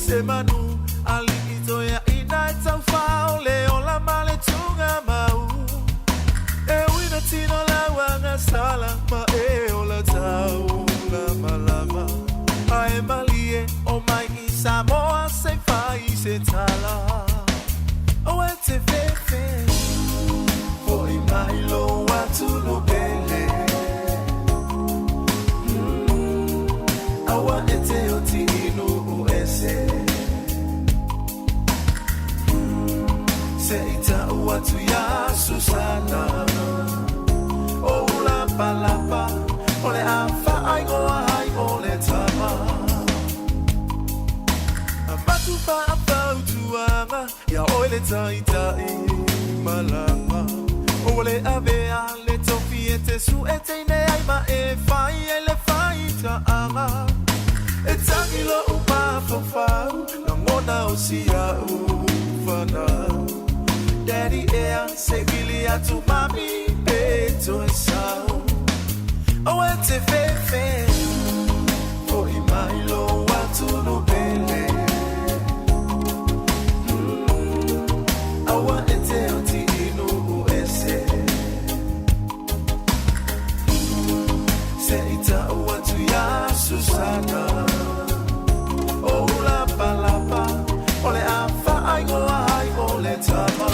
Se manu ali'i toeaina e taufao le ola ma le tugamau. E ui na tino lauaga sala ma e ola tau lamalama. Ae malie o mai i Samoa se i fai se tala. Aua e te fefe, fo'i mai lou atunuu pele. Aua e te oti i nuu ese. Se i ta'u atu iā Susana. O Lapalapa, o le a faaigoa ai o le tama. Avatu faafautuaga ia oe le taitai malama. Ua le avea le tofi e te sue teine ai ma e fai ai le faitaaga. E tagi lo'u mafaufau, lagona o si a'u fanau. Daddy ea, se i vili atu mami pe toe sau. Aua e te fefe, fo'i mai lou atunuu pele. Aua e te oti i nuu ese. Se i ta'u atu iā Susana. O Lapalapa, o le a faaigoa ai o le tama.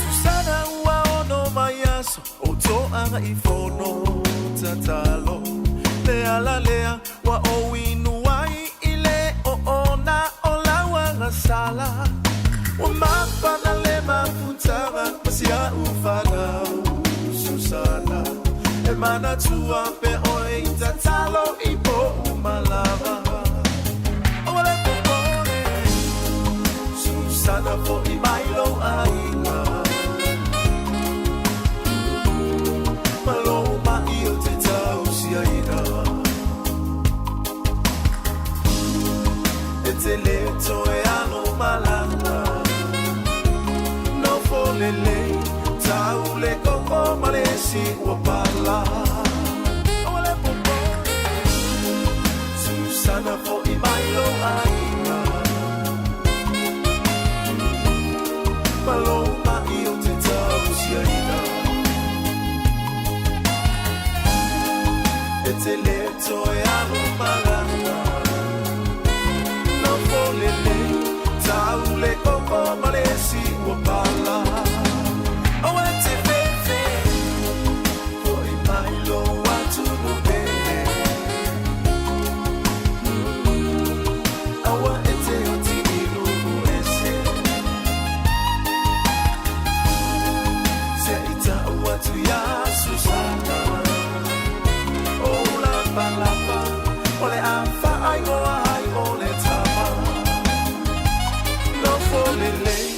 Susana ua ono mai aso o toaga i fono tatalo. Le ala lea ua ou inu ai i le oona o lauaga sala. Ua mafana le mafutaga ma si a'u fanau Susana. E manatua pea oe i tatalo i po'u malama. Aua le popole, Susana fo'i mai lou aiga. Ma lou ma'i ou te tausiaina. E te le toe alu malaga. Nofo lelei, tau le koko ma le esi ua pala. Aua le popole, Susana fo'i mai lou aiga. Ma lou ma'i ou te tausiaina. E te le toe alu malaga. Nofo lelei, tau le koko ma le esi ua pala. Aua e te fefe, fo'i mai lou atunuu pele. Aua e te oti i nuu ese. Se i ta'u atu iā Susana. O Lapalapa, o le a faaigoa ai o le tama. Nofo lelei,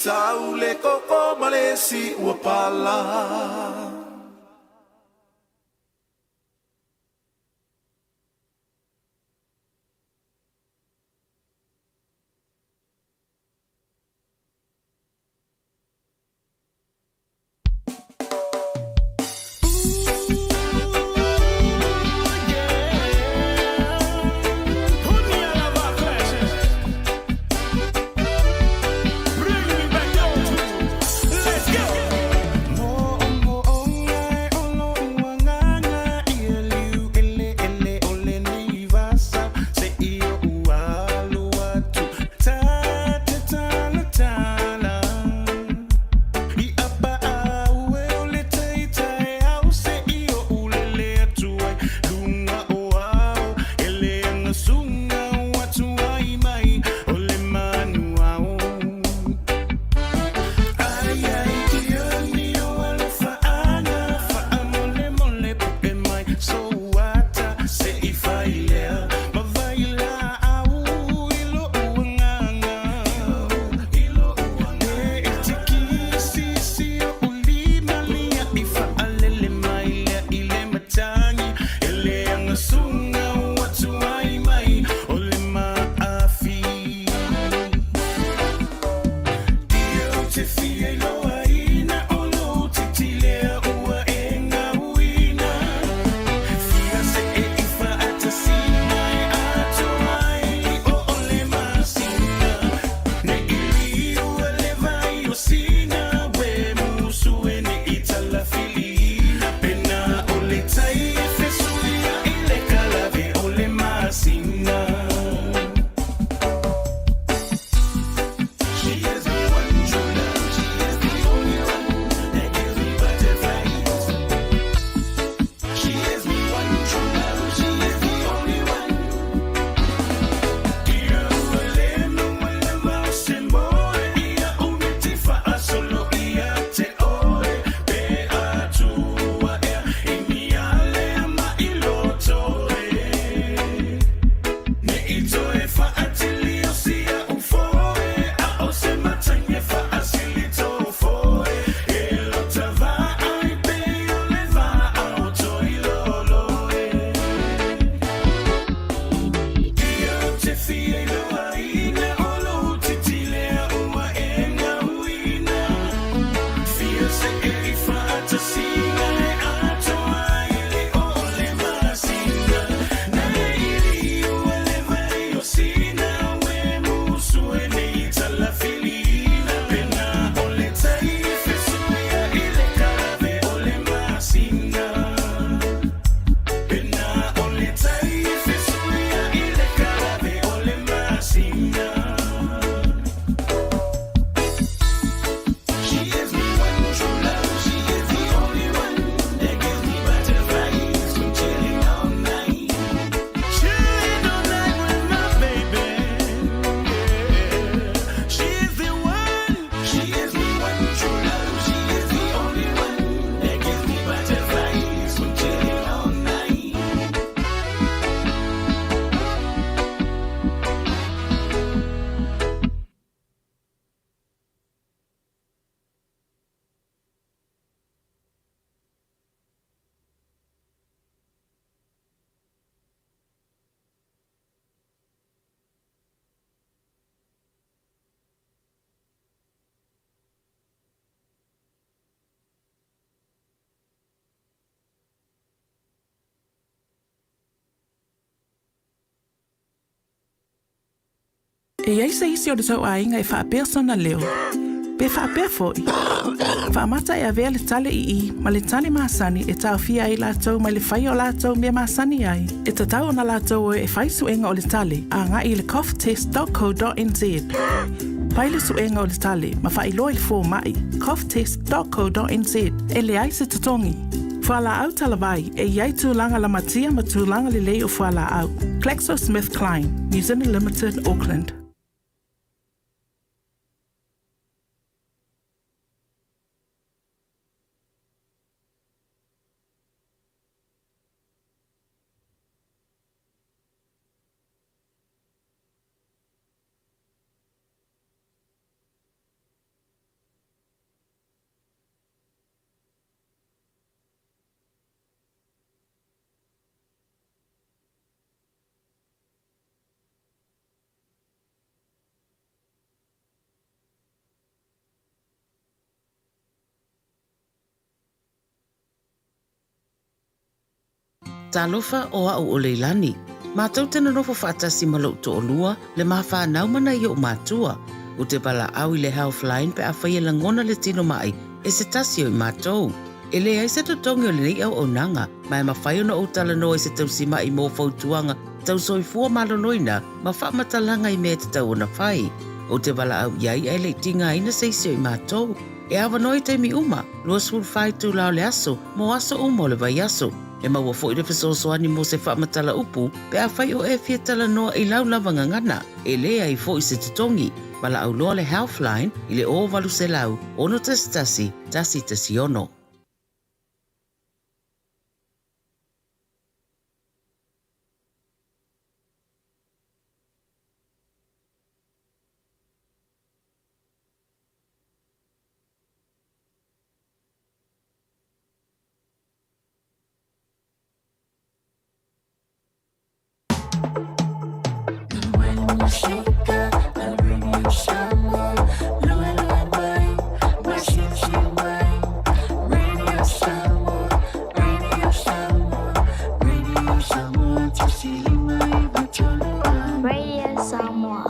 tau le koko ma le esi ua pala. Bring me back down to. Let's go. E i ai se isi o le tou aiga e faapea sona leo, pe faapea foi, faamata e avea le tale i i ma le tale masani e taofia ai latou mai le faia o latou mea masani ai, e tatau ona latou o e fai suega o le tale agai i le coughtest.co.nz. Fai le suega o le tale ma faailoa i le fomai, coughtest.co.nz, e leai se totogi. Fualaau talavai, e i ai tulaga lamatia ma tulaga lelei o fualaau. GlaxoSmithKline, New Zealand Limited, Auckland. Talofa o a'u o Leilani. Matou te nonofo faatasi ma lo'u to'alua, le ma fanau ma nai o'u matua. Ou te valaau i le Healthline pe afai e lagona le tino ma'i e se tasi o i matou. E leai se totogi o lenei auaunaga, ma e mafai ona ou talanoa i se tausima'i mo fautuaga tau soifua maloloina ma faamatalaga i mea e tatau ona fai. Ou te valaau i ai ae le i tigaina se isi o i matou. E avanoa i taimi uma, 24 itula o le aso, mo aso uma o le vaiaso. E maua foi le fesoasoani mo se faamatala upu pe afai o e fia talanoa i lau lava gagana. E leai foi se totogi. Valaau loa le Healthline i le 0800 611 116. Radio Samoa.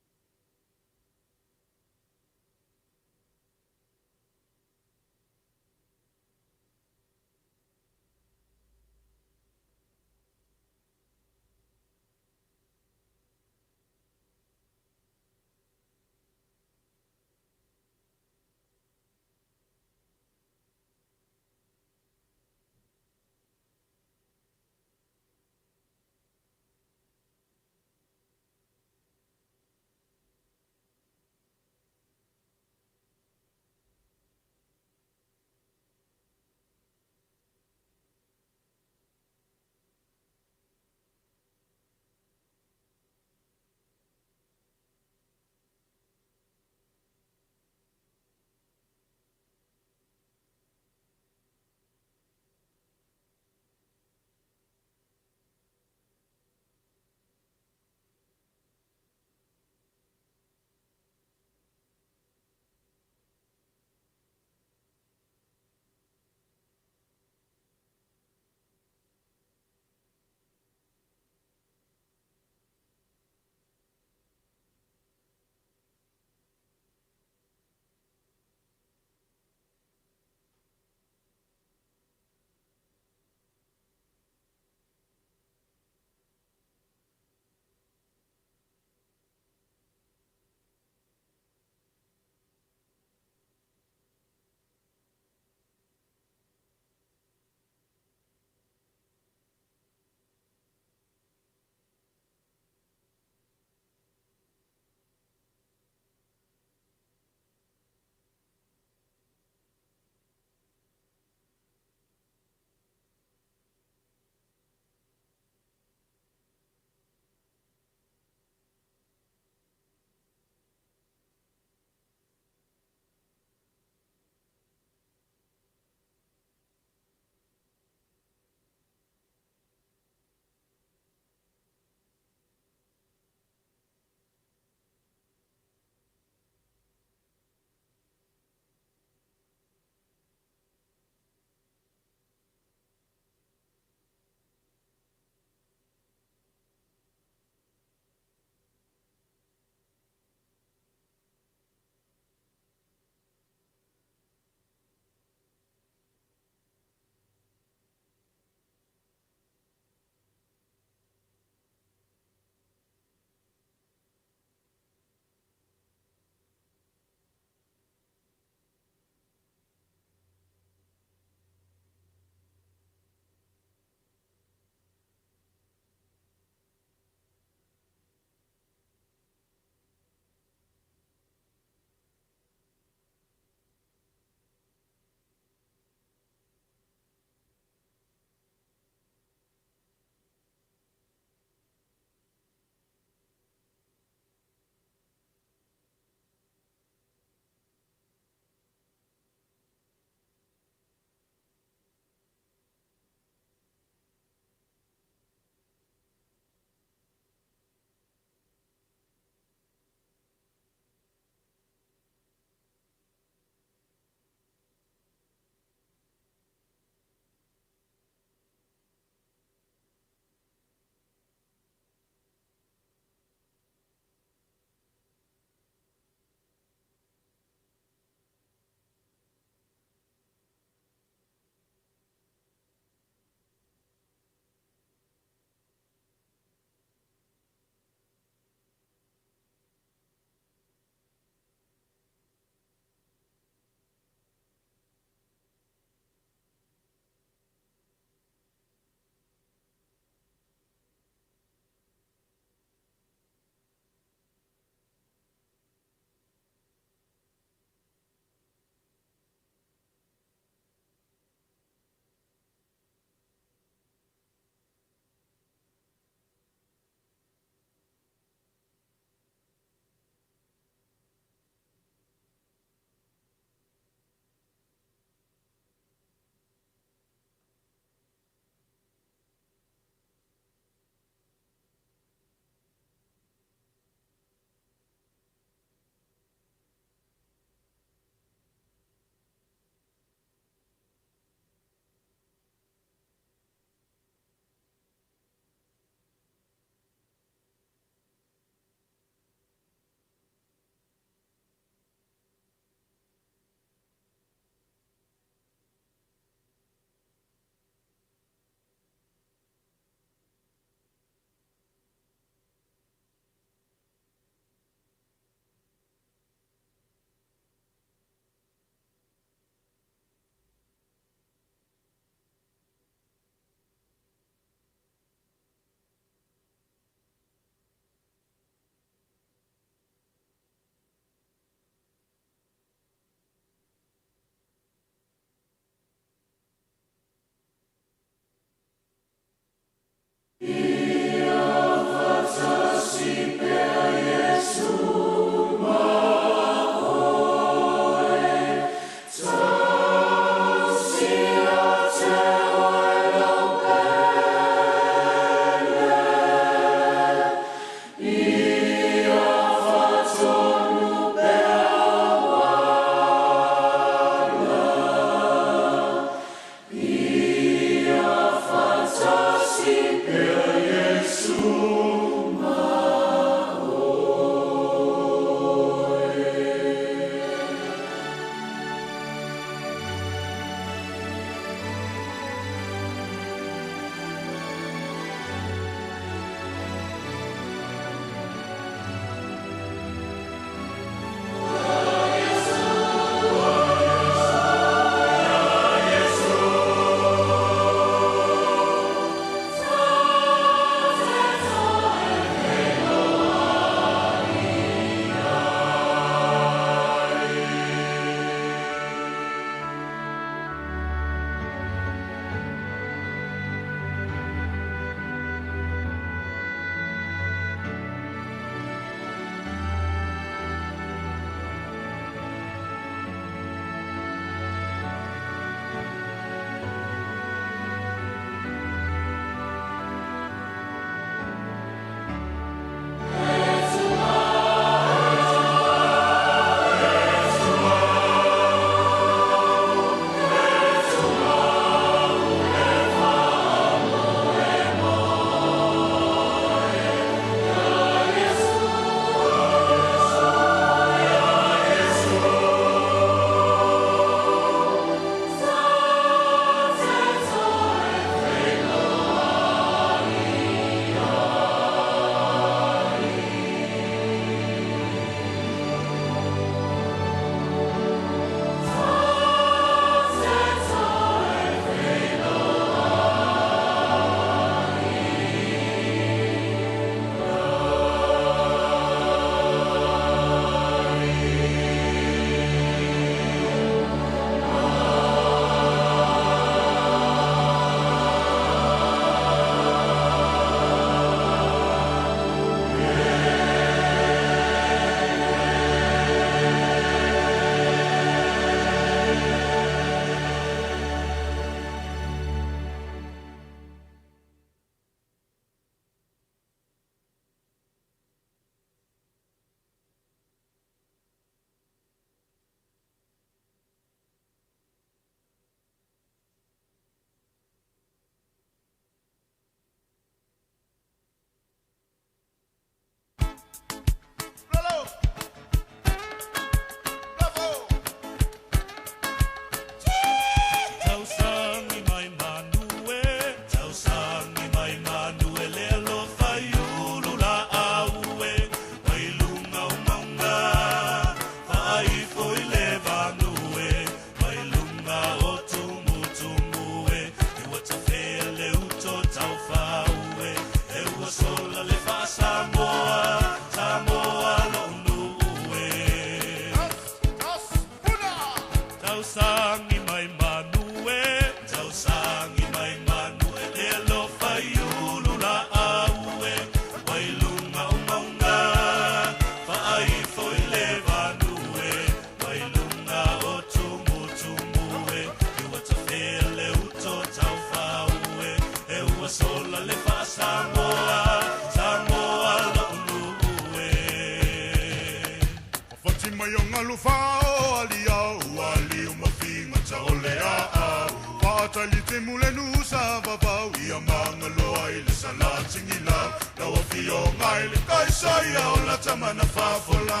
mai o galu fao aliao ua liu ma figata o le aau faatalitimu le nusa vavau ia magaloa i le salatigilau lau afioga i le kaisaia o latamana fafola.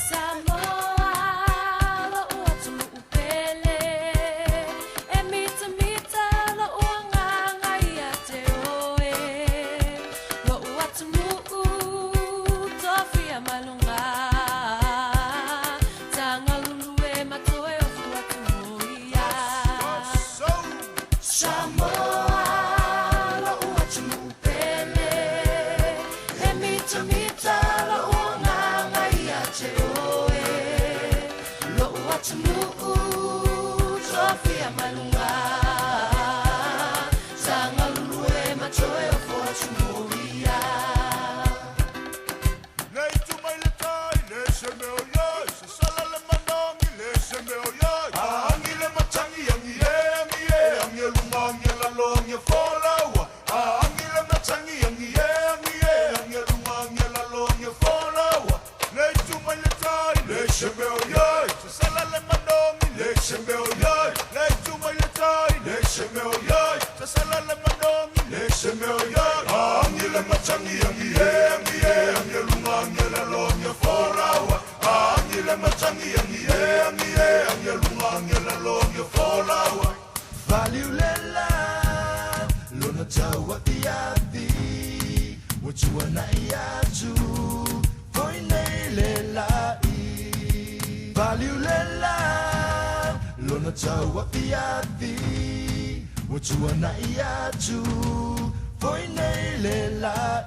Samoa, lo'u atunuu pele, e mitamita lo'u agaga ia te oe. Lo'u atunuu tofia mai luga, tagalulue ma toe ofu atu moia. Samoa, lo'u atunuu pele, e mitamita lo'u agaga ia te oe. Lo'u atunuu tofia mai luga, tagalulue ma toe ofu atu moia. Le itu mai le tai, le se meo iai, se sala le manangi, le se meo iai. Aangi le matangi, angi e, angi e, angi e luma, angi e lalo, angi e folaua. Aangi le matangi, angi e, angi e, angi e luma, angi e lalo, angi e folaua. Le itu mai le tai, le se meo iai, se sala le manangi, le se meo iai. Le itu mai le tai, le se meo iai, se sala le manangi, le se meo iai. Aangi le matangi, angi e, angi e, angi e luma, angi e lalo, angi e folaua. Aangi le matangi, angi e, angi e, angi e luma, angi e lalo, angi e folaua. Valiulela, lona taua iavi, ua tuanai atu, foi nei le lai. Valiulela, lona taua iavi, ua tuanai atu, foi nei le lai.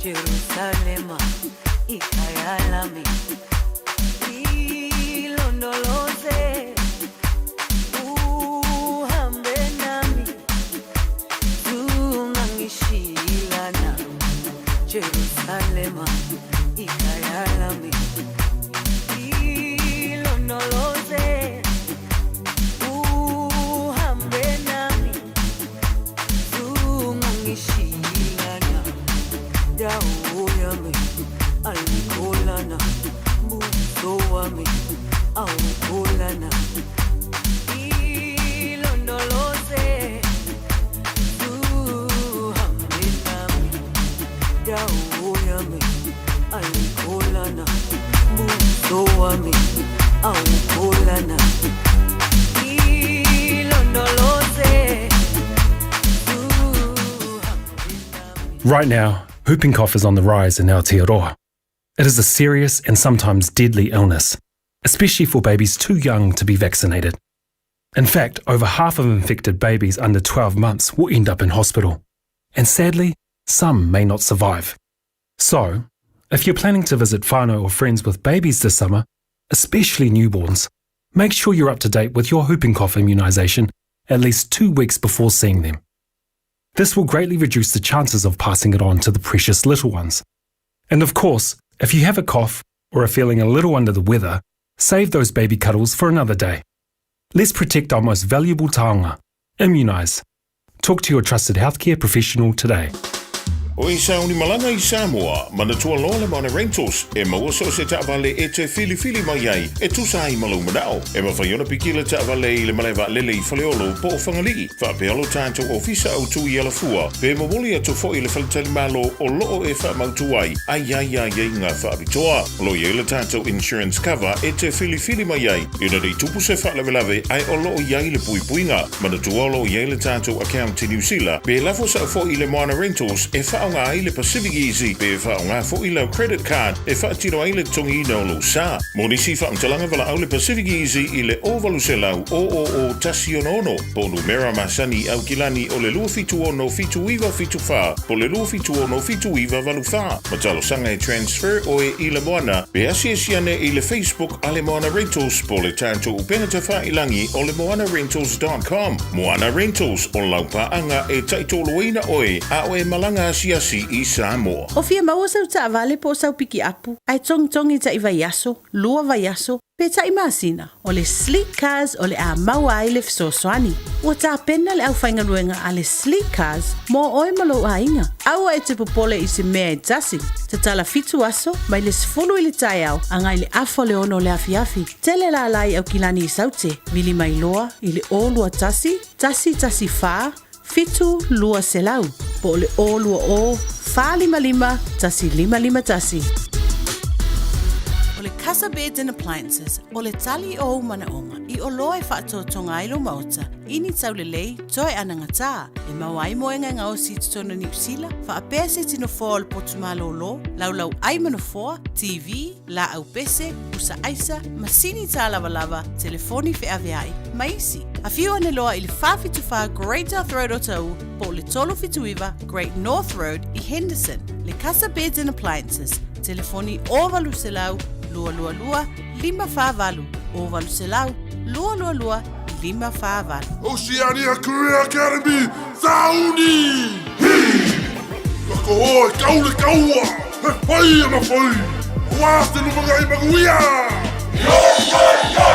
Jerusalema ikhaya lami ilondoloze uhambe nami zungangishilana Jerusalema ikhaya lami ilondoloze uhambe nami zungangishilana dawo yami ayikholana buso wami awukholana ilondoloze uhambe nami dawo yami ayikholana buso wami awukholana ilondoloze Right now, whooping cough is on the rise in Aotearoa. It is a serious and sometimes deadly illness, especially for babies too young to be vaccinated. In fact, over half of infected babies under 12 months will end up in hospital. And sadly, some may not survive. So, if you're planning to visit whānau or friends with babies this summer, especially newborns, make sure you're up to date with your whooping cough immunisation at least two weeks before seeing them. This will greatly reduce the chances of passing it on to the precious little ones. And of course, if you have a cough or are feeling a little under the weather, save those baby cuddles for another day. Let's protect our most valuable taonga. Immunise. Talk to your trusted healthcare professional today. O e sauni malaga i Samoa, manatua loa le Moana Rentals, e maua so o se taavale e te filifili mai ai, e tusa ai ma lou manao. E mafai ona piki le taavale i le malae vaalele i Faleolo po o Fagalii, faapea lo tatou ofisa autu i Alafua, pe momoli atu foi i le faletalimalo o loo e faamautu ai, a i ai aiaiga faapitoa. O lo o i ai le tatou insurance cover e te filifili mai ai, ina nei tupu se faalavelave ae o lo o i ai le puipuiga. Manatua o lo o i ai le tatou account i Niu Sila, pe lafo sao foi i le Moana Rentals e faaaoga ai le Pacific Easy pe faaaoga foi lau credit card e faatino ai le totogiina o lou sa. Mo nisi faamatalaga valaau le Pacific Easy i le 0800 000 166 po o numera masani i Aukilani o le 276 7974 po o le 276 7984. Ma talosaga e transfer oe i le Moana pe asiasi ane i le Facebook a le Moana Rentals po o le tatou upega tafailagi o le moanarentals.com. Moana Rentals, o lau paaga e taitoloina oe a o e malaga asiasi i Samoa. O fia maua sau taavale po o sau pikiapu, ae togitogi taʻi vaiaso, lua vaiaso, pe taʻi masina, o le Sleek Cars o le a maua ai le fesoasoani. Ua tapena le aufaigaluega a le Sleek Cars mo oe ma lou aiga. Aua e te popole i se mea e tasi. Tatala fitu aso, mai le 10 i le taeao agai i le afa o le ono o le afiafi. Tele lala i Aukilani i Saute, vili mai loa i le 021 114 7200 po o le 020 455 1551. O le Casa Beds and Appliances, o le tali o ou manaoga i oloa e faatoatoga ai lou maota i ni taulelei toe anagatā e maua ai moega e gaosi i totonu o Niu Sila, faapea se tino foa o le potu malōlō, laulau ai ma nofoa, TV, laau pese, pusa aisa, masini tālavalava, telefoni feaveai, ma isi. Afio ane loa i le 474 Great South Road o Taʻu po o le 379 Great North Road i Henderson. Le Casa Beds and Appliances, telefoni 0800 222 548, 0800 222 548. Oceania Career Academy, Sauni! Hi! Ka koho e kau le kaua, he whai ana whai, Wā te lumangai manuia! Yo, yo, yo!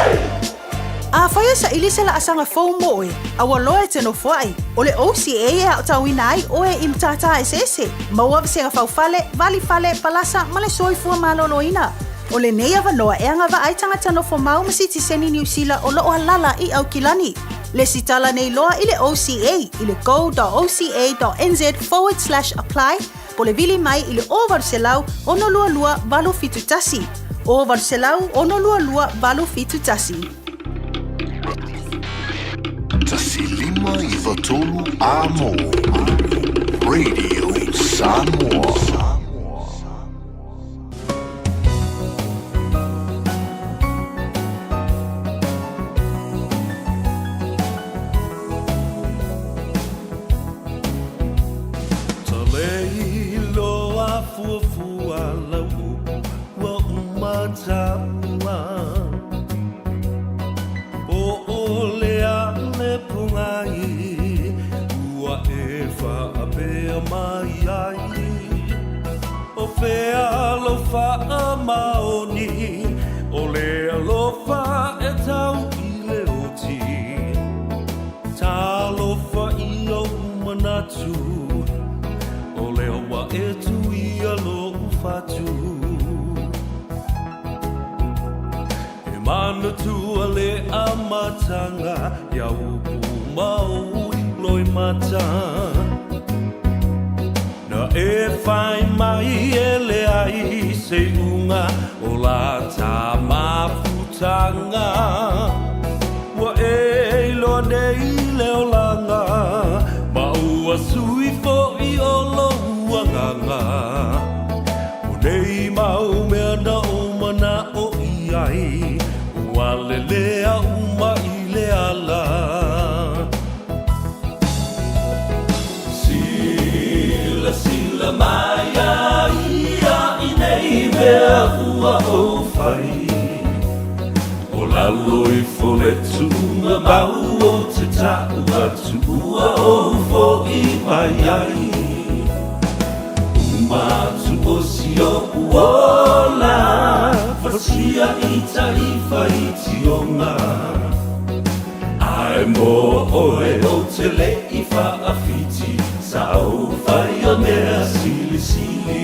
Afai e saili se laasaga fou mo oe, a ua loa e te nofoai, o le OCA e aotauina ai oe i matata eseese, maua vasega faufale, vali fale, palasa ma le soifua maloloina. O lenei avanoa e agavaa ai tagata nofo mau ma sitiseni Niu Sila o loo alala i Aukilani. Lesitala nei loa i le OCA i le go.oca.nz/apply po o le vili mai i le 0800 622 871. 0800 622 871. 1593 Amo Radio Samoa. fuafua lau upu ua uma taua Po o le a le pogai ua e faapea mai ai O fea lou faamaoni o le alofa e tau i le oti Talofa i ou manatu O lea ua e tuia lou fatu E manatua le amataga Ia upu ma ou loimata Na e fai mai e leai se iuga o la ta mafutaga Ua e iloa nei le olaga Ma ua sui foi o lou agaga O nei mau mea na ou mana'o i ai Ua lelea uma i le ala Silasila mai a ia i nei mea ua ou fai O lalo ifo le tuugamau ou te ta'u atu ua ou fo'i mai ai Uma atu o si o'u ola Fasia i tai faitioga Ae mo oe ou te le i faawhiti Sa ou whaia mea silisili.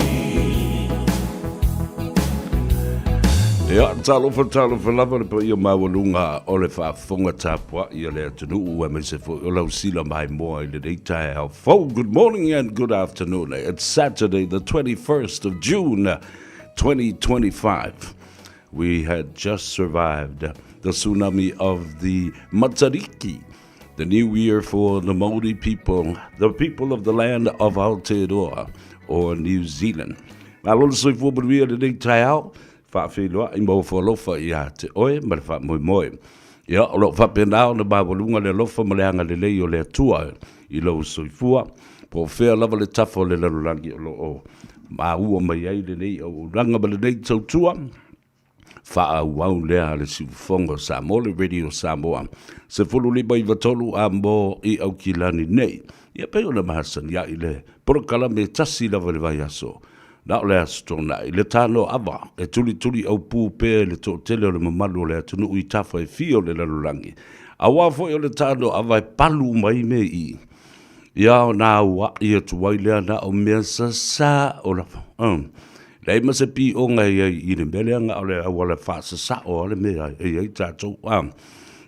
Ia, talofa, talofa lava le paia maualuga o le faafofoga tapuai a le atunuu aemaise foi o lau sila maimoa i lenei taeao fou. Good morning and good afternoon. It's Saturday the 21st of June 2025. We had just survived the tsunami of the Matariki, the new year for the Māori people, the people of the land of Aotearoa or New Zealand. Malo le soifua manuia lenei taeao, faafeiloai ma ofo alofa ia te oe ma le faamoemoe. Ia, o lo o faapena ona maualuga le alofa ma le agalelei o le Atua i lou soifua, po o fea lava le tafa o le lalolagi o lo o maua mai ai lenei auaunaga ma lenei tautua, faaauau lea a le Siufofoga o Samoa, le Radio Samoa, 15 93 a mo i Aukilani nei. Ia pei ona masani ai le polokalame e tasi lava i le vaiaso, na o le Aso Toonai, le tano ava e tulituli aupū pea i le toatele o le mamalu o le atunuu i tafa e fia o le lalolagi. Aua foi o le tano ava e palu uma ai mea i i. Ia ona aua'i atu ai lea na o mea sasa'o lava. Um, leai ma se pioga e i ai i le mea lea na o le auala faasasa'o a le mea e i ai tatou. Um,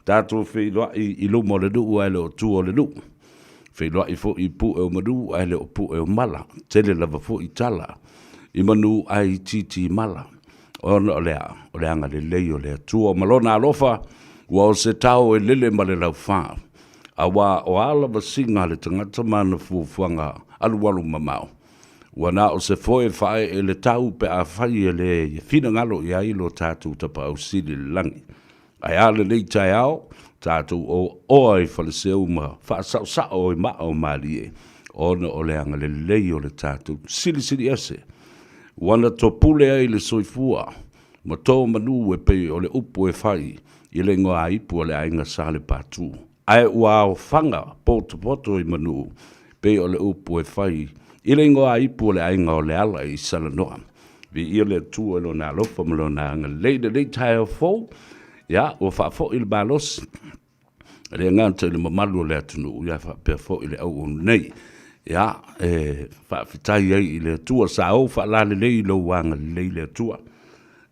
tatou feiloai i luma o le nuu ae le o tua o le nuu. Feiloai foi i pue o manu ae le o pue o mala. Tele lava foi tala i manu ae itiiti i mala. Ona o le a? O le agalelei o le Atua ma Lona alofa, ua o se tao e lele ma le laufa. Auā o a lava siga a le tagata ma ana fuafuaga alualu mamao, ua na o se foe faaee le tau pe afai e le finagalo i ai lo tatou Tapaau Sili i le lagi. Ae a lenei taeao, tatou oaoa i faleseu ma faasaosao i maa o malie, ona o le agalelei o le tatou Silisili Ese, ua na topule ai le soifua ma to manu e pei o le upu e fai i le igoa-a-ipu a le aiga Salepatu, ae ua aofaga potopoto i manu pei o le upu e fai i le igoa-a-ipu o le aiga o Leala i Salanoa. Viia le Atua i Lona alofa ma Lona agalelei i lenei taeao fou. Ia, ua faafoi le malosi, e le gata i le mamalu o le atunuu, ia faapea foi le auauna nei. Ia, e faafetai ai i le Atua sa ou faalalelei i lou agalelei le Atua.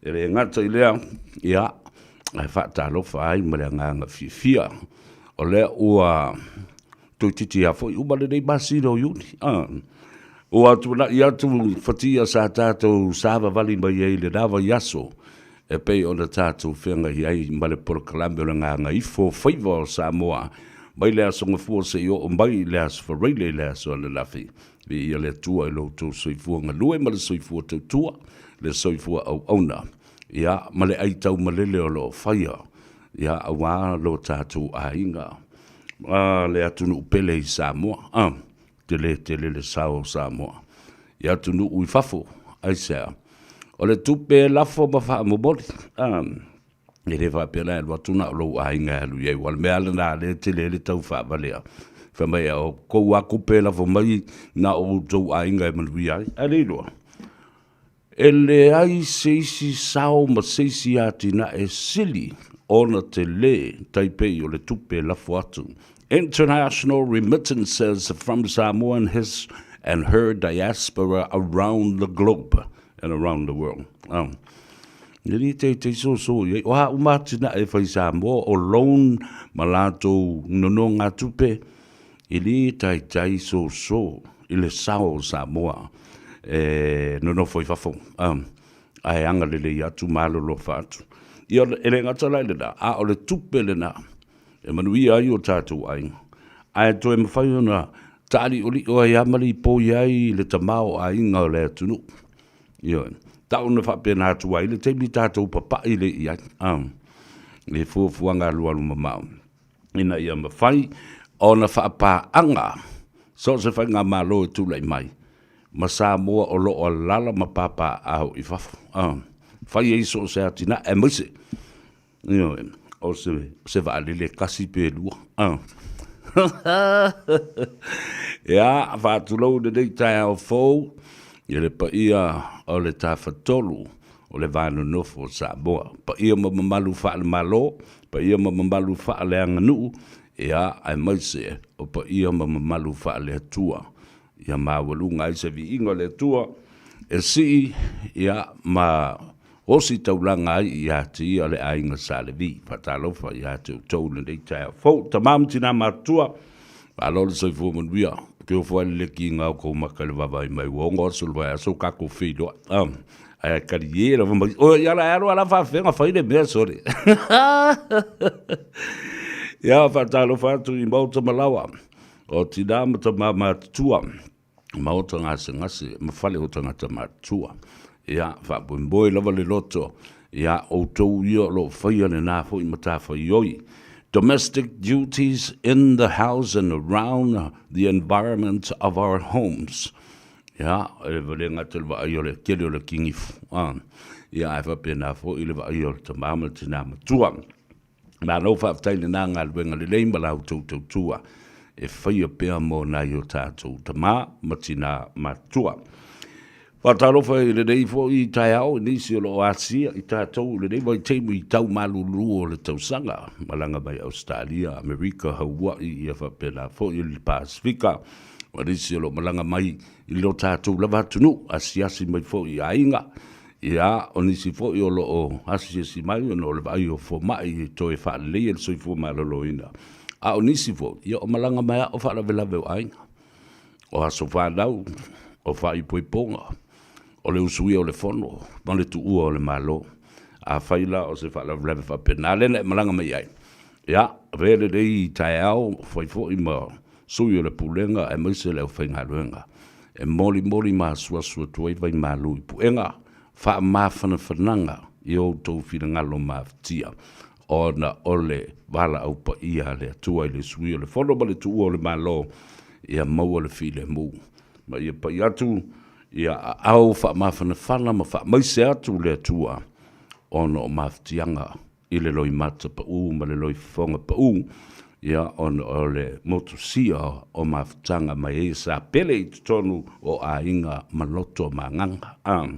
E le gata i lea, ia, ae faatalofa ai ma le agaga fiafia, o lea ua toeitiiti lava foi uma lenei masina o Iuni. Ua tuanai atu fatia sa tatou savavali mai ai i lena vaiaso e pei ona tatou feagai ai ma le polokalame o le Gagaifo Faiva o Samoa mai le Aso Gafua seia oo mai i le Aso Faraile i le aso ananafi. Viia le Atua i lo outou soifua galue ma le soifua tautua, le soifua auauna, ia, ma le ai taumalele o lo o faia, ia, aua lo tatou aiga, a le atunuu pele i Samoa. A, tele tele le sao o Samoa i atunuu i fafo. Aisea? O le tupe e lafo ma faamomoli. A, e le faapea la e alu atu na o lou aiga e alu i ai, aua o le mea lava lena lea e tele ai le tau faavalea. Fai mai, o kou lava tupe e lafo mai na o outou aiga e manuia ai. Ae le iloa, e leai se isi sao ma se isi atinae sili ona tele tai pei o le tupe e lafo atu. International remittances from Samoa and his and her diaspora around the globe and around the world. Oh. E le teitei soso i ai. O a uma atinae e fai Samoa, o loan ma latou nonogatupe, e le taitai soso i le sao o Samoa e nonofo i fafo, ae agalelei atu ma alolofa atu. Ia, e le gata la i lena, a o le tupe lena e manuia ai o tatou aiga, ae toe mafai ona taaliʻoliʻo ai lava ma lipoi ai le tamaoaiga o le atunuu. Ioe. Tau na faapena atu ai le taimi tatou papai lea i ai, i fuafuaga alualu mamao, ina ia mafai ona faapaaga so o se faigamalo e tulai mai ma Samoa o lo o alaala ma papaaao i fafo, fai ai so o se atinae, aemaise Ioe, o se, se vaalele tasi pe lua. Ah. Ia, faatulou i lenei taeao fou i le paia o le Tafatolu o le Va Nonofo o Samoa. Paia ma mamalu faale-Malo, paia ma mamalu faaleaganuu, ia, aemaise o paia ma mamalu faale-Atua. Ia maualuga ai se viiga o le Atua e sii, ia, ma ositaulaga ai ia te ia le aiga Sa Levi. Faatalofa ia te outou i lenei taeao fou. Tama ma tina matutua, malo le soifua manuia. Ou te ofo ai le lekiga o kou maka i le vaavaai mai ua ono aso le vaiaso o tatou feiloai. Ah, ae talie lava mai. O ia la e alu ala faafega fai le mea sole. Ia, faatalofa atu i maota ma lawa. O tina ma tama matutua. Maota gasegase ma fale o tagata matutua. Ia, faamoemoe lava le loto iā outou ia o lo o faia lena foi matafaioi. Domestic duties in the house and around the environment of our homes. Ia, e le gata i le vaai o le tele o le kinifu, ia ae faapena foi le vaai o le tama ma le tina matua. Malo faafetai i lena galuega lelei ma la outou tautua e faia pea mo nai o tatou tama ma tina matutua. Faatalofa i lenei foi taeao i nisi o lo o asia i tatou i lenei vaitaimi i tau malulu o le tausaga, malaga mai Ausetalia, Amerika, Haua'i ia faapena foi le Pasefika, ma nisi o lo o malaga mai i lo tatou lava atunuu, asiasi mai foi i aiga, Ia, o nisi foi o lo o asiasi mai ona o le vaai o fomai e toe faaleleia le soifua maloloina, a o nisi foi, ia o malaga mai lava o faalavelave o aiga, o aso fanau, o faaipoipoga, o le usuia o le fono ma le tuua o le Malo. Afai la o se faalavelave faapena lea na e malaga mai ai, ia, avea lenei taeao, fai foi ma sui o le Pulega aemaise le aufaigaluega e molimoli ma asuasu atu ai vaimalu i puega faamafanafanaga i o outou finagalo mafatia, ona o le valaau paia a le Atua i le sui o le Fono ma le tuua o le Malo, ia maua le filemu, ma ia pai atu ia aao faamafanafana ma faamaise atu le Atua ona o mafatiaga i le loimata pau ma le loifofoga pau, ia, ona o le motusia o mafutaga mai ai sa pele i totonu o aiga ma loto ma agaga. A.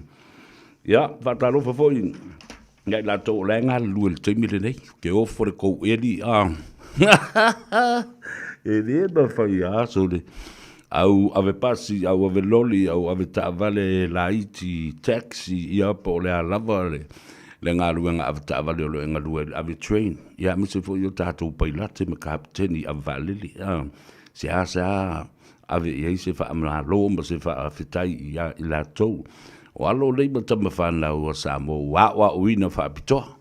Ia, faatalofa foi ia i latou o la e galulue i le taimi lenei, ke ofo le kou eli, a. E le mafai lava sole. Au ave pasi, au ave loli, au ave taavale laiti, taxi, ia po o le a lava le le galuega ave taavale o lo o e galue ai le ave train, ia aemaise foi o tatou pailate ma kapeteni ave vaalele, a, seasea ave i ai se faamalo ma se faafetai ia i latou. O alo nei ma tama fanau a Samoa ua aoaoina faapitoa.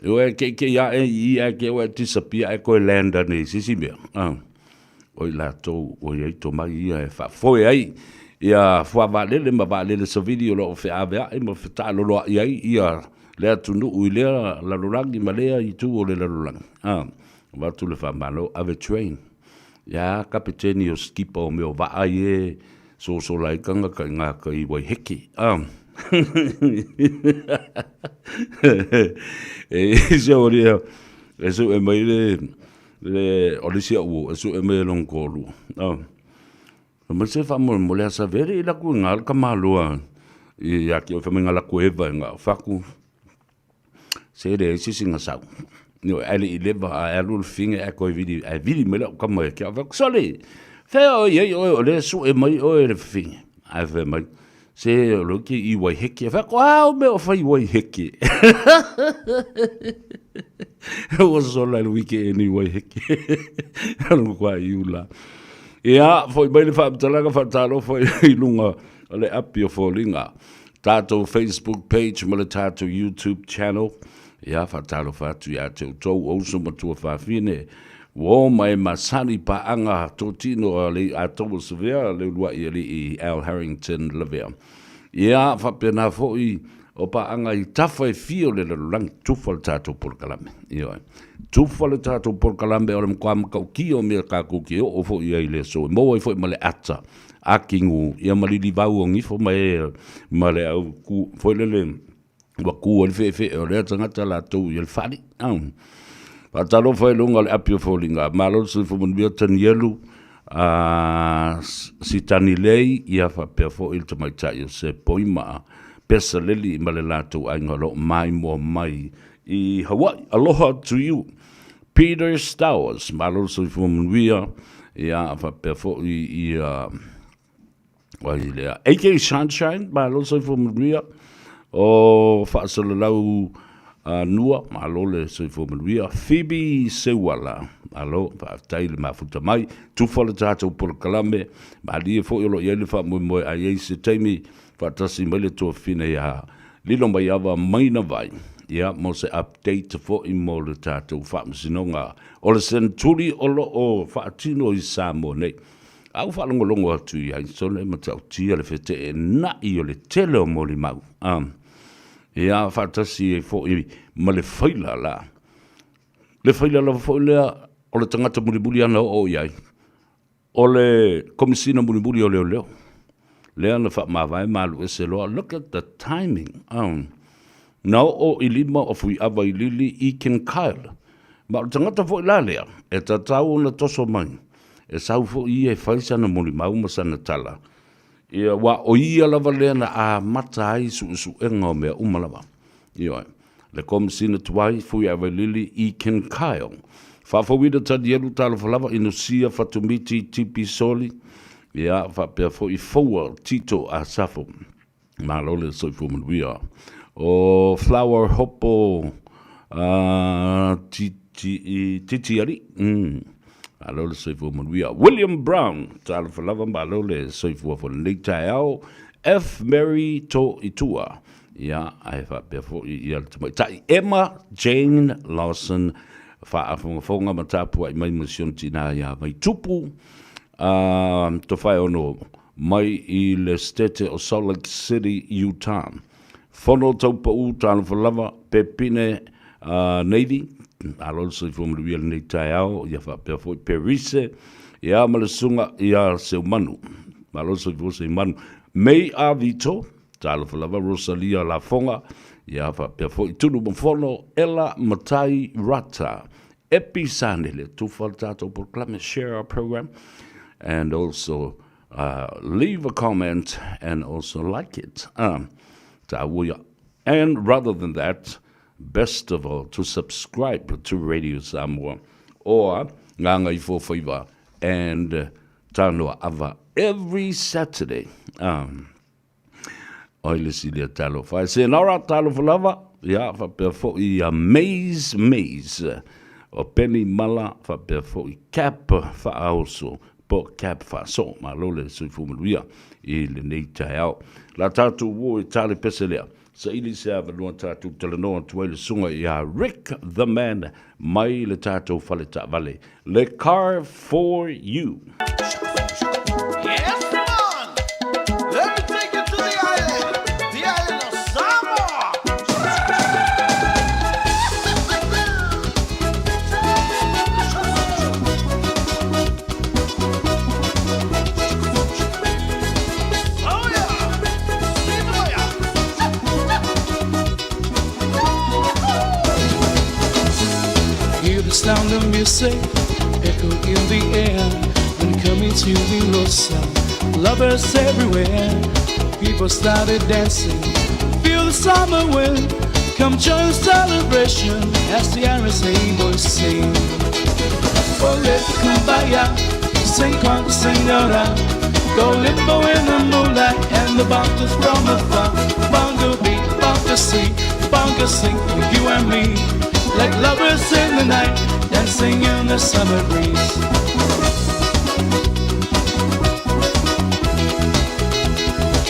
E o e keikei ae i i ae ke o e disappear ae toe land ane i se isi mea, a. O i latou ua i ai tomai ia e faafoe ai ia fuavaalele ma vaalele savili o lo o feaveai ma fetaaloloai ai ia le atunuu i lea lalolagi ma lea itu o le lalolagi. A, avatu le faamalo, ave train. Ia kapeteni o skipa o mea o vaa ai e sosola ai tagata i gata i Waiheke. A. E i se o ria, e su e mai le, le, o le isi au e su e mai e lona toalua. Oh. Ma se faamolemole a Savere i laku i ngā le tamaloa i a ki o whamai ngā laku eva i ngā whaku. Se le isi singa sau. No, ai le i leva a alu le finge a koe vili, ai vili mai lau kama e kia whaku. Sole, whea oi ei oe o le su e mai oe le finge. Ai whea mai, se o lo ki i wai heke. Whaku, au me o whai wai heke. Ua sola le wike e ni wai heke. Alu kwa i ula. Ia, foi mai le faamatalaga faatalofa i luga o le api o foliga, tatou Facebook page ma le tatou YouTube channel. Ia, faatalofa atu ia te outou o uso ma tuafafine, ua o mai masani paaga totino a le a Thomas Lavea, le uluai alii Al Harrington Lavea. Ia, faapena foi o paaga i tafa e fia o le lalolagi, tufa le tatou polokalame. Ioe. Tufa le tatou polokalame o le matua matautia o mea tatou te oo foi i ai i le aso e maua ai foi ma le ata akigu ia ma lilivau o gifo ma e ma le au ku foi lele ua ku ai le feefee o lea tagata latou i le fali. Faatalofa i luga o le api o foliga. Malo le soifua manuia Tanielu a Sitanilei ia faapea foi le tamaitai o Sepoima Pesaleli ma le latou aiga o lo o maimoa mai i Hawaii. Aloha to you. Peter Stowers, malo le soifua manuia, ia faapea foi ia ai lea. AK Sunshine, malo le soifua manuia, o faasalalau nua, malo le soifua manuia. Phoebe Seuala, malo, faafetai le mafuta mai, tufa le tatou polokalame, malie foi o lo o i ai le faamoemoe a i ai se taimi faatasi mai le tuafafine ia Lilomaiava Mainavai, ia, mo se update foi mo le tatou faamasinoga o le Seneturi o lo o faatino i Samoa nei. A ua faalogologo atu i ai sole ma matautia le feteenai o le tele o molimau, a, ia, faatasi ai foi ma le faila la. Le faila lava foi lea o le tagata mulimuli ana oo i ai, O le Komesina mulimuli o Leoleo, lea na faamavae ma alu ese loa, look at the timing, oh. Na oo i lima o Fuiava i Lili i King Kyle. Ma o le tagata foi la lea, e tatau ona toso mai, e sau foi ia e fai sana molimau ma sana tala, ia, aua o ia lava lea na amata ai suesuega o mea uma lava. Ioe. Le Komesina Tuai, Fuiavailili E. Ken Kyle. Faafouina Tanielu Talofa lava Inosia Fatumiti Tipi Soli, ia, faapea foi Foua Tito Asafo. Malo le soifua manuia. O Flower Hopo Titi, Titialii, Malo le soifua manuia. William Brown, talofa lava, malo le soifua foi lenei taeao. F. Mary Toitua, Ia, ae faapea foi ia le tamaitai Emma Jane Lawson, faafogafoga ma tapuai mai ma si ona tinā iā Vaitupu, a Tofaeono mai i le Setete o Salt Lake City, Utah. Fono Taupau, talofa lava, Pepine Navy, malo le soifua manuia lenei taeao, ia faapea foi Perise, ia ma le susuga ia Seumanu, malo le soifua Seumanu. May A. Vito, Talofa lava Rosalia Lafoga, ia faapea foi Tulu Mafono, Ella Matai Rata, Epi Sanele, tufa le tatou polokalame, share our program and also leave a comment and also like it. Taua ia. And rather than that, best of all, to subscribe to Radio Samoa or Gagaifofaiva and Tanoa Ava every Saturday. Oi le sili a talofa. E se nora talofa lava, ia, faapea foi ia Maze Maze, o Penny Mala, faapea foi Cap Faaoso, po Cap Faaso. Malo le soifua manuia i lenei taeao. La tatou uo e tale pese lea. Saili se avanoa tatou talanoa atu ai le susuga ia Rick the Man mai le tatou fale taavale, le Car For You. Yes, man! Let me take you to the island, the island of Samoa! Oh yeah! music echoed in the air when coming to the Rosa. Lovers everywhere, people started dancing. Feel the summer wind, come join the celebration as the RSA boys sing. Ole kumbaya, sing con senora. Go limbo in the moonlight and the bonkers from afar. Bongo beat, bongo see, bongo sing, you and me. Like lovers in the night, dancing in the summer breeze.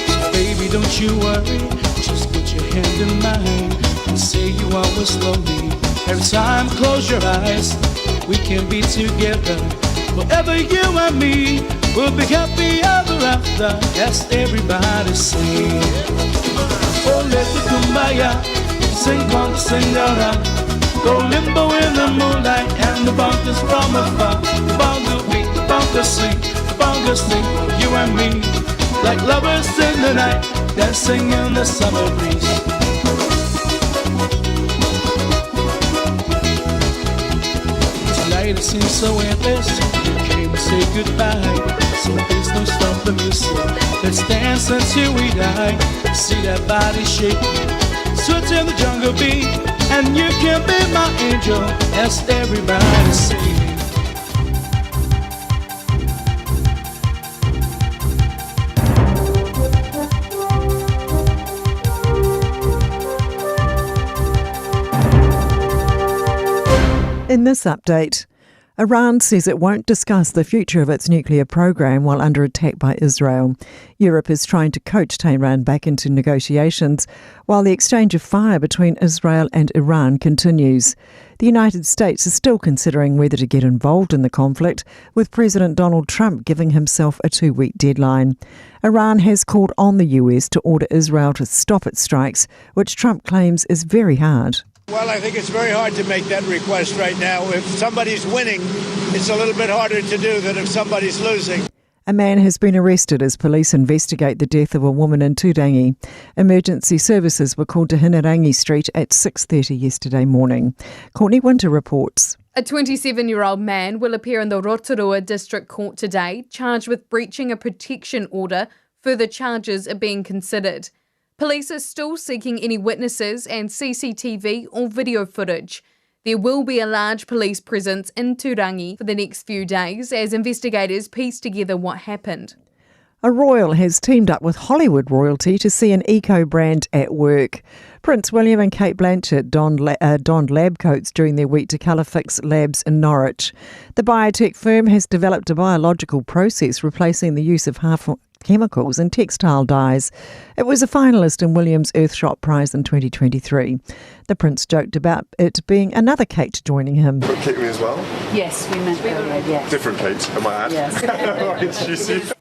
So baby, don't you worry, just put your hand in mine and say you always love me. Every time close your eyes, we can be together. Forever you and me will be happy ever after. Yes, everybody sing. Oh, let the kumbaya, sing con senora. Go limbo in the moonlight and the bunkers from afar. Bongo beat, bongo sing, bongo sing, you and me. Like lovers in the night, dancing in the summer breeze. Tonight it seems so endless. You came to say goodbye. So please don't stop the music. Let's dance until we die. See that body shaking, switch in the jungle beat, and you can be my angel. As everybody sing. In this update, Iran says it won't discuss the future of its nuclear program while under attack by Israel. Europe is trying to coach Tehran back into negotiations while the exchange of fire between Israel and Iran continues. The United States is still considering whether to get involved in the conflict, with President Donald Trump giving himself a 2 week deadline. Iran has called on the US to order Israel to stop its strikes, which Trump claims is very hard. Well, I think it's very hard to make that request right now. If somebody's winning, it's a little bit harder to do than if somebody's losing. A man has been arrested as police investigate the death of a woman in Turangi. Emergency services were called to Hinerangi Street at 6:30 yesterday morning. Courtney Winter reports. A 27-year-old man will appear in the Rotorua District Court today, charged with breaching a protection order. Further charges are being considered. Police are still seeking any witnesses and CCTV or video footage. There will be a large police presence in Turangi for the next few days as investigators piece together what happened. A royal has teamed up with Hollywood royalty to see an eco brand at work. Prince William and Kate Blanchett donned, donned lab coats during their week to Colourfix Labs in Norwich. The biotech firm has developed a biological process replacing the use of harmful chemicals and textile dyes. It was a finalist in William's Earthshot Prize in 2023. The Prince joked about it being another Kate joining him. But Kate me as well? Yes, we met earlier, yes. Different Kate, am I add? Yes.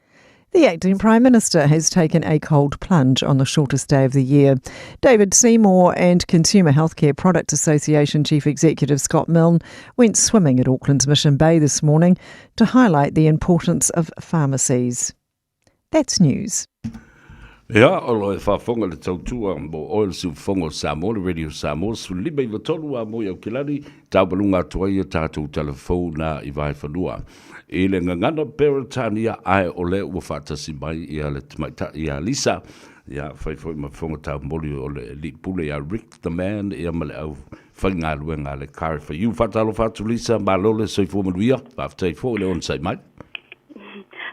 The acting Prime Minister has taken a cold plunge on the shortest day of the year. David Seymour and Consumer Healthcare Product Association Chief Executive Scott Milne went swimming at Auckland's Mission Bay this morning to highlight the importance of pharmacies. That's news. Ia, o lo e faafofoga i le tautua mo oe le siufofoga o Samoa, le Radio Samoa, 15 a mo i Aukilani, tauvaluga atu ai a tatou talafou na i Vaefanua. I le gagana Peretania ae o lea ua faatasi mai ia le tamaitai ia Lisa, ia fai foi ma fofoga taumoli o le alii pule ia Rick the Man, ia ma le au faigaluega a le KFU. Faatalofa atu Lisa, malo le soifua manuia, faafetai foi i le onosai mai.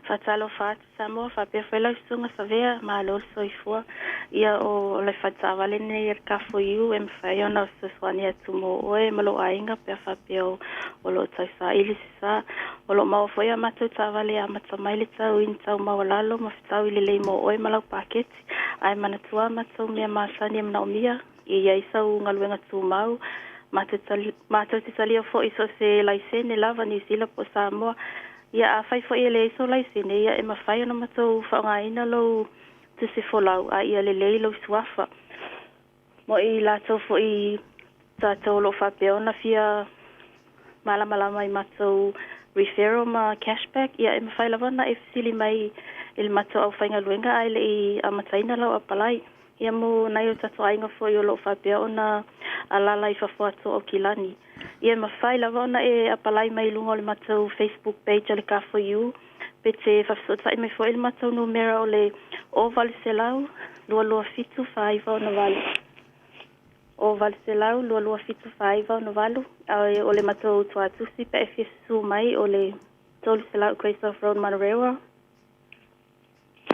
Faatalofa atu Samoa, faapea foi lau Susuga Savea, malo le soifua. Ia o le faletaavale lenei a le Car4U e mafai ona fesoasoani atu mo oe ma lou aiga pe a faapea o o lo o tausaili se sa. O lo o maua foi a matou taavale e amata mai le tau i ni tau maualalo ma fetaui lelei mo oe ma lau paketi. Ae manatua a matou mea masani e manaomia ia i ai sau galuega tumau. Matou te talia foi so o se laisene lava Niu Sila po o Samoa. Ia, afai foi e leai sou laisene, ia e mafai ona matou faaaogaina lou tusi folau, a ia lelei lou suafa. Mo i latou foi tatou o lo o faapea ona fia malamalama i matou referral ma cashback, ia e mafai lava ona e fesili mai i le matou aufaigaluega ae le i amataina lau apalai. Ia mo nai o tatou aiga foi o lo o faapea ona alaala i fafo atu o Aukilani. Ia e mafai lava ona e apalai mai i luga o le matou Facebook page a le K4U pe te faafesootai mai foi i le matou numera o le 0800 227 4968. 0800 227 4968 a o le matou tuatusi pe a e fia susu mai o le 300 Great South Road Manurewa.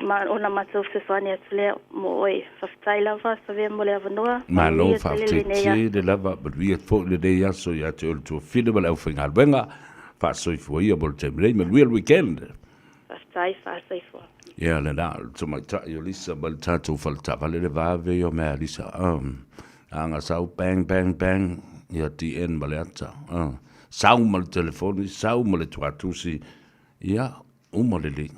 Ma ona matou fesoasoani atu lea mo oe. Faafetai lava Savea mo le avanoa. Malo Manuia tele faafetai lenei aso. tele lava, manuia foi lenei aso ia te oe le tuafine ma le aufaigaluega. Faasoifua ia mo le taimi nei, manuia le weekend. Faafetai, faasoifua. Ia lena, o le tamaitai o Lisa ma le tatou faletaavale le vave ia o mea a Lisa. Um, aga sau bang bang bang ia DN ma le ata. Sau ma le telefoni, sau ma le tuatusi. Ia, Uma lelei.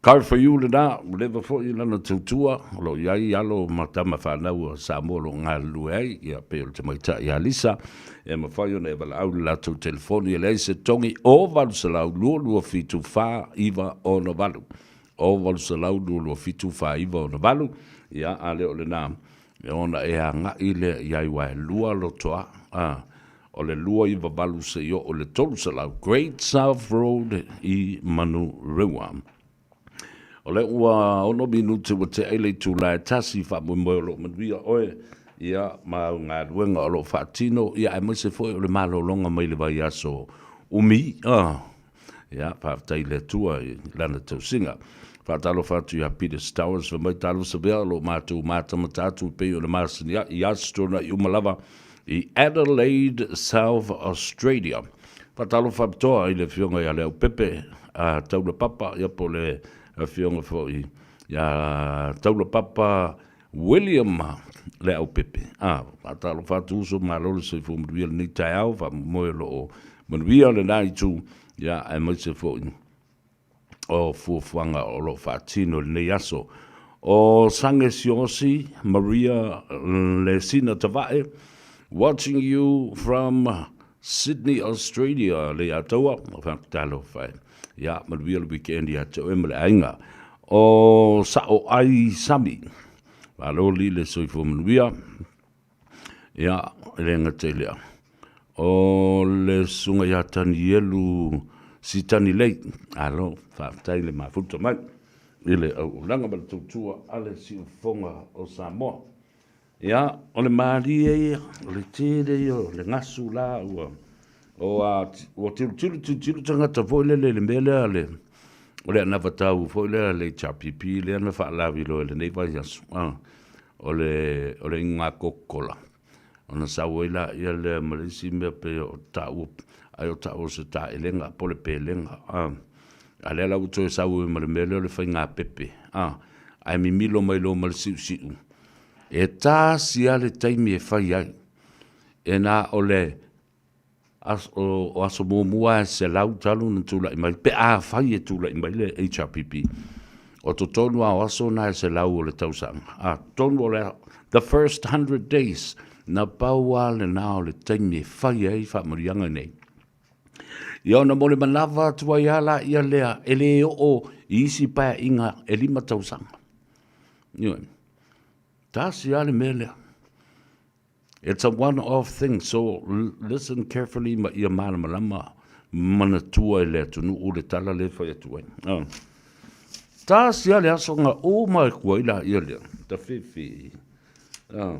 Car for you lena, ua leva foi lana tautua, o lo o i ai alo ma tama fanau a Samoa o lo o galulue ai, ia pei o le tamaitai ia Lisa, e mafai ona e valaau i le latou telefoni e leai se togi o 800 227 4968. O 800 227 4968, ia a le o lena, e ona e agai lea i ai aua e lua loto a, O le 298 seia oo i le 300 Great South Road i Manurewa. O lea ua ono minute ua tea i le itula e tasi, faamoemoe o lo o manuia oe ia ma au galuega o lo o faatino, ia aemaise foi o le malologa mai le vaiaso umi. Ah. Ia, faafetai i le Atua i Lana tausiga. Faatalofa atu ia Peter Stowers, fai mai talofa Savea, o lo o matou matamata atu e pei ona masani ai i aso tuanai uma lava i Adelaide, South Australia. Faatalofa faapitoa i le Afioga ia Leaupepe a Taulapapa, ia po o le Afioga foi ia Taulapapa William Leaupepe. A, faatalofa atu uso, malo le soifua manuia lenei taeao, faamoemoe o lo o manuia lena itu, ia, aemaise foi o fuafuaga o lo o faatino i lenei aso. O Sange Siaosi, Maria Lesina Tavae, watching you from Sydney, Australia, Leiataua, faatalofa e. Ia, manuia le weekend ia te oe ma le aiga. O Sao Ai Sami, malo li le soifua manuia. Ia, e le gata i lea. O le susuga ia Tanielu Sitanilei, alo, faafetai le mafuta mai i le auaunaga ma le tautua a le siufofoga o Samoa. Ia, o le malie ia, o le tele ia o le gasu la ua o a ua tilotilo tilotilo tagata foi lele i le mea lea le o le anavatau foi lea le HRPP lea na faalaviloa i lenei vaiaso a o le o le igoa Coca-Cola ona sau ai laia lea ma le isi mea pei o taua ai o taua o se taelega po o le pelega a a lea la ua toe sau ai ma le mea lea o le faiga pepe a ae mimilo mai loa ma le siusiu. E tasi lava le taimi e fai ai, e na o le o aso muamua e 100 talu ona tulai mai, pe afai e tulai mai le HRPP, o totonu lava o aso na e 100 o le tausaga, a totonu o le the first 100 days, na pau lava lena o le taimi e fai ai faamanuiaga nei. Ia ona mo le manava atu ai lava laia lea, e le oo i isi paeaiga e 5 tausaga. Ioe. Tasi lava le mea lea. It's a one off thing, so listen carefully ma ia malamalama manatua e le atunuu le tala lea e fai atu ai. Oh. Tasi lava le aso na uma atu ai laia lea, tafefe. Oh.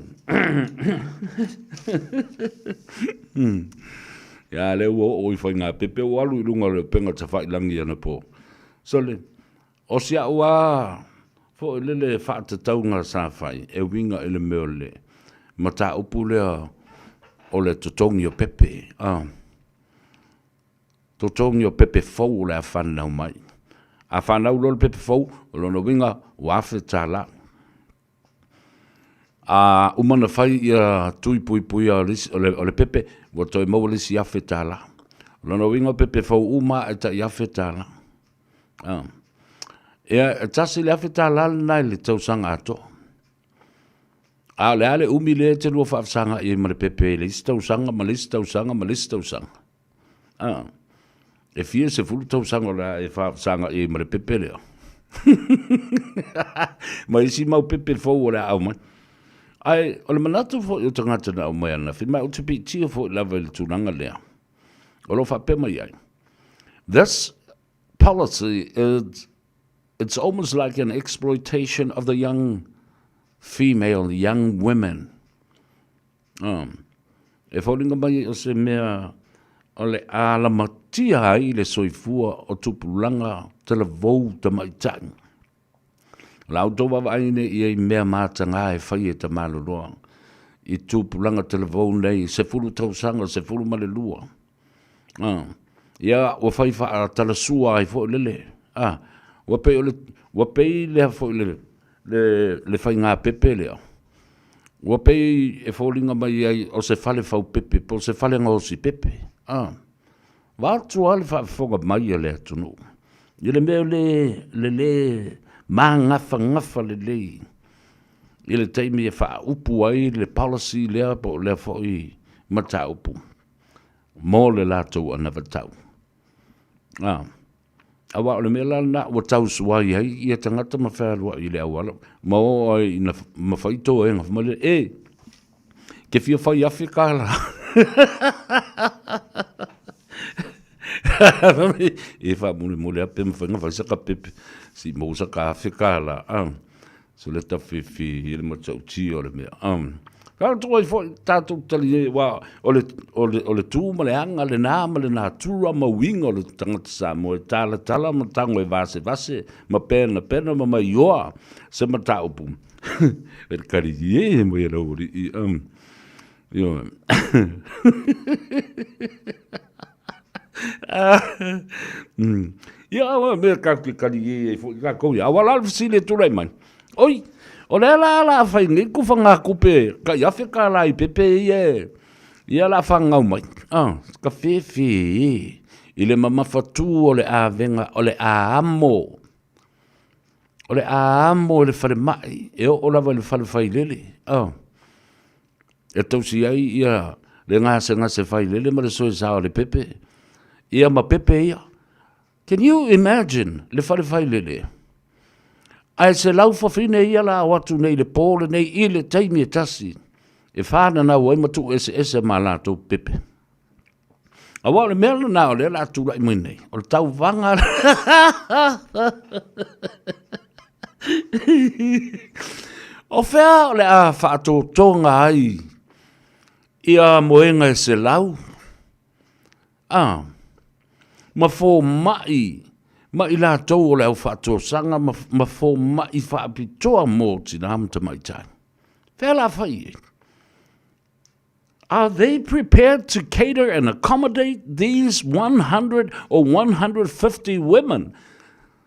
Ia lea ua oo i faiga pepe ua alu i luga o le upega tafailangi anapo. Sole, O si au lava foi lele faatatauga sa fai e uiga i le mea o le mataupu lea o le totogi o pepe, a, totogi o pepe fou o le a fanau mai. A fanau loa le pepe fou, o lona uiga ua $1,000. A uma ona fai ia tui puipuia o le, o le, o le pepe, ua toe maua le isi $1,000. O lona uiga o pepe fou uma e tai $1,000. Ah. Ia, e tasi le $1,000 lena i le tausaga atoa. A o le a le umi lea e te lua faafesagai ai ma le pepe i le isi tausaga ma le isi tausaga ma le isi tausaga. Ah. E fia sefulu tausaga o le a e faafesagai ai ma le pepe lea. Ma isi mau pepe fou o le a aumai. Ae o le manatu foi o tagata na aumai ananafi, ma ou te piitia foi lava i le tulaga lea, o lo o faapea mai ai, This policy is it's almost like an exploitation of the young female, young women. Um, e foliga mai o se mea o le a lamatia ai le soifua o tupulaga talavou tamaitai. O la outou vaavaai nei i ai mea mataga e fai e tamaloloa i tupulaga talavou nei, 10 tausaga, 12. Ah, ia ua fai faatalasua ai foi lele. Ah, ua pei o le, ua pei lea foi le, le, le faiga pepe lea. Ua pei e foliga mai ai o se fale fau pepe po o se fale gaosi pepe. Ah, Vaeatu lava le faafofoga mai a le atunuu i le mea le, le lē magafagafa lelei i le taimi e faaupu ai le policy lea po o lea foi mataupu mo le latou anavatau. A, aua o le mea la lena ua tausuai ai ia tagata ma fealuai i le auala ma oo ai ina mafai toega fai mai lea, e, Ke fia fai afe kālā. E faamolemole a pe mafai ona fai saka pepe se i maua saka afe kālā. Ah, so le tawhiwhi i le matautia o le mea. Ah. Ka atu ai foi tātou tali nei, wā, o le, o le, o le tū ma le anga le nā ma le natura ma uiga o le tagata Samoa e talatala ma tago e vasevase ma penapena ma maioa se mataupu. E le kari e mai e lau alii. Ioe. Ia, aua mea kāu ke kari e ai foi kākou ia. Aua la le fesili e tulai mai. Oi, o lea la la fai nei ku whangakupe, kai afe ka la i pepe ia e, ia la whangau mai. Ah, ka whewhe e, i le mamawhatu o le awenga, o le aamo. O le aamo i le falemai, e oo lava i le fale failele, oh. E tausi ai ia le gasegase failele ma le soesa o le pepe, ia ma pepe ia. Can you imagine le fale failele? Ae 100 fafine ia la o atu nei i le pō lenei i le taimi e tasi, e whānanau ai ma tuueseese ma latou pepe. Aua o le mea lena o lea o le a tulai mai nei, o le tauvaga O fea o le a faatotoga ai ia moega e 100? A, ma fomai ma i latou o le au faatosaga ma, ma fomai faapitoa mo tinā ma tamaitai. Fea la fai ai? Are they prepared to cater and accommodate these 100 or 150 women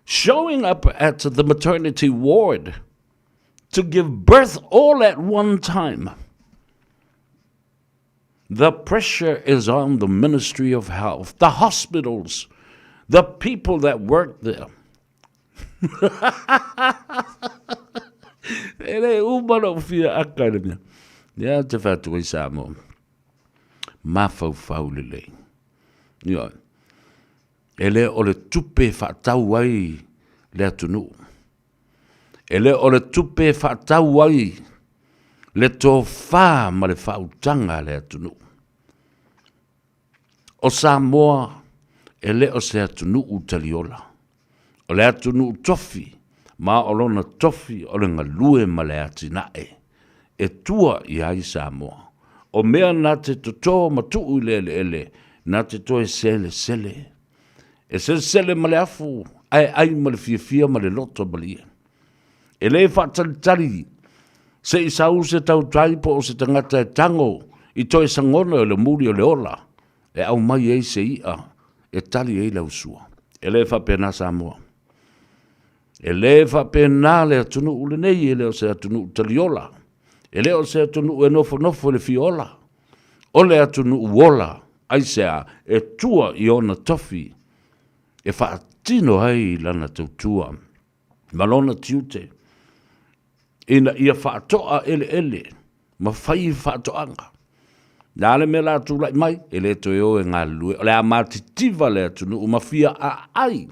showing up at the maternity ward to give birth all at one time? The pressure is on the Ministry of Health, the hospitals, the people that work there. E le uma lou fia aka i le mea. Ia te whatu ai Samoa. Mafaufau lelei. Ioe. E le o le tupe e faatau ai le atunuu. E le o le tupe e faatau ai le tofa ma le faautaga a le atunuu. O Samoa e le o se atunuu taliola. O le atunuu tofi, ma o lona tofi o le galue ma le atinae e tua i ai Samoa. O mea na te totō ma tuu i le eleele, na te toe selesele. E selesele ma le afu, ae ai ma le fiafia ma le loto malie. E le faatalitali se i sau se tautai po o se tagata e tago i toe sagona o le muli o le ola e aumai ai se i'a e tali ai lau sua. E le faapena Samoa. E le faapena le atunuu lenei, e le o se atunuu taliola, e le o se atunuu e nofonofo i le fia ola. O le atunuu ola, aisea, e tua i ona tofi e faatino ai lana tautua ma lona tiute ina ia faatoa eleele ma fai faatoaga. Le a le mea la tulai mai, e le toe o e galulue, o le a matitiva le atunuu ma fia aai.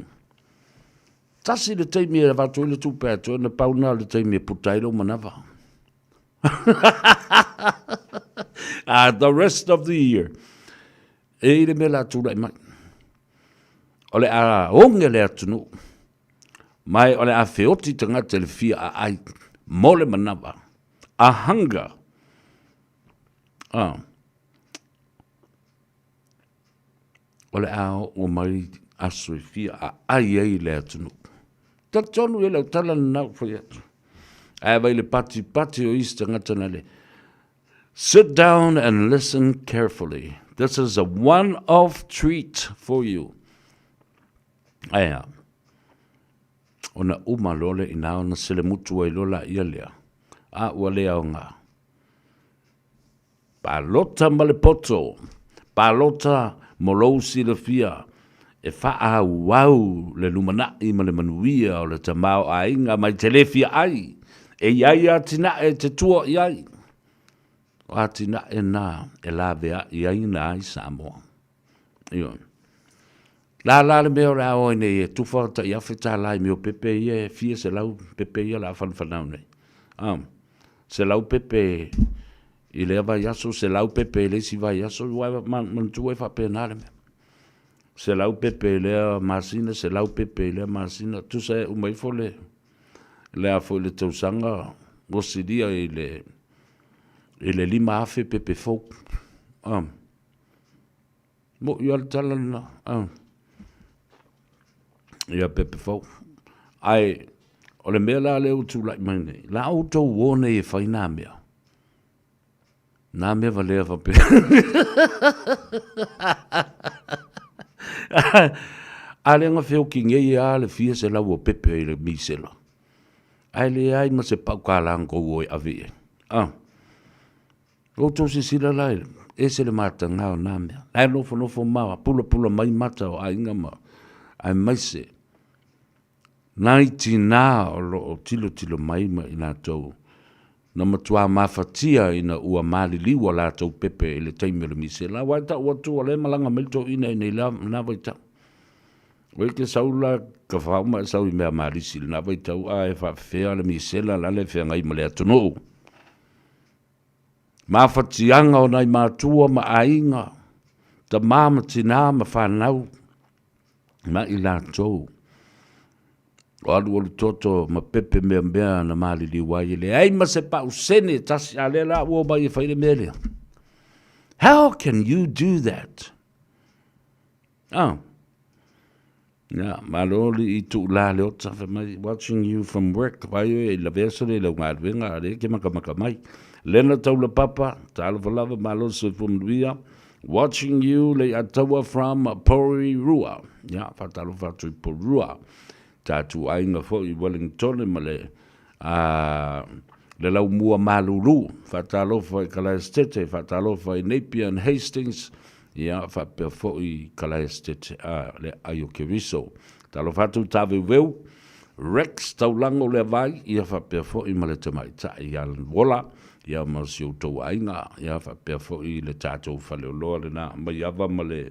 Tasi le taimi e avatu ai le tupe a toe, na pau na o le taimi e puta ai lou manava. The rest of the year. E i le mea la tūlai mai. O le a oge le atunuu. Ma o le a feoti tagata i le fia aai mo le manawa. A hunger. Ah. O le a oo mai aso e fia aai ai le atunuu. Talitonu ia lau tala lena ua fai atu. Ae vai le patipati o isi tagata na le. Sit down and listen carefully. This is a one-off treat for you. Ae a? Ona uma loa lea inā ona selemutu ai loa laia lea, a ua le aoga. Palota ma le poto, palota mo lou silafia e faaauau le lumanai ma le manuia o le tamaoaiga mai te le fia ai, e i ai atinae e te tua i ai. O atinae na e laveai ai na ai Samoa. Ioe. La la le mea o le a o ai nei e tufa tai afe tālā i mea o pepe ia e fia selau pepe ia la whanwhanau nei. Selau pepe i lea vaiaso, selau pepe i le isi vaiaso, ua manatua e faapena le mea. Selau pepe i lea masina, selau pepe i lea masina, tusa e uma ifo le, le a foi le tausaga ua silia i le, i le 5,000 pepe fou. Moʻi lava le tala lena. Ah. Ia pepe fou. Ae, o le mea la lea ua tulai mai nei, la outou o nei e fai nā mea. Nā mea walea faapea. A lea na feoki nei a le fia selau o pepe i le misela. Ae leai ma se pau kālā na tou o e ave i ai. Ah. Outou silasila la, ese le mataga o nā mea. La e nofonofo ma pulapula mai mata o aiga ma aemaise nai tinā o lo o tilotilo mai ma i latou na matuā mafatia ina ua maliliu a latou pepe i le taimi o le misela. Aua e tau atu o lea e malaga mai le toeaina i nei lena vaitau. Oi ke sau la ka whauma e sau i mea malisi lena vaitau a e faafefea le misela la le feagai ma le atunuu. Mafatiaga o nai matua ma aiga, tama ma tinā ma fanau, ma i latou. O alualu toto ma pepe meamea na maliliu ai e leai ma se pausene e tasi, a lea la ua omai e fai le mea lea. How can you do that? Ah. Ia, malo alii Tuulā Leota, fai mai, watching you from work, vai oe i lavea sole i lau galuega, a lea e ke makamaka mai. Lena Taulapapa, talofa lava, malo le soifua manuia, watching you Leiataua from Porirua. Ia, faatalofa atu i Porirua. Tatou aiga foi i Wellingtone ma le a le laumua malulu, faatalofa i Kalaesetete, faatalofa i Napier and Hastings, ia, faapea foi i Kalaesetete, a le ai o Keriso. Talofa atu i Tāweuveu, Rex Taulago Leavai, ia faapea foi ma le tamaitai ia Wola, ia ma si outou aiga, ia faapea foi le tatou faleoloa lena Maiava ma le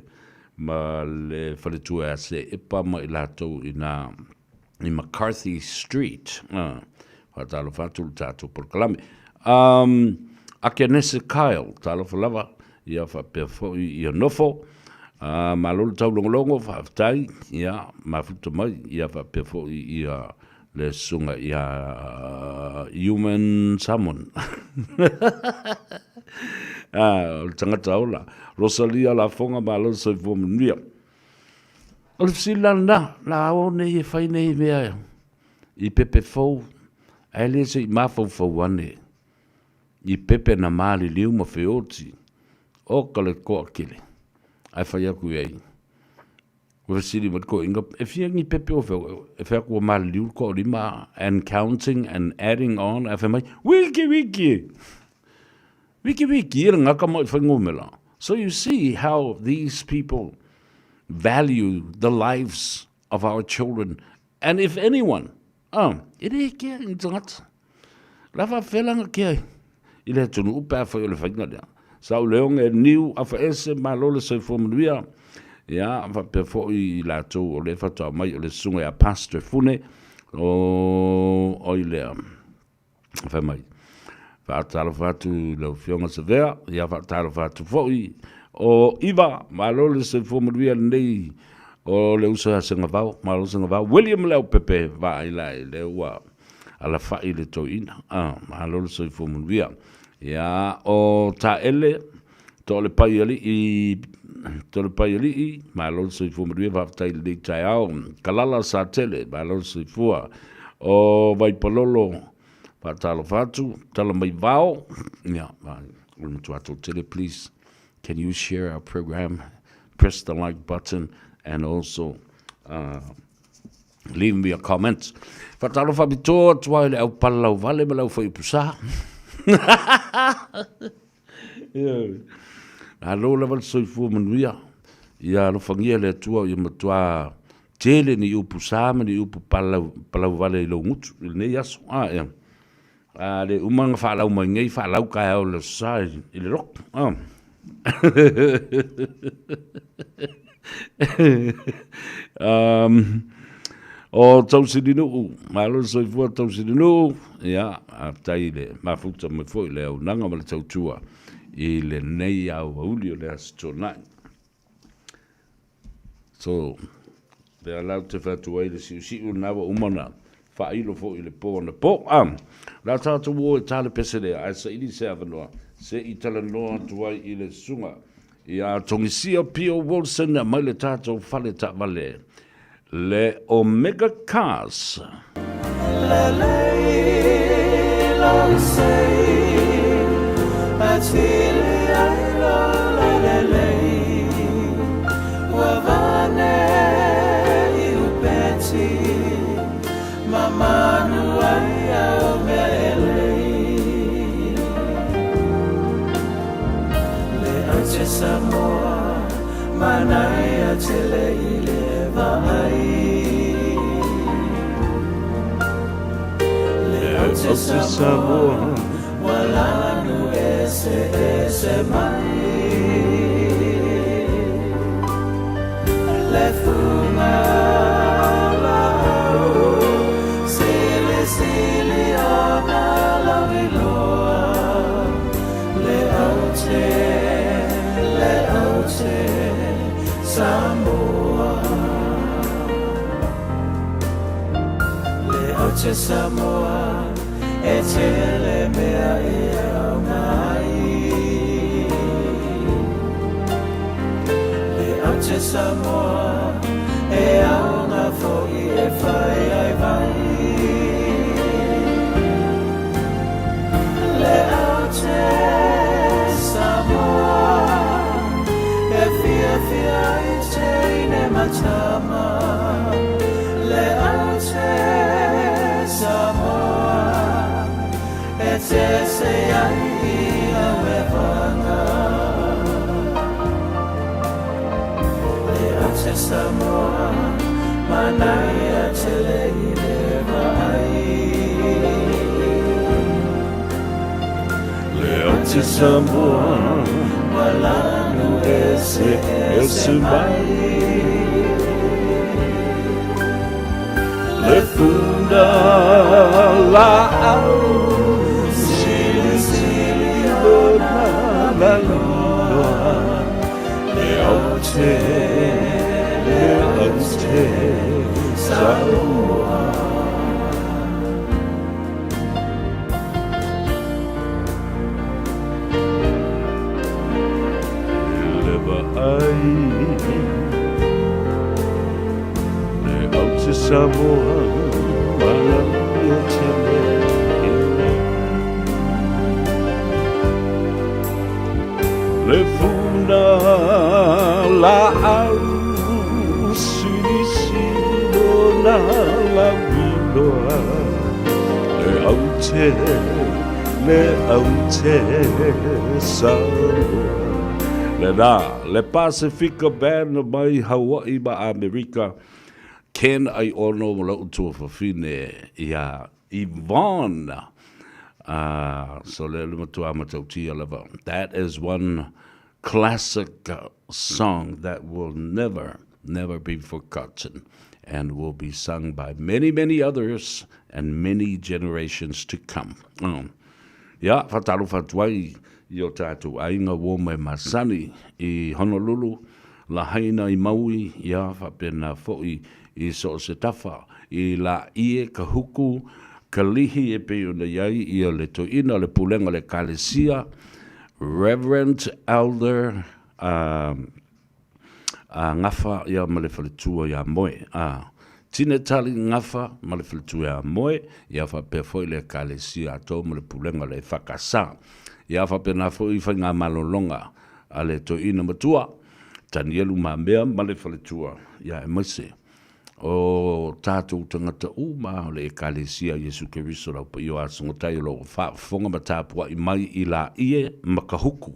ma le faletua ia Seepa ma i latou i nā i McCarthy Street. Faatalofa atu le tatou polokalame. Akenese Kyle, talofa lava, ia faapea foi ia nofo. Malo le taulogologo, faafetai, ia mafuta mai, ia faapea foi ia le susuga ia Human Salmon. O le tagata ola. Rosalia Lafoga, malo le soifua manuia. O le fesili la lena, la o nei e fai nei mea i pepe fou, ae le se i mafaufau ane i pepe na maliliu ma feoti, o ka le toatele, ae fai atu i ai. Ua fesili mai le toeaina, e fia ni pepe o fea? E fai atu ua maliliu le toalima, and counting and adding on, ae fai mai, wiki wiki! Wiki wiki e le gata mai fuainumera. So you see how these people value the lives of our children and if anyone, ah, e le kea i ni tagata. La faafefea kea i le atunuu pe afai o le faiga lea. Sa ou leoga e niu afaese malo le soifua manuia. Ia, faapea foi i latou o lea faatoa mai o le susuga ia Pastor Fune o, oi lea. Fai mai. Faatalofa atu i lau Afioga Savea, ia faatalofa atu foi o Iva, malo le soifua manuia lenei o le uso ia Segavao, malo Segavao, William Leaupepe, vaai la i lea ua alafai le toeaina, ah, malo le soifua manuia. Ia, o Taele, Toalepaialii, Toalepaialii, malo le soifua manuia, faafetai i lenei taeao. Kalala Satele, malo le soifua. O Vaipalolo, Faatalofa atu, tala mai vao. Ia, o le matua tele, please, can you share our program? Press the like button and also leave me a comment. Faatalofa apitoa atu ai le au palalau vale ma le au faiupusa. Malo lava le soifua manuia. Ia alofagia le Atua ia matua tele ni upu sa ma ni upu palau, palau vale i lou gutu i lenei aso. A, ia. A le uma na faalau mai nei, faalau taeao i le aso sa i le lotu. A. um, o Tausilinuu, malo le soifua Tausilinuu, ia, faafetai i le mafuta mai foi le auaunaga ma le tautua i lenei aoauli o le Aso Toonai. So, lea la ou te fai atu ai le siusiu lena ua uma ona faailo foi i le po anapo. A, o le a tatou o e ta le pese lea, ae saili se avanoa se i talanoa atu ai i le susuga ia Togisia Pio Wilson mai le tatou fale taavale le Omega Cars. Lena, le Pasifika Band mai Hawaii ma Amerika, Ken Aiono ma lou tuafafine ia Yvonne. So le le matua matautia lava. That is one classic song that will never, never be forgotten and will be sung by many, many others and many generations to come. Ia, faatalofa atu ai i o tatou aiga ua omai masani i Honolulu, Lahaina i Maui, ia, faapena foi i so o se tafa i Laie, Kahuku, Kalihi e pei ona i ai ia le toeaina o le pulega o le Ekalesia, Reverend Elder a Gafa ia ma le faletua ia Moe, a Tine Tali Gafa ma le faletua ia Moe, ia faapea foi le Ekalesia atoa ma le pulega o le EFKS. Ia faapena foi faigamalologa a le toeaina matua, Tanielu Mamea ma le faletua, ia aemaise o tatou tagata uma o le Ekalesia a Iesu Keriso lau paia o Asogotai o lo o faafofoga ma tapuai mai i Laie ma Kahuku.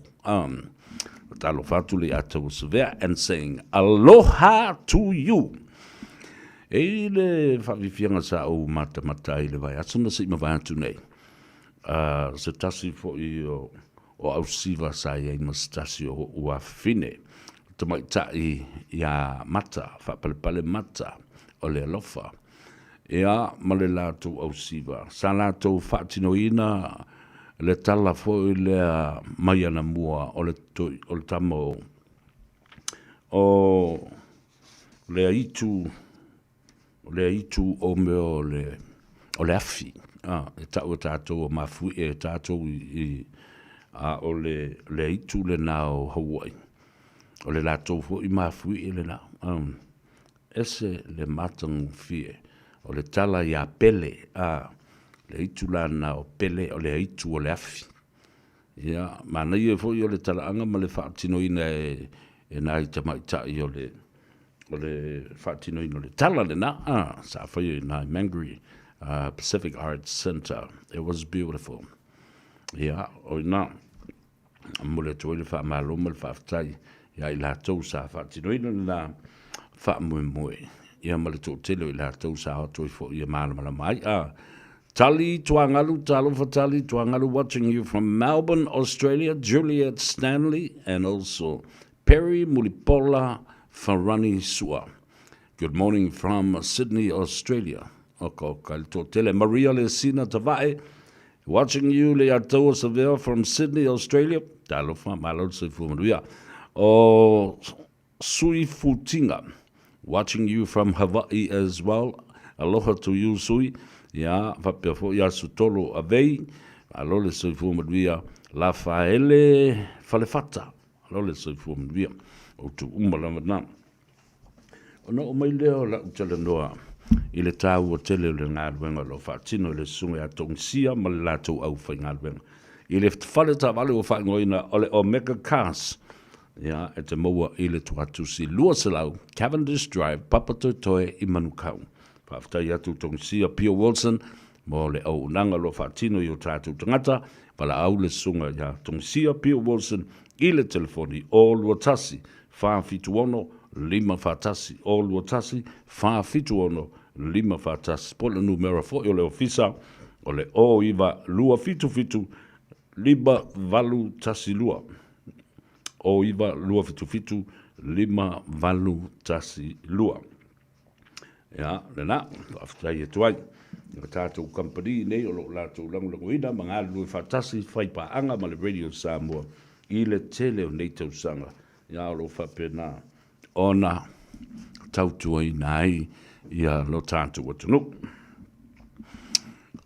Talofa atu le ia Taua Savea and saying aloha to you. E i le faafiafiaga sa ou matamata ai le vaiaso na se i mavae atu nei, se tasi foi o o Ausiva sa i ai ma se tasi o o'u afafine, tamaitai iā Mata, faapalepale mata o le alofa, ia ma le latou ausiva. Sa latou faatinoina le tala foi lea mai anamua o le o le tama o o Leaitu O lea itu o mea o le, o le afi, a, e tau e tātou o mafuie e tātou i, i a o le, lea itu lena o Hawaii. O le latou foi mafuie lena. Um, ese le matagofie o le tala iā Pele, a, le itu lana o Pele o le itu o le afi. Ia, manaia foi o le talaaga ma le faatinoina e, e nai tamaitai o le, o le faatinoina o le tala lena, a, sa faia i nai Mangere Pacific Arts Centre. It was beautiful. Ia, o ina, momoli atu ai le faamalo ma le faafetai ia i latou sa faatinoina lena faamoemoe, ia ma le toatele o i latou sa o atu ai foi e malamalama ai. A, Tali Tuangalu, talofa Tali Tuangalu watching you from Melbourne, Australia, Juliet Stanley and also Perry Mulipola Farani Sua. Good morning from Sydney, Australia. Oka oka le toatele. Maria Lesina Tavae, watching you le Ataua Savea from Sydney, Australia. Talofa, malo le soifua manuia. O Sui Futinga, watching you from Hawaii as well. Aloha to you Sui. Ia, faapea foi ia Sutolo Avei, malo le soifua manuia. Lafaele Falefata, malo le soifua manuia. Outou uma lava na. Ona oo mai lea o lau talanoa i le taua tele o le galuega o lo o faatino e le Susuga ia Togisia ma le latou aufaigaluega i le fale taavale ua faaigoaina o le Omega Cars, ia, e te maua i le Tuatusi 200 Cavendish Drive, Papatoetoe i Manukau. Faafetai atu Togisia Pio Wilson mo le auaunaga o lo o faatino i o tatou tagata, valaau le Susuga ia Togisia Pio Wilson i le telefoni 021 476 541 021 476 541 po o le numera foi o le ofisa o le 09277 5812 09277 5812. Ia, lena, faafetai atu ai i le tatou kamupani nei o lo o latou lagolagoina ma galulue faatasi fai paaga ma le Radio Samoa i le tele o nei tausaga, ia o lo o faapena ona tautuaina ai ia lo tatou atunuu.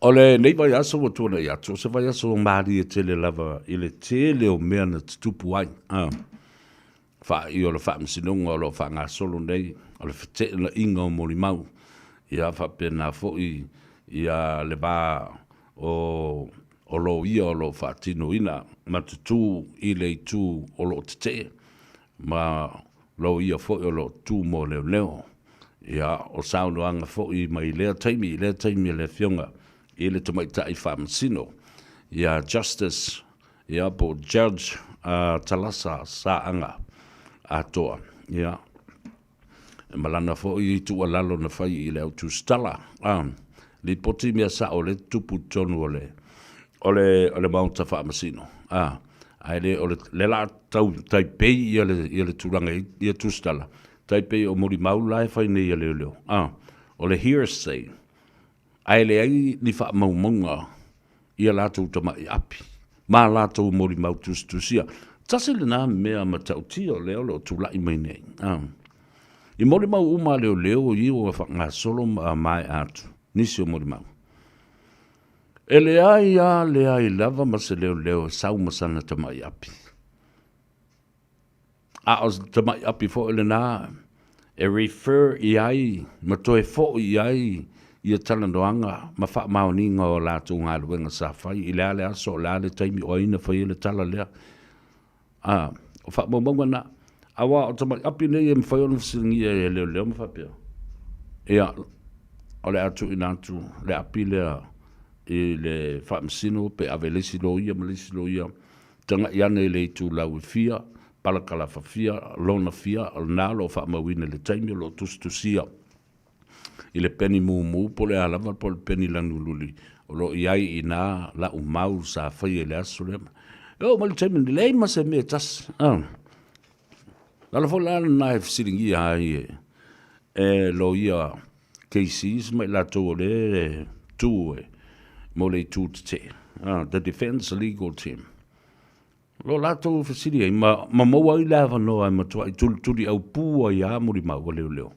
O lenei vaiaso ua tuanai atu, o se vaiaso malie tele lava i le tele o mea na tutupu ai. Faaii o le Faamasinoga o lo o faagasolo nei, o le feteenaiga o molimau, ia faapena foi ia le va o o loia o lo o faatinoina ma tutū i le itu o lo o tetee ma loia foi o lo o tu mo leoleo. Ia, o saunoaga foi mai lea taimi i lea taimi a le Afioga i le Tamaitai Faamasino, ia Justice Ia, po o Judge Talasa Saaga Atoa, ia, ma lana foi tuualalo na fai i le au tusitala, a, lipoti mea sao o lea e tutupu i totonu o le, o le, o le Maota Faamasino, a, ae le o le, lea la tau taipei ia le, ia le tulaga i ia tusitala, taipei o molimau la e fai nei e leoleo, a, o le hearsay, ae leai ni faamaumauga. i a latou tama'i api ma a latou molimau tusitusia. Tasi lena mea matautia o lea o lo o tula'i mai nei. A. I molimau uma a leoleo o ia ua faagasolo ma a maea atu nisi o molimau. E leai a leai lava ma se leoleo e sau ma sana tama'i api. A o se tama'i api foi lena e refer i ai ma toe fo'i i ai ia talanoaga ma faamaoniga o a latou galuega sa fai i le a le aso, o le a le taimi, o ai na faia le tala lea. A, o faamaumauga na. Aua o tama'i api nei e mafai ona fesiligia e leoleo ma faapea, ia, o le a tuuina atu le api lea i le faamasino pe ave i le isi loia ma le isi loia Taga'i ane i le itulau e fia, palakalafa fia, lona fia, o lena o lo o faamauina i le taimi o lo o tusitusia i le peni mumu po o le a lava po o le peni lanululi o lo o i ai i ina la'u mau sa faia i le aso lea. E oo mai le taimi lenei, leai ma se mea e tasi. Ah. Lalo foi la lena e fesiligia ai e, e loia KCs ma i latou o lea e tu e mo le itu tetee, ah, the defence legal team. Lo latou fesili ai ma, ma maua ai le avanoa e matuai tulituli aupū ai a molimau a leoleo.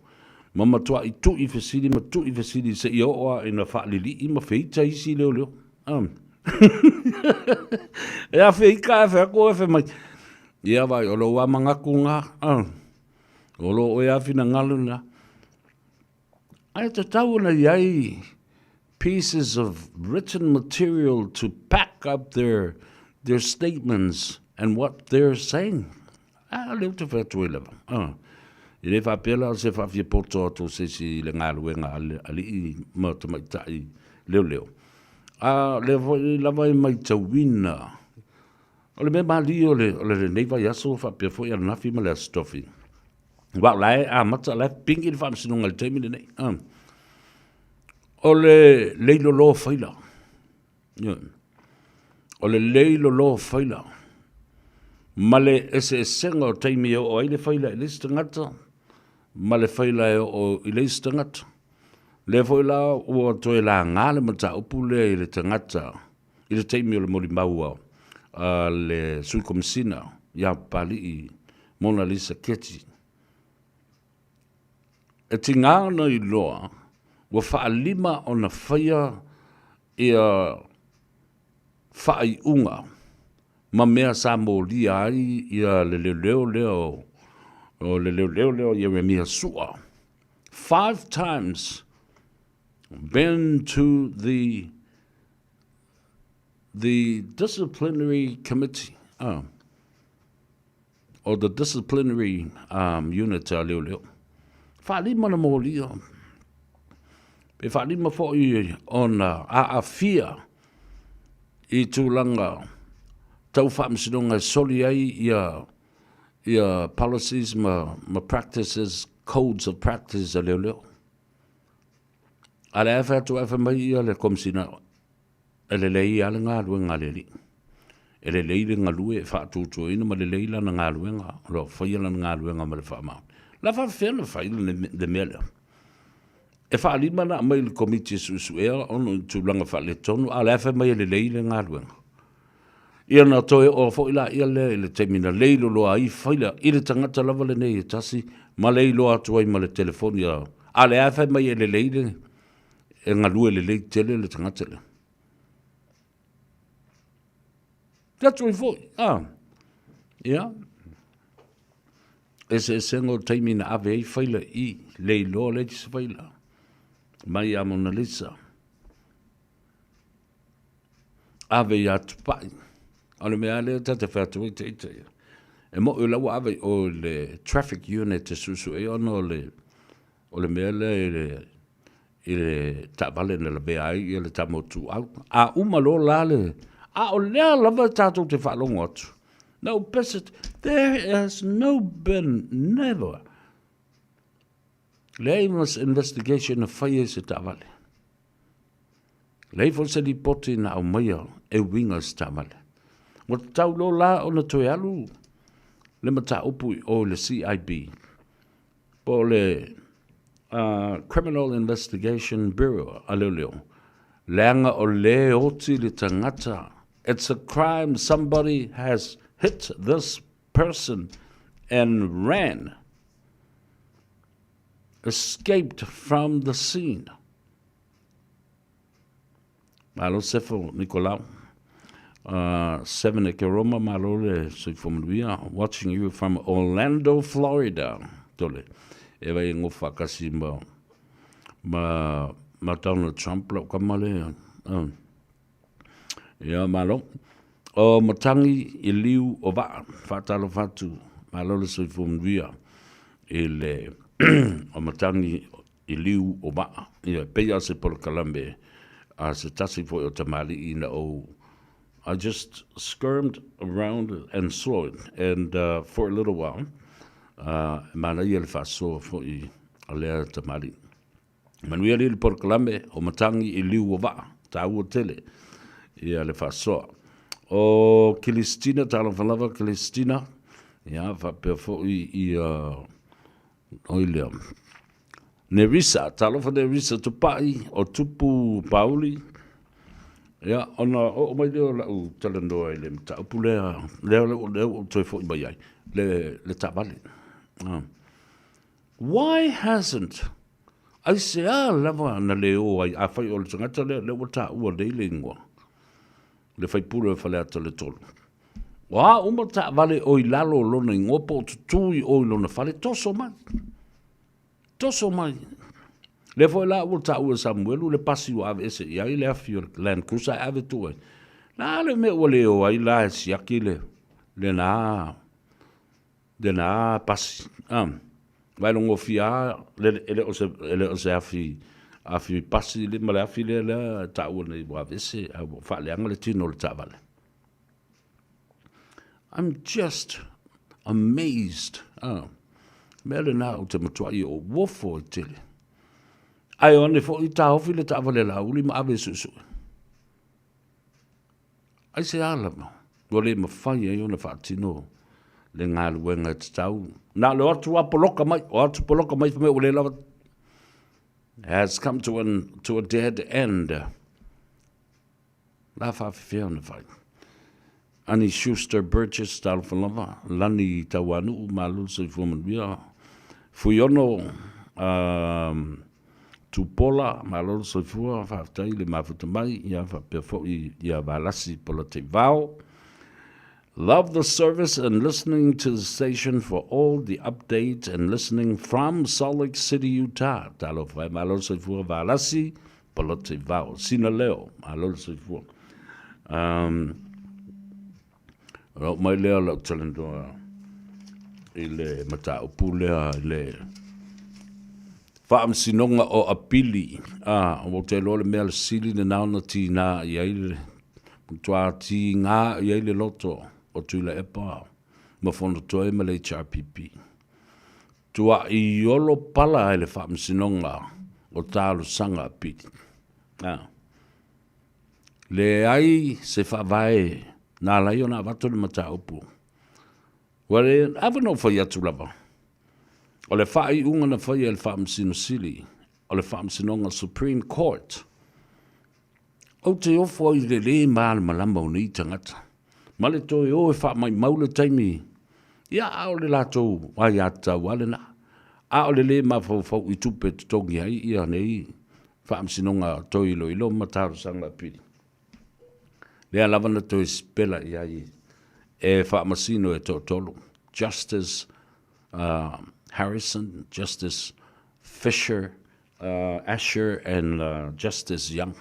Ma matuai tu'i fesili ma tu'i fesili seia oo a ina faalili'i ma feita isi leoleo. Ah. e a feita ae fai atu oe fai mai, ia vai, o lou a manatu na, ah. O lo oe a finagalo na. Ae tatau ona i ai pieces of written material to back up their, their statements and what they're saying. A lea ou te fai atu ai lava. Ah. E le faapea la o se faafiapoto atu o se isi i le galuega a le alii ma tamaitai leoleo. A lea foi lava e maitauina o le mea malie o le, o le lenei vaiaso faapea foi ananafi ma le Aso Tofi. Aua o la e amata, o la e pigi le faamasinoga i le taimi lenei. Ah. O le leilolo faila. O le leilolo faila. Ma le eseesega o taimi e oo ai le faila i le isi tagata, ma le faila e oo i le isi tagata. Lea foi la ua toe laga le mataupu lea i le tagata i le taimi o le molimau a le Sui Komesina ia Papali'i Mona Lisa Keti. E tiga ona iloa ua faalima ona faia ia faaiuga ma mea sa molia ai ia le leoleo lea o le leoleo lea o Ieremia Su'a. Five times been to the the disciplinary committee uh, or the disciplinary um, unit a leoleo. Faalima na molia. Pe faalima foi ona aafia i tulaga tau faamasinoga e soli ai ia ia policies ma, ma practices, codes of practice a leoleo. A le fai atu ae fai mai ia le Komesina, e lelei lava le galuega a le alii. E lelei le galue e faatuatuaina ma lelei lana galuega, o lo o faia lana galuega ma le faamaoni. La faapefea ona fai le mea lea? E faalima ona aumai i le Komiti e suesuea ona o tulaga faaletonu, a o la e fai mai e lelei le galuega. Ia ona toe oo foi laia lea i le taimi na leiloloa ai faila i le tagata lava lenei e tasi ma leiloa atu ai ma le telefoni a a lea fai mai e lelei le e galue lelei tele le tagata lea. Te atu ai foi, a, ia, eseesega o taimi na ave ai faila i leiloa le isi faila mai ia Mona Lisa. Ave ia Tupai. O le mea lea ta te fai atu ai te ita ia. E mo'i o la ua ave i o i le traffic unit e suesue ai ona o le, o le mea lea i le, i le taavale na lavea ai ia le tama o Tuuau. A uma loa la le, a o lea lava tatou te faalogo atu. Na ou pese, there has no been, never, leai ma se investigation na faia i se taavale. Leai foi se lipoti na aumaia e uiga i se taavale. Ua tatau loa la ona toe alu le mataupu i o i le CIB, po o le uh, Criminal Investigation Bureau a leoleo. Leaga o lē oti le tagata. It's a crime somebody has hit this person and ran. Escaped from the scene. Malo Sefo Nicolau. Uh, Seven Ekeroma, malo le soifua manuia. Watching you from Orlando, Florida. Tole. E vai ngofa kasi ma, ma, ma Donald Trump lau kama le. Uh. Ia, malo. O Matangi i liu o vaa, faatalofa atu, malo le soifua manuia i le o Matangi i liu o vaa. Ia, e pei lava se polokalame a se tasi foi o tamalii na ou I just skirmed around and saw it and uh, for a little while uh, e manaia le faasoa foi a lea tamalii. Manuia li le polokalame o Matangi i liu o vaa, taua tele ia le faasoa. O Kilistina, talofa lava Kilistina, ia faapea foi ia oi lea. Nerisa, talofa Nerisa Tupai o Tupu Pauli. Ia, ona oo mai lea o lau talanoa i le mataupu lea, lea lea ua toe foi mai ai, le, le taavale. Ah. Why hasn't Aisea lava na le o ai afai o le tagata lea lea ua taua nei le igoa, le faipule o Faleata le 3. O a uma taavale o i lalo o lona igoa po o tutū i o i lona fale, toso mai. Toso mai. Lea foi la ua taua e Samuelu le pasi ua aveese i ai le afi o le Land Cruiser ae ave tuu ai. La le mea ua le o ai la e siaki le, lena Lena pasi. A, vaelogofia a, le, e le o se, e le o se afi, afi pasi le, ma le afi lea, lea e taua nei ua aveese, a ua faaleaga le tino o le taavale. I'm just amazed. A, mea lena ou te matuai o uofo ai tele. Ae o ane foi taofi le taavale a Laauli ma ave e suesue. Aisea lava ua le mafai ai ona faatino le galuega e tatau? Na o le o atu lava poloka mai, o atu poloka mai fai mai ua le lava. Has come to, an, to a dead end. La faafefea ona fai. Ani Schuster Burgess, talofa lava, lani Tauanu'u, malo le soifua manuia. Fuiono, um, Tupola, malo le soifua, faafetai le mafuta mai, ia faapea foi ia Valasi Polataivao. Love the service and listening to the station for all the updates and listening from Salt Lake City, Utah. Talofa e, malo le soifua Valasi Polataivao. Sina leo, malo le soifua. Um, Ona oo mai lea o lau talanoa i le mataupu lea i le faamasinoga o Apili. A, ua ou te iloa le mea le sili lena ona tiga i ai le, matua tiga i ai le loto o Tuilaepa ma Fonotoe ma le HRPP. Tuaiolo pala ai le faamasinoga o talosaga Apili. A. Leai se faavae na ala ai ona avatu le mataupu. Ua le ava na ou fai atu lava, o le faaiuga na faia e le Faamasino Sili o le Faamasinoga Supreme Court, ou te ofo ai i le lē malamalama o nei tagata, ma le toe o e faamaimau le taimi, ia a o le latou aiatatau lava lena, a o le lē mafaufau i tupe e totogi ai ia nei Faamasinoga toe iloilo ma talosaga apili. Lea lava na toe sipela i ai e faamasino e toatolu, Justice uh, Harrison, Justice Fisher, uh, Asher and uh, Justice Young.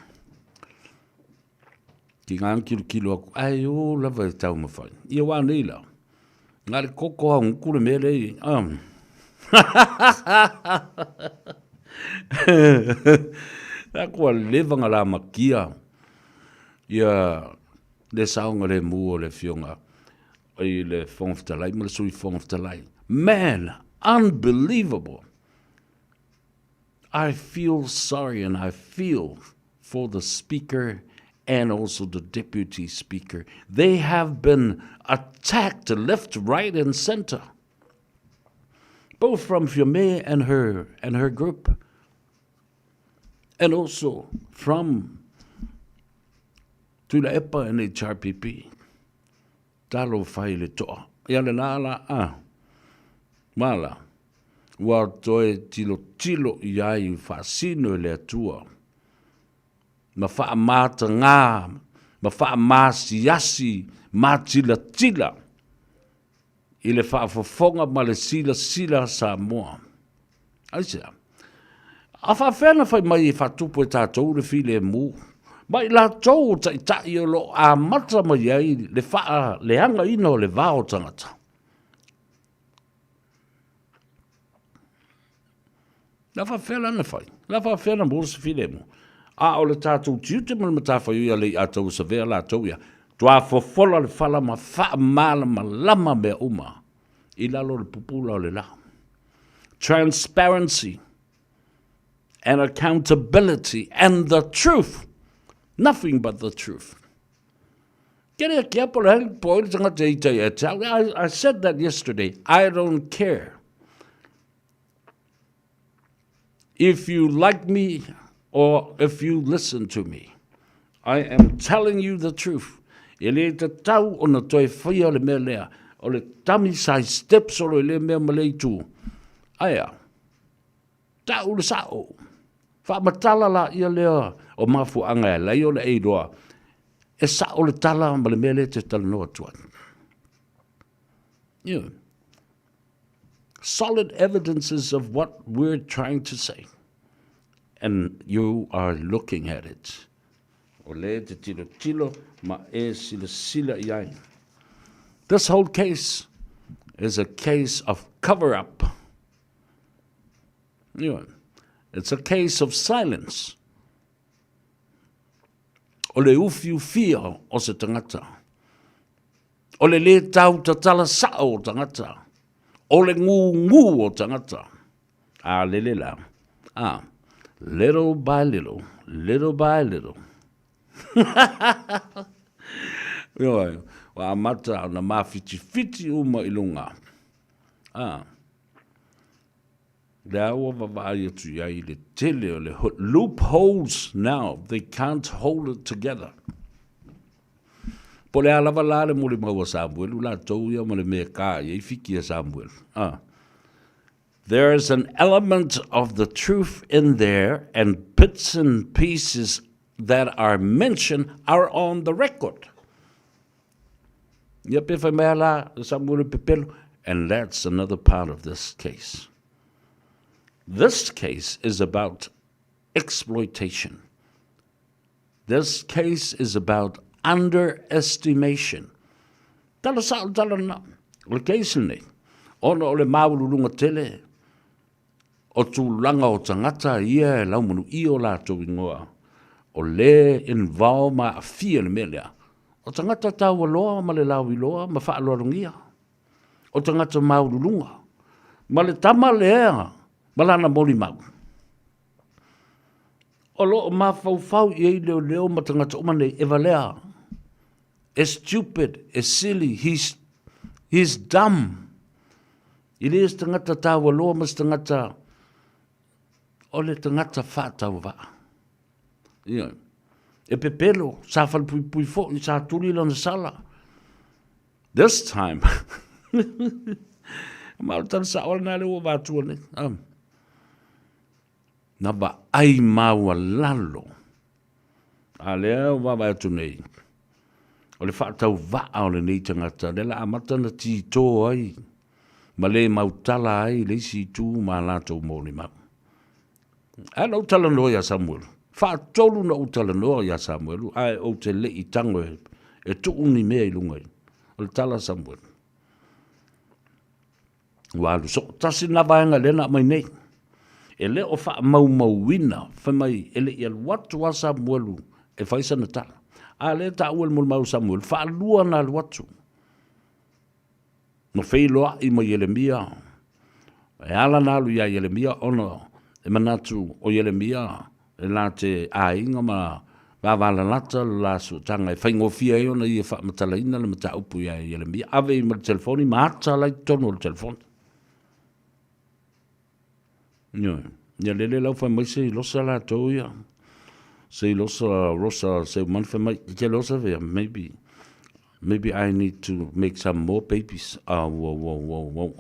Ki ngā kilokilo aku, ai o lava e taumawhai. Ia wā nei la, ngā le koko hau nguku le mea lei. Um. La kua leva ngā la makia ia le saonga le mu o le fionga i le Fofoga Fetalai ma le Sui Fofoga Fetalai. Man, unbelievable. I feel sorry and I feel for the Speaker and also the Deputy Speaker. They have been attacked left, right and centre, both from Fiame and her, and her group, and also from Tuilaepa NHRPP. Talofa i le toa. Ia lena la a. Ma la, ua toe tilotilo i ai i faasino e le Atua, ma faamatagā ma faamasiasi matilatila i le faafofoga ma le silasila a Samoa. Aisea? A faafefea na fai mai e faatupu e tatou le filemu, ma i latou o taitai o lo o amata mai ai le faaleagaina o le va o tagata? Na faafefea la na fai? Na faafefea na maua se filemu? A o le tatou tiute ma le matafaioi a Leiataua Savea latou ia, toa fofola le fala ma faamalamalama mea uma i lalo o le pupula o le la. Transparency and accountability and the truth. Nothing but the truth. Kere kia po le po le tangata i tai e te I said that yesterday. I don't care. If you like me or if you listen to me, I am telling you the truth. E le tatau ona toe whaia le mea lea, o le tami sai step solo i le mea ma le itu. Aia, tau le sao. Whaamatala la ia lea o mafuaanga e lai o le eiroa. E sao le tala ma le mea lea te talanoa atu ai. Yeah. Solid evidences of what we're trying to say. And you are looking at it. O le te tilo tilo ma e sila sila i ai. This whole case is a case of cover-up. Yeah. It's a case of silence. O le ufiufia o se tangata. O le lē tau tatala sao o tagata. O le ngūngū o tagata. A lele la. A, little by little, little by little. Ioe, ua amata ona mawhitiwhiti uma i lunga. A, lea ua vavaai atu i ai le tele o le loopholes now, they can't hold it together. Po o le a lava la le molimau a Samuelu latou ia ma le mea e ka i ai fiki a Samuelu. Ah. There is an element of the truth in there and bits and pieces that are mentioned are on the record. Ia pe whai mai ala Samuelu pepelo, and that's another part of this case. This case is about exploitation. This case is about underestimation. Tala sao tala na. O le case lenei, ona o le māululuga tele o tulaga o tagata ia e laumanuia o latou ingoa, o le involve ma aafia i le mea lea, o tagata taualoa ma le lauiloa ma faaaloalogia, o tagata māululuga, ma le tama lea ma lana molimau. O lo o mafaufau i ai leoleo ma tagata uma nei e valea. E stupid, e silly, he's, he's dumb. I le se tagata taualoa ma se tagata o le tagata faatauvaa. Ia. E pepelo, sa falepuipui foi, sa tuli lana sala. This time, ma o le tala sao lena lea ua vatua nei. Um. Na vaai maualalo. A lea ua vaavaai atu nei, o le faatauvaa o lenei tagata, lea la amata ona tito ai ma le mautala ai le isi itu ma latou molimau. Ae na ou talanoa iā Samuelu, faatolu na ou talanoa iā Samuelu, ae ou te le i tago e, e tuu ni mea i luga i. O le tala a Samuelu. Ua alu soo. Tasi lena vaega lea na aumai nei. E le o faamaumauina, fai mai, e le i alu atu lava Samuelu e fai sana tala. A lea e taua e le molimau o Samuelu, faalua ona alu atu. Na feiloai ma Ieremia. E ala ona alu ia Ieremia ona e manatu o Ieremia e la te aiga ma vavalalata le la sootaga e faigofie ai ona ia faamatalaina le mataupu ia Ieremia. Ave i ma le telefoni ma ata la i totonu o le telefoni. Ioe. Ia lele lau fai mai se i losa latou ia. Sei losa rosa seu man fai mai ke losa vea maybe maybe I need to make some more babies. Ah, whoa, whoa, whoa, whoa.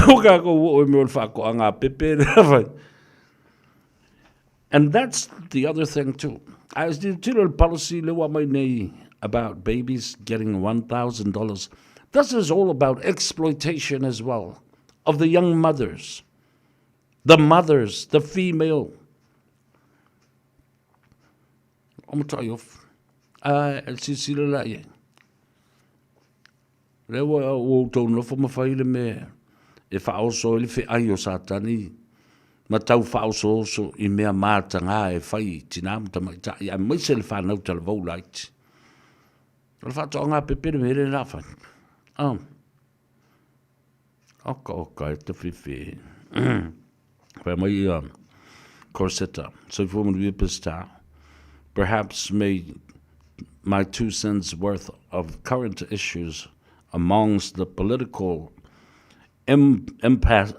O kākou o e mea o le whaakoanga a pepe le whai. And that's the other thing too. I was the policy le wa mai nei about babies getting $1,000. This is all about exploitation as well of the young mothers. The mothers, the female. O matai off. A e silasila la i ai. Lea ua outou nofo ma fai le mea e faaoso ai le feai o Satani ma tau faaosooso i mea matagā e fai i tinā ma tamaitai aemaise le fanau talavou laiti. O le faatoaga a Pepe le mea lea la fai. Ah. Oka oka e te whiwhi. Whai mai ia Corsetta. Soifua manuia Pista. Perhaps may my two cents worth of current issues amongst the political impasse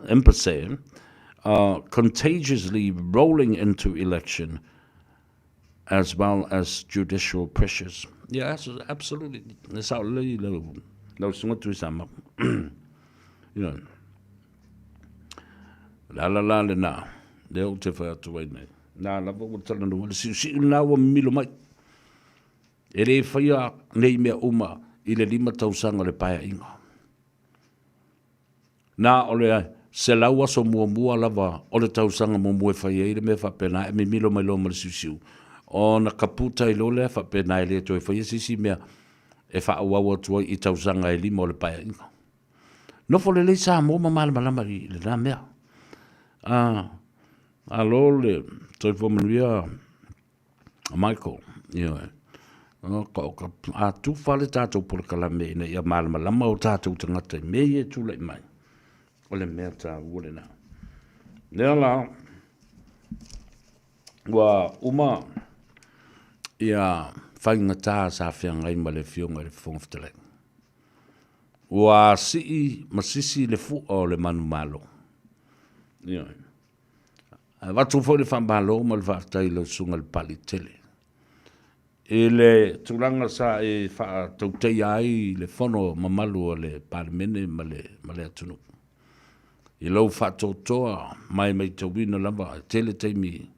contagiously rolling into election as well as judicial pressures. Yeah, absolutely. E sao lelei lau, lau susuga Tuisama. Yeah. La la la le nā, lea ou te whai atu ai nei. Nā lava ua talanoa, le siusiu nā ua mimilo mai. E le whaia nei mea uma i le lima tausaga o le paeaiga. Na o le 100 aso muamua lava o le tausaga muamua e fai ai le mea faapena e mimilo mai loa ma le siusiu, ona kaputa ai loa lea faapena e le toe faia se isi mea e faaauau atu ai i tausaga e lima o le paeaiga. Nofo lelei Samoa ma malamalama i lena mea. A, alo le soifua manuia Michael, ioe. O ka, o ka, a tufa le tātou polokalame ina ia malamalama o tātou tagata i mea ia e tulai mai. O le mea tāua lena. Lea la, ua uma ia faigata sa feagai ma le Afioga i le Fofoga Fetalai. Ua sii ma sisi le fua o le manumalo. Ioe. Ae avatu foi le faamalo ma le faafetai i lau Susuga i le Papalii tele i le tulaga sa e faatauteia ai le fono mamalu a le Palemene ma le, ma le atunuu. I lou faatoatoa ma e maitauina lava e tele taimi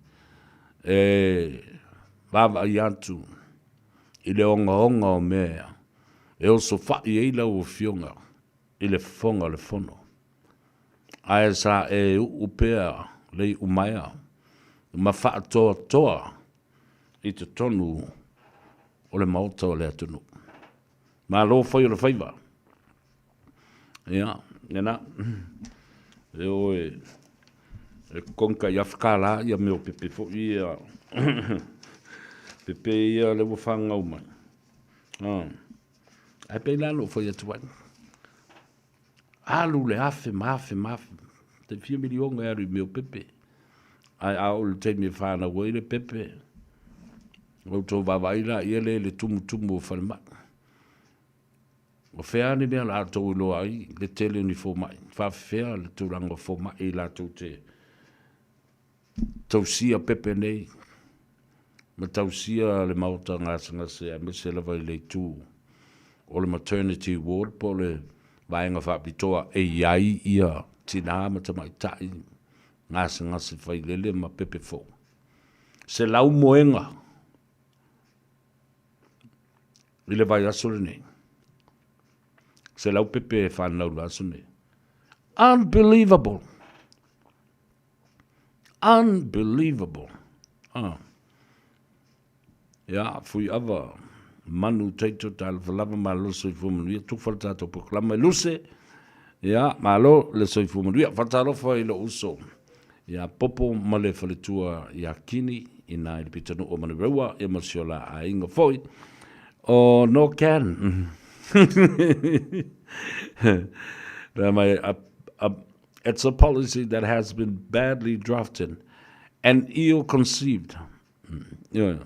e vaavaai atu i le ogaoga o mea e osofai ai lau Afioga i le fofoga o le fono. Ae sa e uu pea le iumaea ma faatoatoa i totonu o le Maota o le atunuu. Malo fai o le faiva. Ia, lena. E o e, e konka i afe kālā ia mea o pepe foi ia. Pepe ia le ua whangau mai. Ah. Ae pei la lou fai atu ai. Alu le afe ma afe ma afe. Te fia miliona e alu i mea o pepe. Ae a oo i le taimi e whanau ai le pepe, outou vaavaai laia lea i le tumutumu o falemai. O fea ni mea latou iloa ai le tele o ni fomai? Faafefea le tulaga o fomai latou te tausia pepe nei ma tausia le maota gasegase aemaise lava i le itu o le maternity ward po o le vaega faapitoa e i ai ia tinā ma tamaitai gasegase failele ma pepe fou. 100 moega i le vaiaso lenei. 100 pepe e whanau le vaiaso nei. Unbelievable! Unbelievable! Ah. Ia, fui ava, manu teito talofa lava, malo le soifua manuia, tufa le tatou polokalama e luse, ia, malo le soifua manuia, faatalofa i lou uso ia Popo ma le faletua ia Kini, ina i le pitonuu o Manurewa, ia ma si o la aiga foi, o Norcan. Nā mai, a, a, It's a policy that has been badly drafted and ill-conceived. Yeah.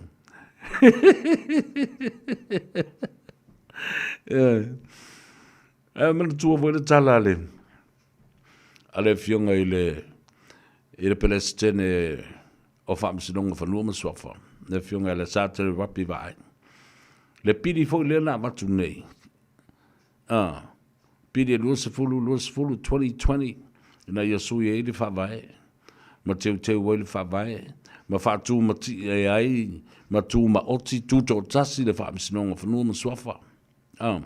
Yeah. E manatua foi le tala a le. a le Afioga i le i le Peresetene o Faamasinoga o Fanua ma Suafa, le Afioga ia Lesatele Rapi Vaai. Le pili foi lea na avatu nei, a, pili e 20, 20, 2020, ina ia sui ai le Faavae, ma teuteu ai le Faavae, ma faatumatie ai ma tumaoti tutoatasi le Faamasinoga o Fanua ma Suafa. A.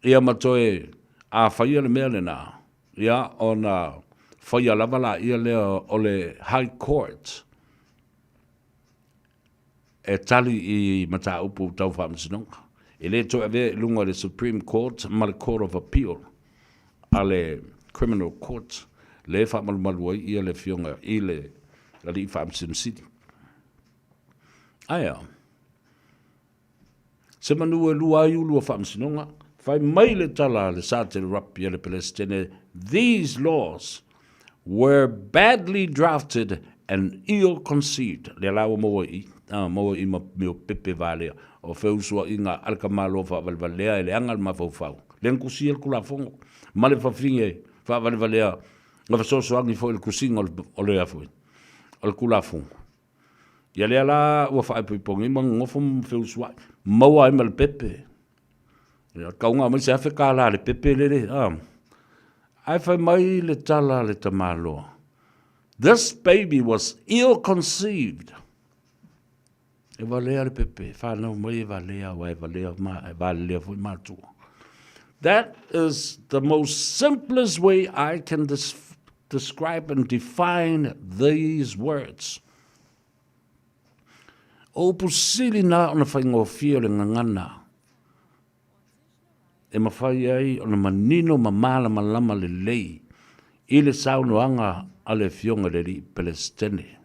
Ia ma toe a faia le mea lena, ia ona faia lava laia lea o le High Court e tali i mataupu tau faamasinoga. E le toe avea i luga o le Supreme Court ma le Court of Appeal a le Criminal Court le faamalumalu ai ia le afioga i le Alii Faamasino Sili. Ae a? Se manu e lua ai ulu o faamasinoga, fai mai le tala a le Satele Rugby a le Pelesitene, These laws were badly drafted and ill-conceived. Lea la ua maua i i, a, maua i i ma mea o pepe valea, o feusuaiga a le tamaloa faavalevalea e leaga le mafaufau. Lea na tusia le Tulafono ma le fafine faavalevalea na fesoasoani foi i le tusiga o le, o le Tulafono. Ia lea la ua faaipoipo nei ma nonofo ma feusuai, maua ai ma le pepe. Ia tauga mai se $1000 a le pepe lele, a. Ae fai mai le tala a le tamaloa, This baby was ill conceived. E valea le pepe, whanau mai e valea, aua e valea, ma, e valelea foi matua. That is the most simplest way I can describe and define these words. O upu sili na ona faigofie o le gagana e mafai ai ona manino ma malamalama lelei i le saunoaga a le Afioga i le Alii Peresetene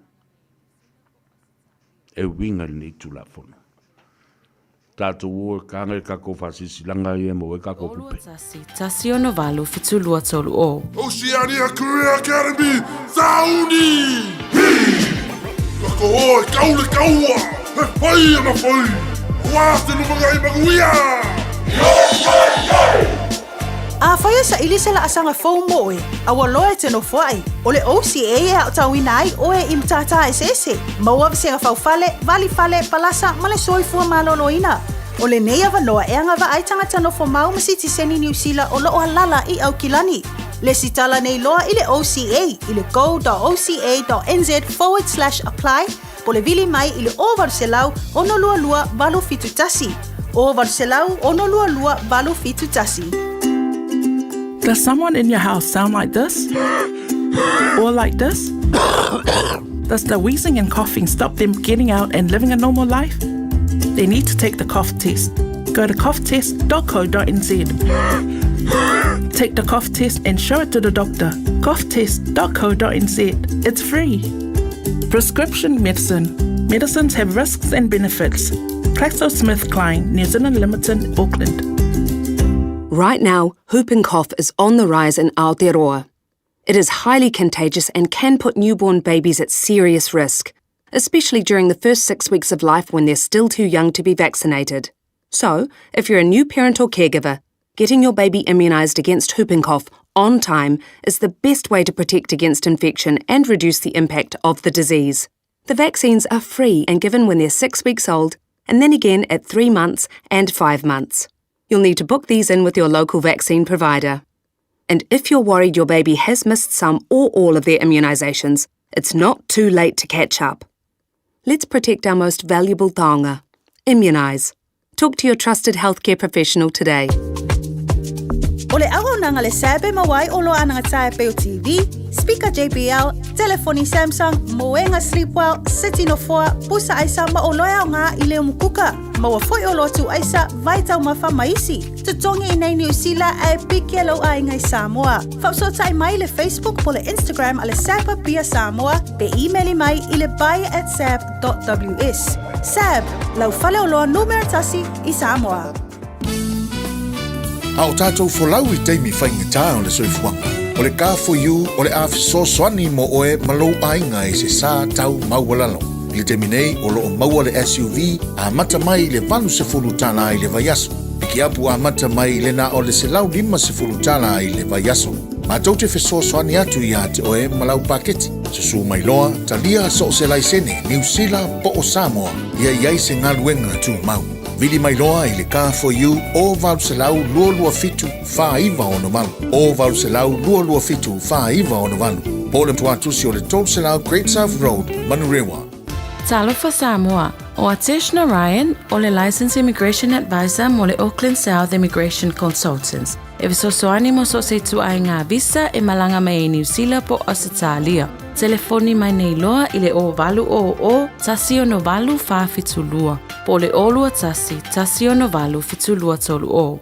e uiga i lenei Tulafono. Tatou o e kaga i kakou faasilasilaga ia e maua ai kakou tupe. 1 1 6 8 7 2 3 0. Oceania Career Academy, Sauni! Hi! Kako o e kau le kaua, he whai ana whai, aua te lumangai manuia! Yo, yo, yo! Afai e saili se laasaga fou mo oe, a ua loa e te nofoai, o le OCA e aotauina ai oe i matata eseese, maua vasega faufale, valifale, palasa ma le soifua maloloina. O lenei avanoa e agavaa ai tagata nofo mau ma sitiseni Niu Sila o loo alala i Aukilani. Lesitala nei loa i le OCA i le go.oca.nz/apply po le vili mai i le 0800 622 871. 0800 622 871. Does someone in your house sound like this? Or like this? Does the wheezing and coughing stop them getting out and living a normal life? They need to take the cough test. Go to coughtest.co.nz. Take the cough test and show it to the doctor. Coughtest.co.nz. It's free. Prescription medicine. Medicines have risks and benefits. GlaxoSmithKline, New Zealand Limited, Auckland. Right now, whooping cough is on the rise in Aotearoa. It is highly contagious and can put newborn babies at serious risk, especially during the first six weeks of life when they're still too young to be vaccinated. So, if you're a new parent or caregiver, getting your baby immunised against whooping cough on time is the best way to protect against infection and reduce the impact of the disease. The vaccines are free and given when they're six weeks old, and then again at three months and five months. You'll need to book these in with your local vaccine provider. And if you're worried your baby has missed some or all of their immunisations, it's not too late to catch up. Let's protect our most valuable taonga. Immunise. Talk to your trusted healthcare professional today. O le auaunaga le SAB e maua ai oloa anagata e pei o TV, speaker JBL, telefoni Samsung, moega Sleepwell, seti nofoa, pusa aisa ma oloa e aoga i le umukuka. Maua foi oloa tuu aisa, vai taumafa ma isi. Totogi i nei Niu Sila ae piki e lou aiga i Samoa. Faafesootai mai i le Facebook po le Instagram a le SAB Apia Samoa pe imeli mai i le buy@sab.ws. SAB, lau faleoloa numera tasi i Samoa. A o tātou folau i taimi faigata o le soifuaga, o le Car4U o le a fesoasoani mo oe ma lou aiga i se sā tau maualalo. I le taimi nei, o lo o maua le SUV amata mai i le $80 i le vaiaso. Pikiapu amata mai i le na o le $150 i le vaiaso. Matou te fesoasoani atu iā te oe ma lau paketi. Susū mai loa, talia so o se laisene, Niu Sila po o Samoa, ia i ai se galuega tumau. Vili mai loa i le Car4U o 800 227 4968, o 800 227 4968, po o le tuatusi o le 300 Great South Road, Manurewa. Talofa Samoa, ʻO Atesh Narayan, ʻo le Licensed Immigration Advisor mo le Auckland South Immigration Consultants, e fesoasoani mo so o se ituaiga visa e malaga mai ai Niu Sila po o Ausetalia. Telefoni mai nei loa i le 0800 168 472 po o le 021 168 7230.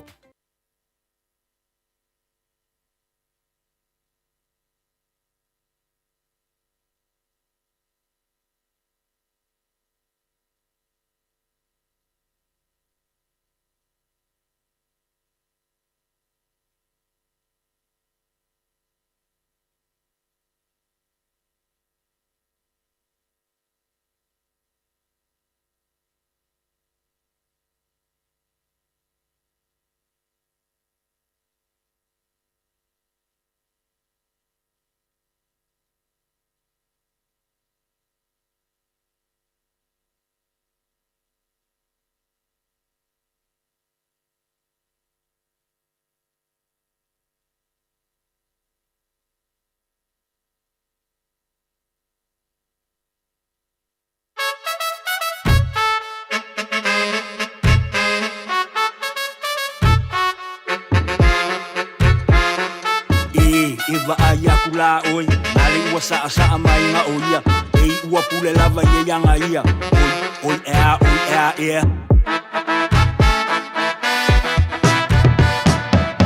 E, e vaai aku la ʻoe, ma le ua saʻasaʻa mai ga o ia, e ua pule lava ia iaga ia, oi, oi ea, oi ea, ea.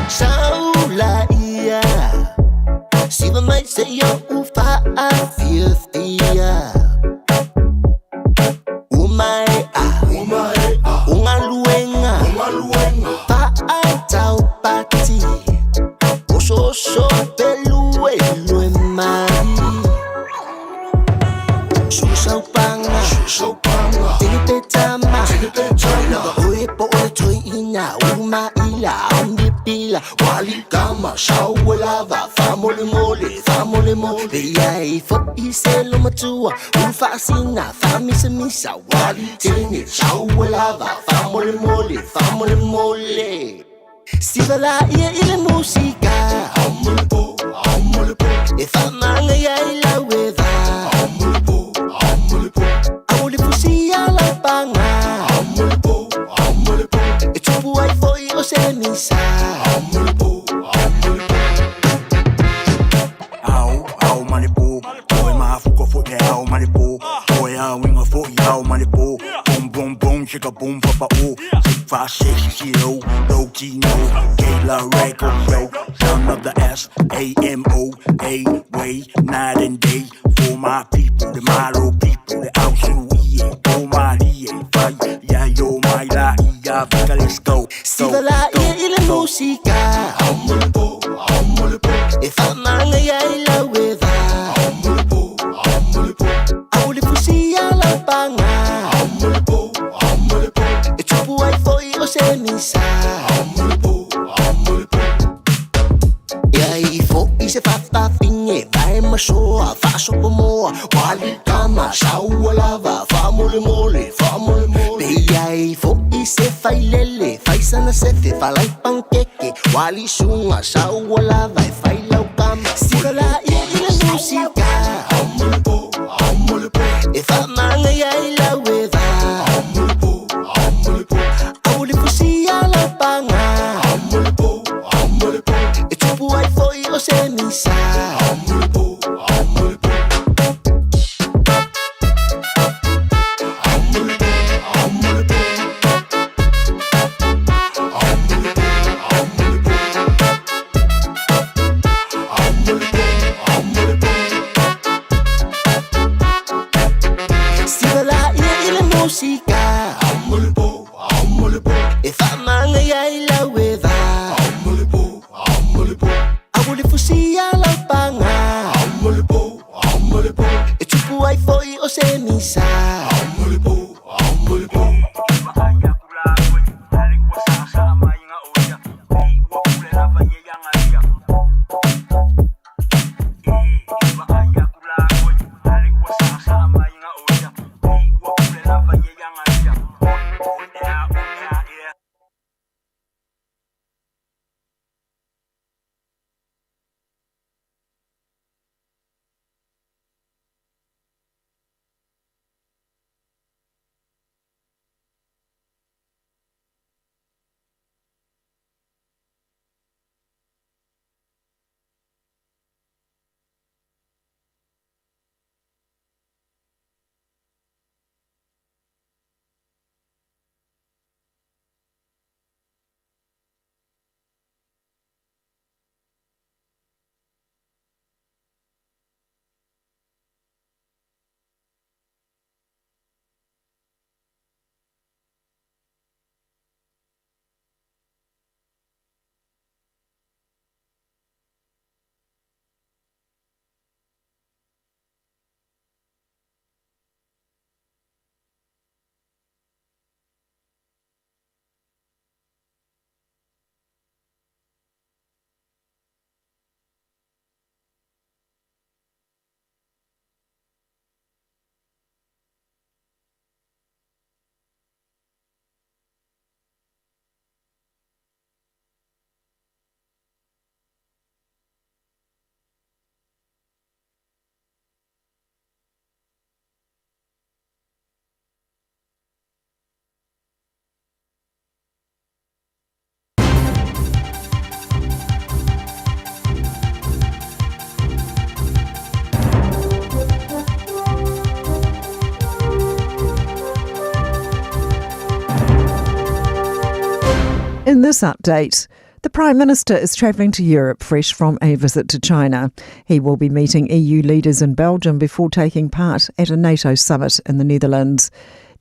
Saula ia Siva mai se ia u faafiafia Umaea O galuega Faataupati Osooso peluelue mai Susaupaga Tinipetama Lava oe po o le toeina Umaila Aumipila Walikama Sauelava Faamolemole Faamolemole Ia e foʻi se lomatua Ulufaasina Faamisamisa Walitene Sauelava Faamolemole Faamolemole Siva laia i le musika E faamagaia i lau e va Ao le fusia lau paga E tupu ai foʻi o se misa. Ao, ao ma le pō, oe mafuka foʻi le ao ma le pō, oe auiga foʻi ao ma le pō, boom boom boom chicka boom papa o, 6 5 6 0, low T no, Gala record yo, son of the S A M O A way, night and day, for my people, the Malo people, the Ausuie, o Malie, Fai, ya yo mai la ia, vika let's go. Siva laia i le musika E faamagaia i lau e va Ao le fusia lau paga E tupu ai foʻi o se misa. Ia i foʻi se fafafine Vae masoa faasopomoa Walikama saualava Faamolemole faamolemole Pe ia i foʻi se failele Faisana sefe falai pankeke Walisuga saualava E failaukama Siva laia i le musika E faamagaia i lau e va Ao le fusia lau paga E tupu ai foʻi o se misa. Siva laia i le musika E faamagaia i lau e va Ao le fusia lau paga E tupu ai foʻi o se misa. In this update, the Prime Minister is travelling to Europe fresh from a visit to China. He will be meeting EU leaders in Belgium before taking part at a NATO summit in the Netherlands.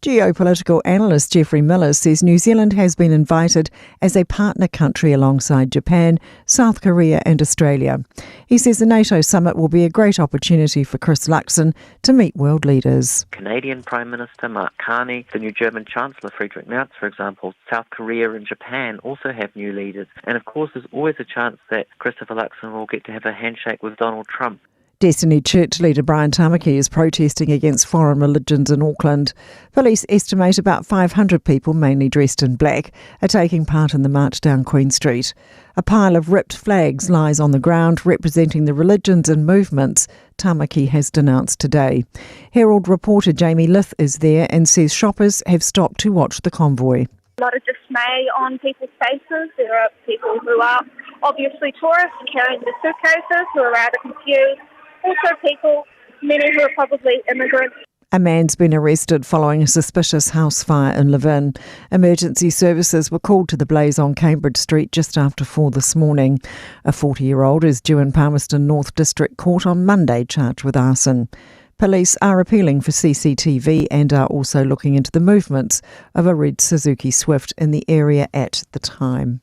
Geopolitical analyst Geoffrey Miller says New Zealand has been invited as a partner country alongside Japan, South Korea and Australia. He says the NATO summit will be a great opportunity for Chris Luxon to meet world leaders. Canadian Prime Minister Mark Carney, the new German Chancellor Friedrich Merz, for example, South Korea and Japan also have new leaders. And of course, there's always a chance that Christopher Luxon will get to have a handshake with Donald Trump. Destiny Church leader Brian Tamaki is protesting against foreign religions in Auckland. Police estimate about 500 people, mainly dressed in black, are taking part in the march down Queen Street. A pile of ripped flags lies on the ground representing the religions and movements Tamaki has denounced today. Herald reporter Jamie Lith is there and says shoppers have stopped to watch the convoy. A lot of dismay on people's faces. There are people who are obviously tourists carrying their suitcases who are rather confused. Also people, many who are probably immigrants. A man's been arrested following a suspicious house fire in Levin. Emergency services were called to the blaze on Cambridge Street just after 4 this morning. A 40-year-old is due in Palmerston North District Court on Monday, charged with arson. Police are appealing for CCTV and are also looking into the movements of a red Suzuki Swift in the area at the time.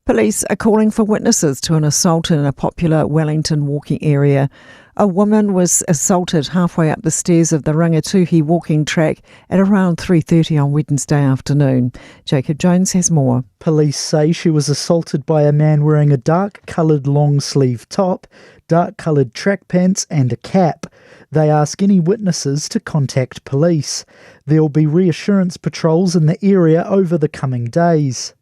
Police are calling for witnesses to an assault in a popular Wellington walking area. A woman was assaulted halfway up the stairs of the Rangituhi walking track at around 3:30 on Wednesday afternoon. Jacob Jones has more. Police say she was assaulted by a man wearing a dark-coloured long-sleeve top, dark-coloured track pants and a cap. They ask any witnesses to contact police. There'll be reassurance patrols in the area over the coming days.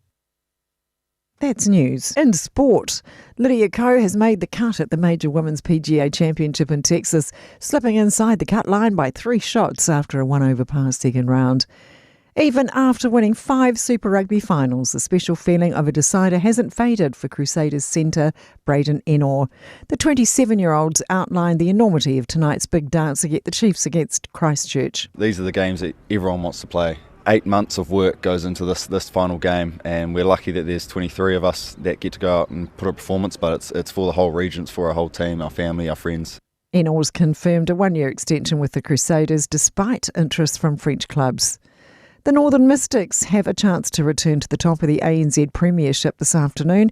That's news. In sport, Lydia Ko has made the cut at the major Women's PGA Championship in Texas, slipping inside the cut line by 3 shots after a 1-over par second round. Even after winning 5 Super Rugby finals, the special feeling of a decider hasn't faded for Crusaders centre Braden Ennor. The 27-year-olds outlined the enormity of tonight's big dance to get the Chiefs against Christchurch. These are the games that everyone wants to play. 8 months of work goes into this final game, and we're lucky that there's 23 of us that get to go out and put a performance, but it's for the whole region, it's for our whole team, our family, our friends. Ennor's confirmed a 1-year extension with the Crusaders despite interest from French clubs. The Northern Mystics have a chance to return to the top of the ANZ Premiership this afternoon,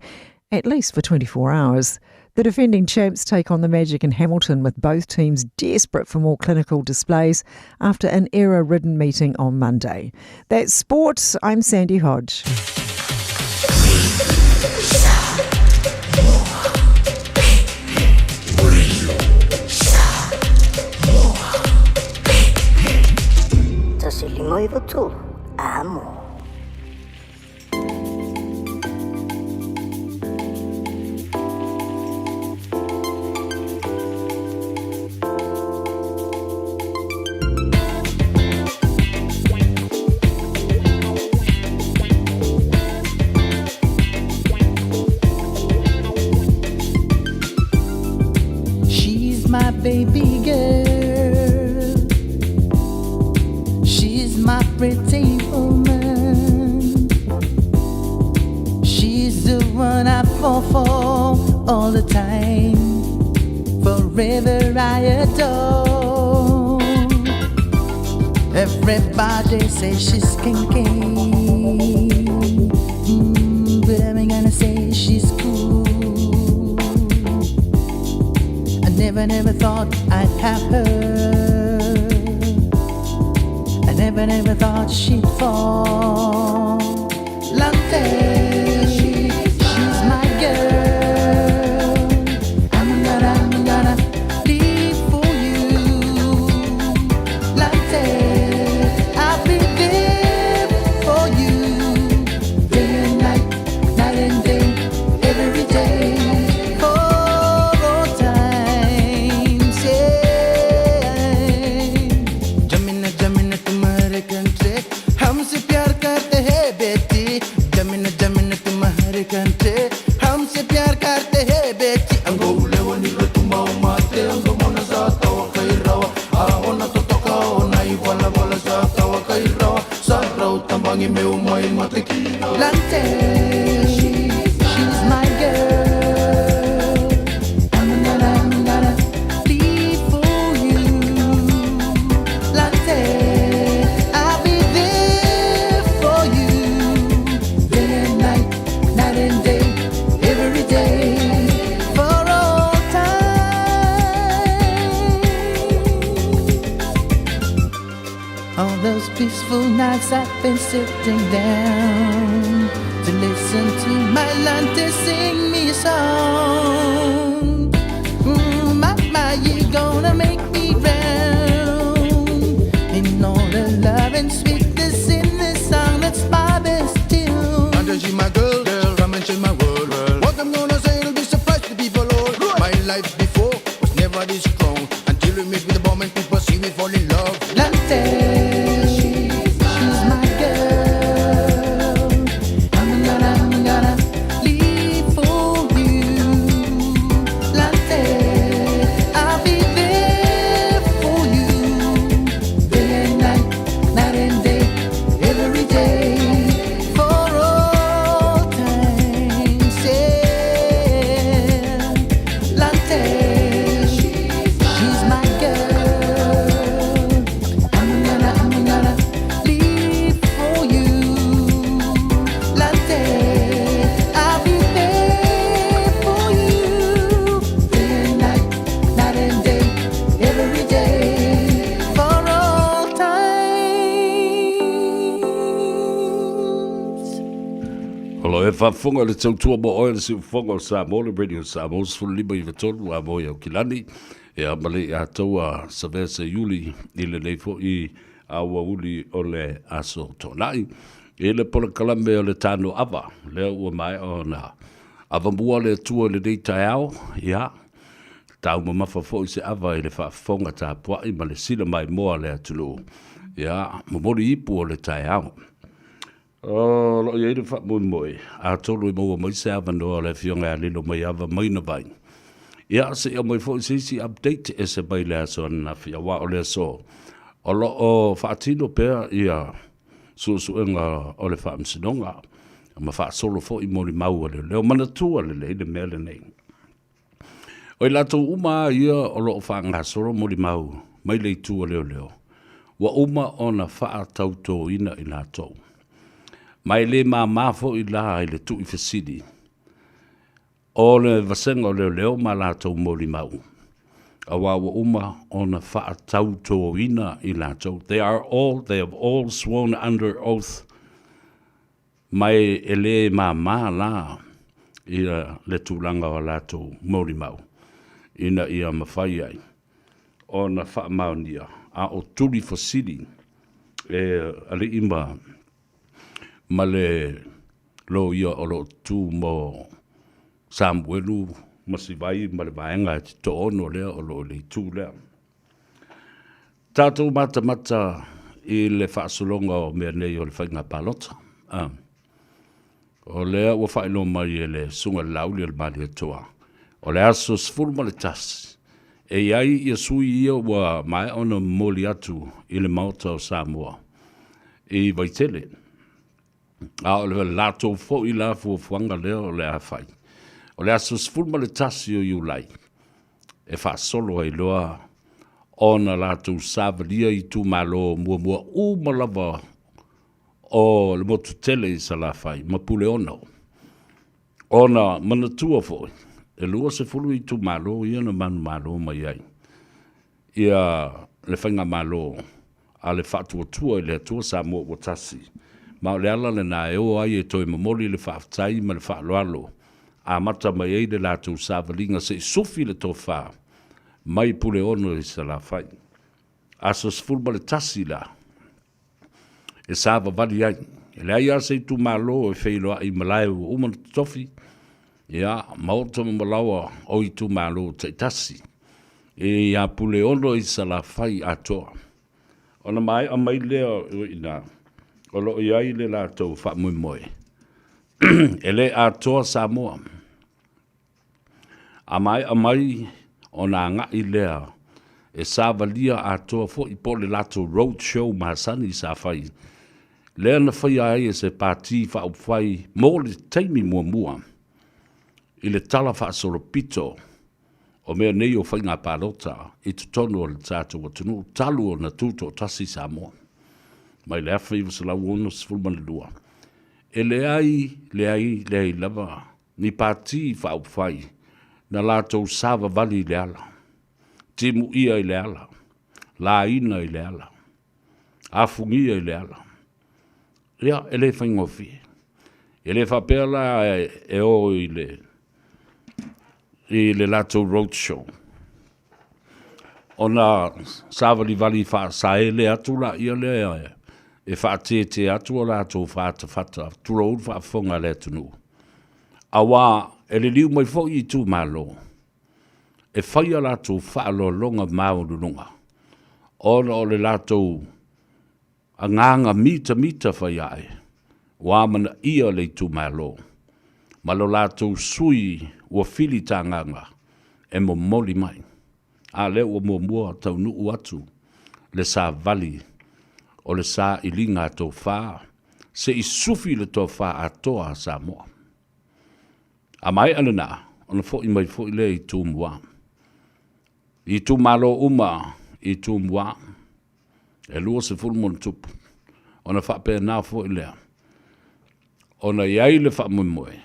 at least for 24 hours. The defending champs take on the Magic in Hamilton, with both teams desperate for more clinical displays after an error-ridden meeting on Monday. That's sport. I'm Sandy Hodge. She's my baby girl. She's my pretty woman. She's the one I fall for all the time. Forever I adore. Everybody says she's kinky, but I'm gonna say she's cool. I never, never thought I'd have her. I never, never thought she'd fall. Lante, she's my girl. I'm gonna live for you. Lante, I'll be there for you. Day and night, night and day, every day. For all times, yeah. Jamina, Jamina, तुम्हारे country, हमसे प्यार करते हैं बेटी. Jamina, Jamina, तुम्हारे country, हमसे प्यार करते हैं बेटी. Ango ulewa ni tumao mate, ango mona sa tawa kairawa. Aona totoka ona iwala wala sa tawa kairawa. Sa rau tambangi meu mai mate kina. Lante. Those peaceful nights I've been sitting down to listen to my Lante sing me a song. My, you're gonna make me round. In all the love and sweetness in this song, that's my best tune. Lante, she my girl, girl, come and change my world. world. What I'm gonna say, it'll be surprise to people all. My life before was never this strong. Until we meet with the bomb and people see we fall in love. Lante, she's my girl. I'm gonna leave for you. Lante, I'll be there for you. Day and night, night and day, every day, for all time. Say, Lante, she's my girl. I'm gonna leave for you. Lante, I'll be there for you. Day and night, night and day, every day, for all times. O lo e faafofoga i le tautua mo oe le siufofoga o Samoa, le Radio Samoa 15 93 a mo i Aukilani. Ia ma le ia taua savea se iuli i lenei foi aoauli o le aso Toonai. I le polokalame o le Tano Ava, lea ua maea ona avamua le Atua i lenei taeao, ia, taumamafa foi se ava i le faafofoga tapuai ma le sila maimoa a le atunuu. Ia, momoli ipu o le taeao. O lo o i ai le faamoemoe, atonu e maua mai se avanoa o le Afioga ia Lilo Maiava mai na vai. Ia, se i aumai foi se isi update ese mai le aso ananafi, aua o le aso o lo o faatino pea ia suesuega o le Faamasinoga ma faasolo foi molimau a leoleo. Manatua lelei le mea lenei. O i latou uma lava ia o lo o faagasolo molimau mai le itu a leoleo, ua uma ona faatautoina i latou. Ma e le māmā foi la i le tuuifesili o le vasega o leoleo ma latou molimau, aua ua uma ona faatautoina i latou. They are all, they have all sworn under oath. Ma e le māmā la ia le tulaga o a latou molimau ina ia mafai ai ona faamaonia a o tuli fasili e alii ma ma le loia o lo o tu mo Samuelu ma Sivai ma le vaega e toaono lea o lo o i le itu lea. Tatou matamata i le faasologa o mea nei o le faiga palota. A. O lea ua faailoa mai e le Susuga i le Laauli o le Malietoa, o le aso 11 e i ai ia sui ia ua maea ona momoli atu i le Maota o Samoa i Vaitele. A o le latou foi la fuafuaga lea o le a fai, o le aso 11 o Iulai e faasolo ai loa ona latou savalia itumalo muamua uma lava o le motu tele i Salafai ma Puleono. Ona manatua foi, e 20 itumalo ia na manumalo mai ai ia le faigamalo a le Faatuatua i le Atua Samoa ua Tasi, ma o le ala lena e o ai e toe momoli le faafetai ma le faaaloalo, amata mai ai le latou savaliga se i sufi le tofa mai Puleono i Salafai. Aso 11 la e savavali ai. E leai lava se itumalo e feiloai i malae ua uma ona totofi, ia, maota ma malaoa o itumalo taitasi e ia Puleono i Salafai atoa. Ona maea mai lea o i ina, o lo o i ai le latou faamoemoe, e le atoa Samoa. A maea mai ona agai lea e savalia atoa foi po o le latou road show masani sa fai, lea na faia ai e se Pati Faaupufai mo le taimi muamua i le tala faasolopito o mea nei o faiga palota i totonu o le tatou atunuu talu ona tutoatasi Samoa mai le 1962. E leai, leai, leai lava ni Pati Faaupufai na latou savavali i le ala, timuia i le ala, laina i le ala. Afugia i le ala. Ia, e le faigofie. E le faapea la e o i le, i le latou road show. Ona savalivali faasaele atu laia lea e faatetea atu o latou fatafata, tulou le faafofoga a le atunuu. Aua e liliu mai foi i itumalo e fai a latou faaaloaloga maualuluga ona o le latou agaga mitamita faiae ua amanaia le itumalo ma lo latou sui ua filitagaga e momoli mai. A lea ua muamua taunuu atu le savali o le sailiga a tofa se i sufi le tofa atoa a Samoa. A maea lena, ona foi mai foi lea i Tumua. I itumalo uma i Tumua, e 20 ma ona tupu, ona faapena foi lea ona i ai le faamoemoe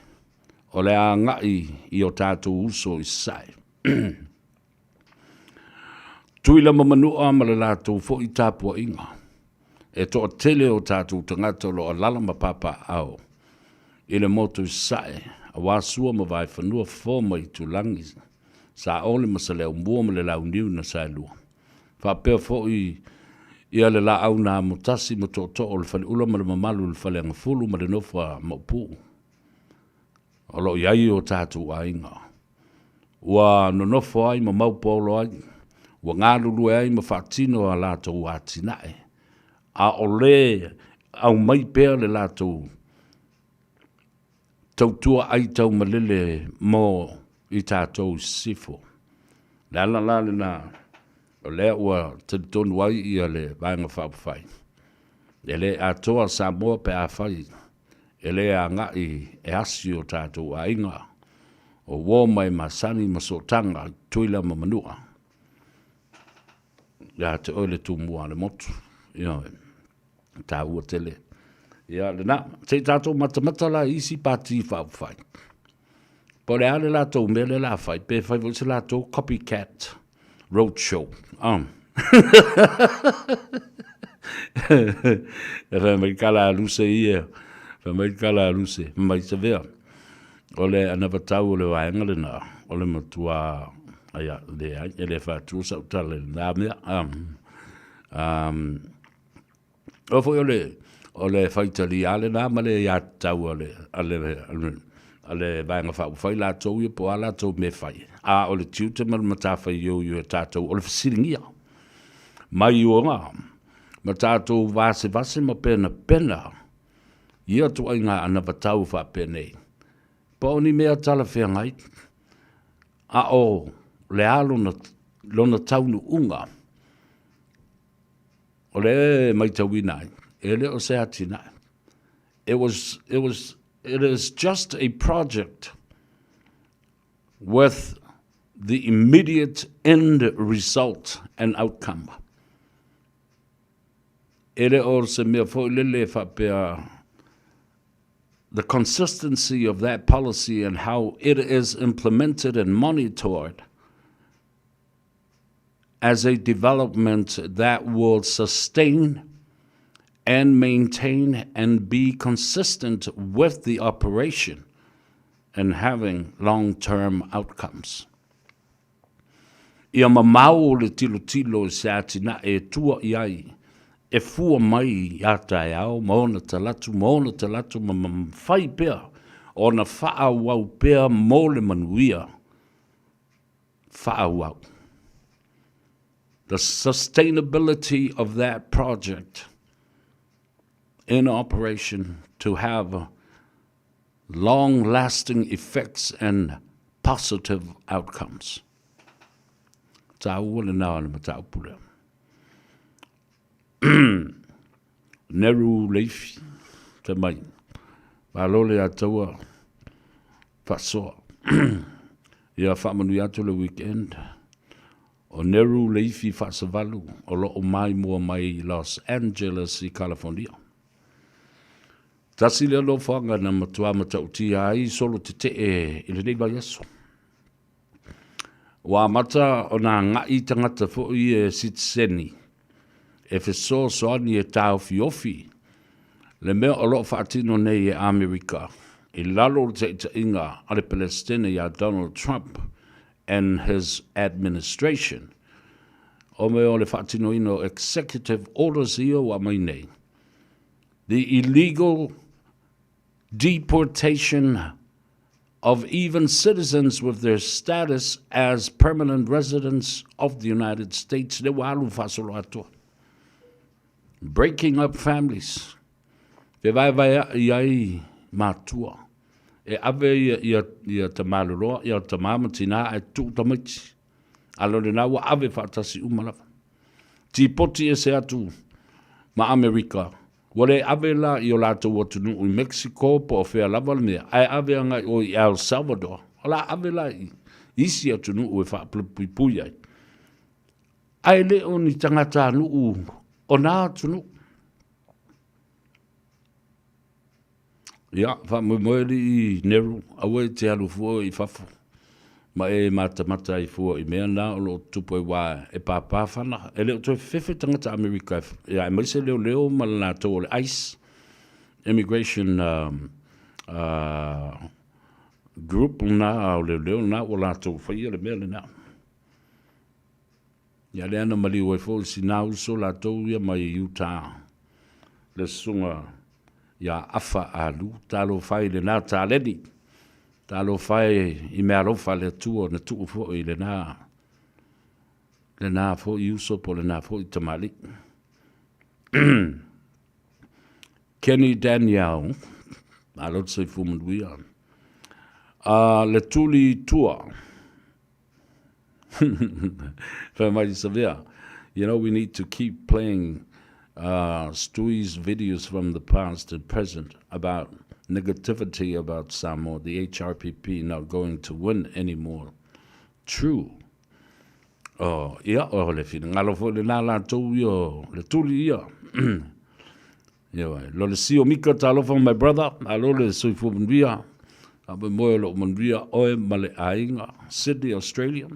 o le agai i o tatou uso i Sasae. Tuila ma Manua ma le latou foi tapuaiga, e toatele o tatou tagata o lo o alaala ma papaaao i le motu i Sasae, aua Sua ma Vaefanua, Fofo ma Itulagi, Saole ma Saleaaumua ma le Launiu na Saelua, faapea foi ia le Laau na Amotasi ma Tootoo o le Faleula ma le mamalu i le Faleagafulu ma le nofo a Maopu. O lo o i ai o tatou aiga ua nonofo ai ma maupaolo ai, ua galulue ai ma faatino a latou atinae, a o le aumai pea le latou tautua aitaumalele mo i tatou i sisifo. O le ala la lena o lea ua talitonu ai ia le Vaega Faaupufai, e le atoa Samoa pe afai e le agai e asi o tatou aiga, o uo ma e masani ma sootaga i Tutuila ma Manua. Ia te oe le Tumua a le motu. Ioe. Taua tele. Ia lena, se i tatou matamata la i isi pati faaupufai. Po o le a le latou mea lea o le a fai, pe fai foi se latou copycat road show. E fai mai kala a luse ia, fai mai kala a luse, mai Savea. O le anavatau o le vaega lena, o le matua, aia, leai, e le faatua sau tala i lena mea. O foi o le, o le faitalia lena ma le aiatatau a le, a le, a le Vaega Faaupufai latou ia po o a latou mea e fai, a o le tiute ma le matafaioi o tatou o le fesiligia mai uaga ma tatou vasevase ma penapena ia ituaiga anavatau faapenei, po o ni mea talafeagai, a o le a lona, lona taunuuga. O lea e matauina ai, e le o se atinae. It was, it was, it is just a project with the immediate end result and outcome. E le o se mea foi lele e faapea the consistency of that policy and how it is implemented and monitored as a development that will sustain and maintain and be consistent with the operation and having long-term outcomes. Ia mamao le tilotilo i se atinae e tua i ai, e fua mai ia taeao ma ona talaatu ma ona talaatu ma mafai pea ona faaauau pea mo le manuia faaauau. The sustainability of that project in operation to have long lasting effects and positive outcomes. Taua lena o le mataupu lea. Neru Leifi, te mai. Malo le ataua faasoa. Ia faamanuia atu le weekend. O Neru Leifi Faasavalu o lo o maimoa mai i Los Angeles i California. Tasi lea nofoaga na matua matautia ai solo tetee i lenei vaiaso. Ua amata ona agai tagata foi e sitiseni. e fesoasoani e taofiofi le mea o lo o faatino nei e Amerika i lalo o le taitaiga a le Peresetene ia Donald Trump and his administration. O mea o le faatinoina o executive orders ia ua aumai nei. The illegal deportation of even citizens with their status as permanent residents of the United States le ua alu faasolo atoa. Breaking up families. Fevaevaeaʻi ai matua. E ave ia, ia, ia tamaloloa, ia tamā ma tinā ae tuu tamaiti. A lo lena ua ave faatasi uma lava. Tipoti ese atu ma Amerika. Ua le ave la i o latou atunuu i Mexico po o fea lava le mea, ae ave agai o i El Salvador. O la ave la i isi atunuu e faapulapuipui ai. Ae le o ni tagatanuu o na atunuu. Ia, faamoemoe alii Nero, aua e te alu fua i fafo, ma e matamata ai fua i mea na o lo o tutupu ai aua e pāpā fana. E le o toe fefe tagata Amerika e, aemaise leoleo ma le latou o le ice, Immigration uh, Group lena o leoleo lena ua latou faia le mea lena. Ia lea na maliu ai foi sina uso latou ia mai Utah, le susuga ia Afa Alu. Talofa e i lena taleni, talofa e i meaalofa a le Atua na tuu foi i lena, lena foi uso po o lena foi tamalii. Kenny Daniel, malo le soifua manuia. Le tuli i tua. Fai mai Savea, you know we need to keep playing uh, Stewie's videos from the past and present about negativity about Samoa, the HRPP not going to win anymore. True. Oh, ia, o le finagalo foi lena latou ia, le tuli ia. Ia wai, lo le sio mika talofa my brother, alo le soifua manuia, faamoemoe o loo manuia oe ma le aiga, Sydney, Australia.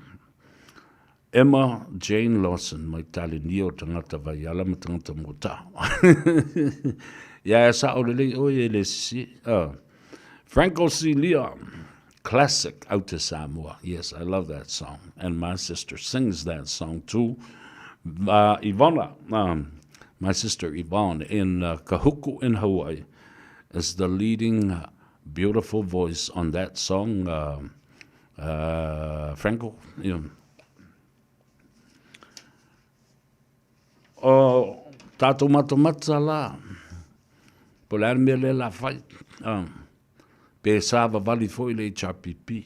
Emma Jane Lawson mai Talenia o tagata vaiala ma tagata mota. Ia e sao lelei oe e le sisi. Franco Celia, classic out to Samoa. Yes, I love that song. And my sister sings that song too. Ivana, my sister Yvonne in Kahuku in Hawaii is the leading beautiful voice on that song, uh, uh, Franco. Yeah. O tātou matamata la, po le a le mea lea la fai, pe savavali foi le HRPP,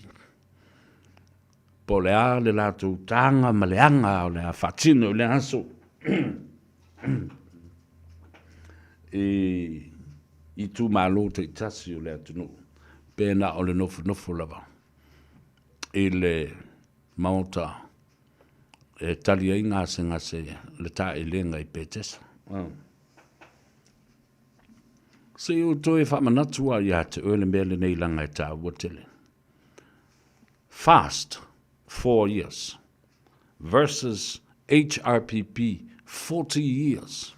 po o le a le latou taga ma le aga o le a faatino i le aso i itumalo taitasi o le atunuu, pe na o le nofonofo lava i le Maota e tali ai gasegase le taelega i Petesa. Se i ou toe faamanatu lava ia te oe le mea lenei leaga e taua tele. Fast, 4 years versus HRPP, 40 years.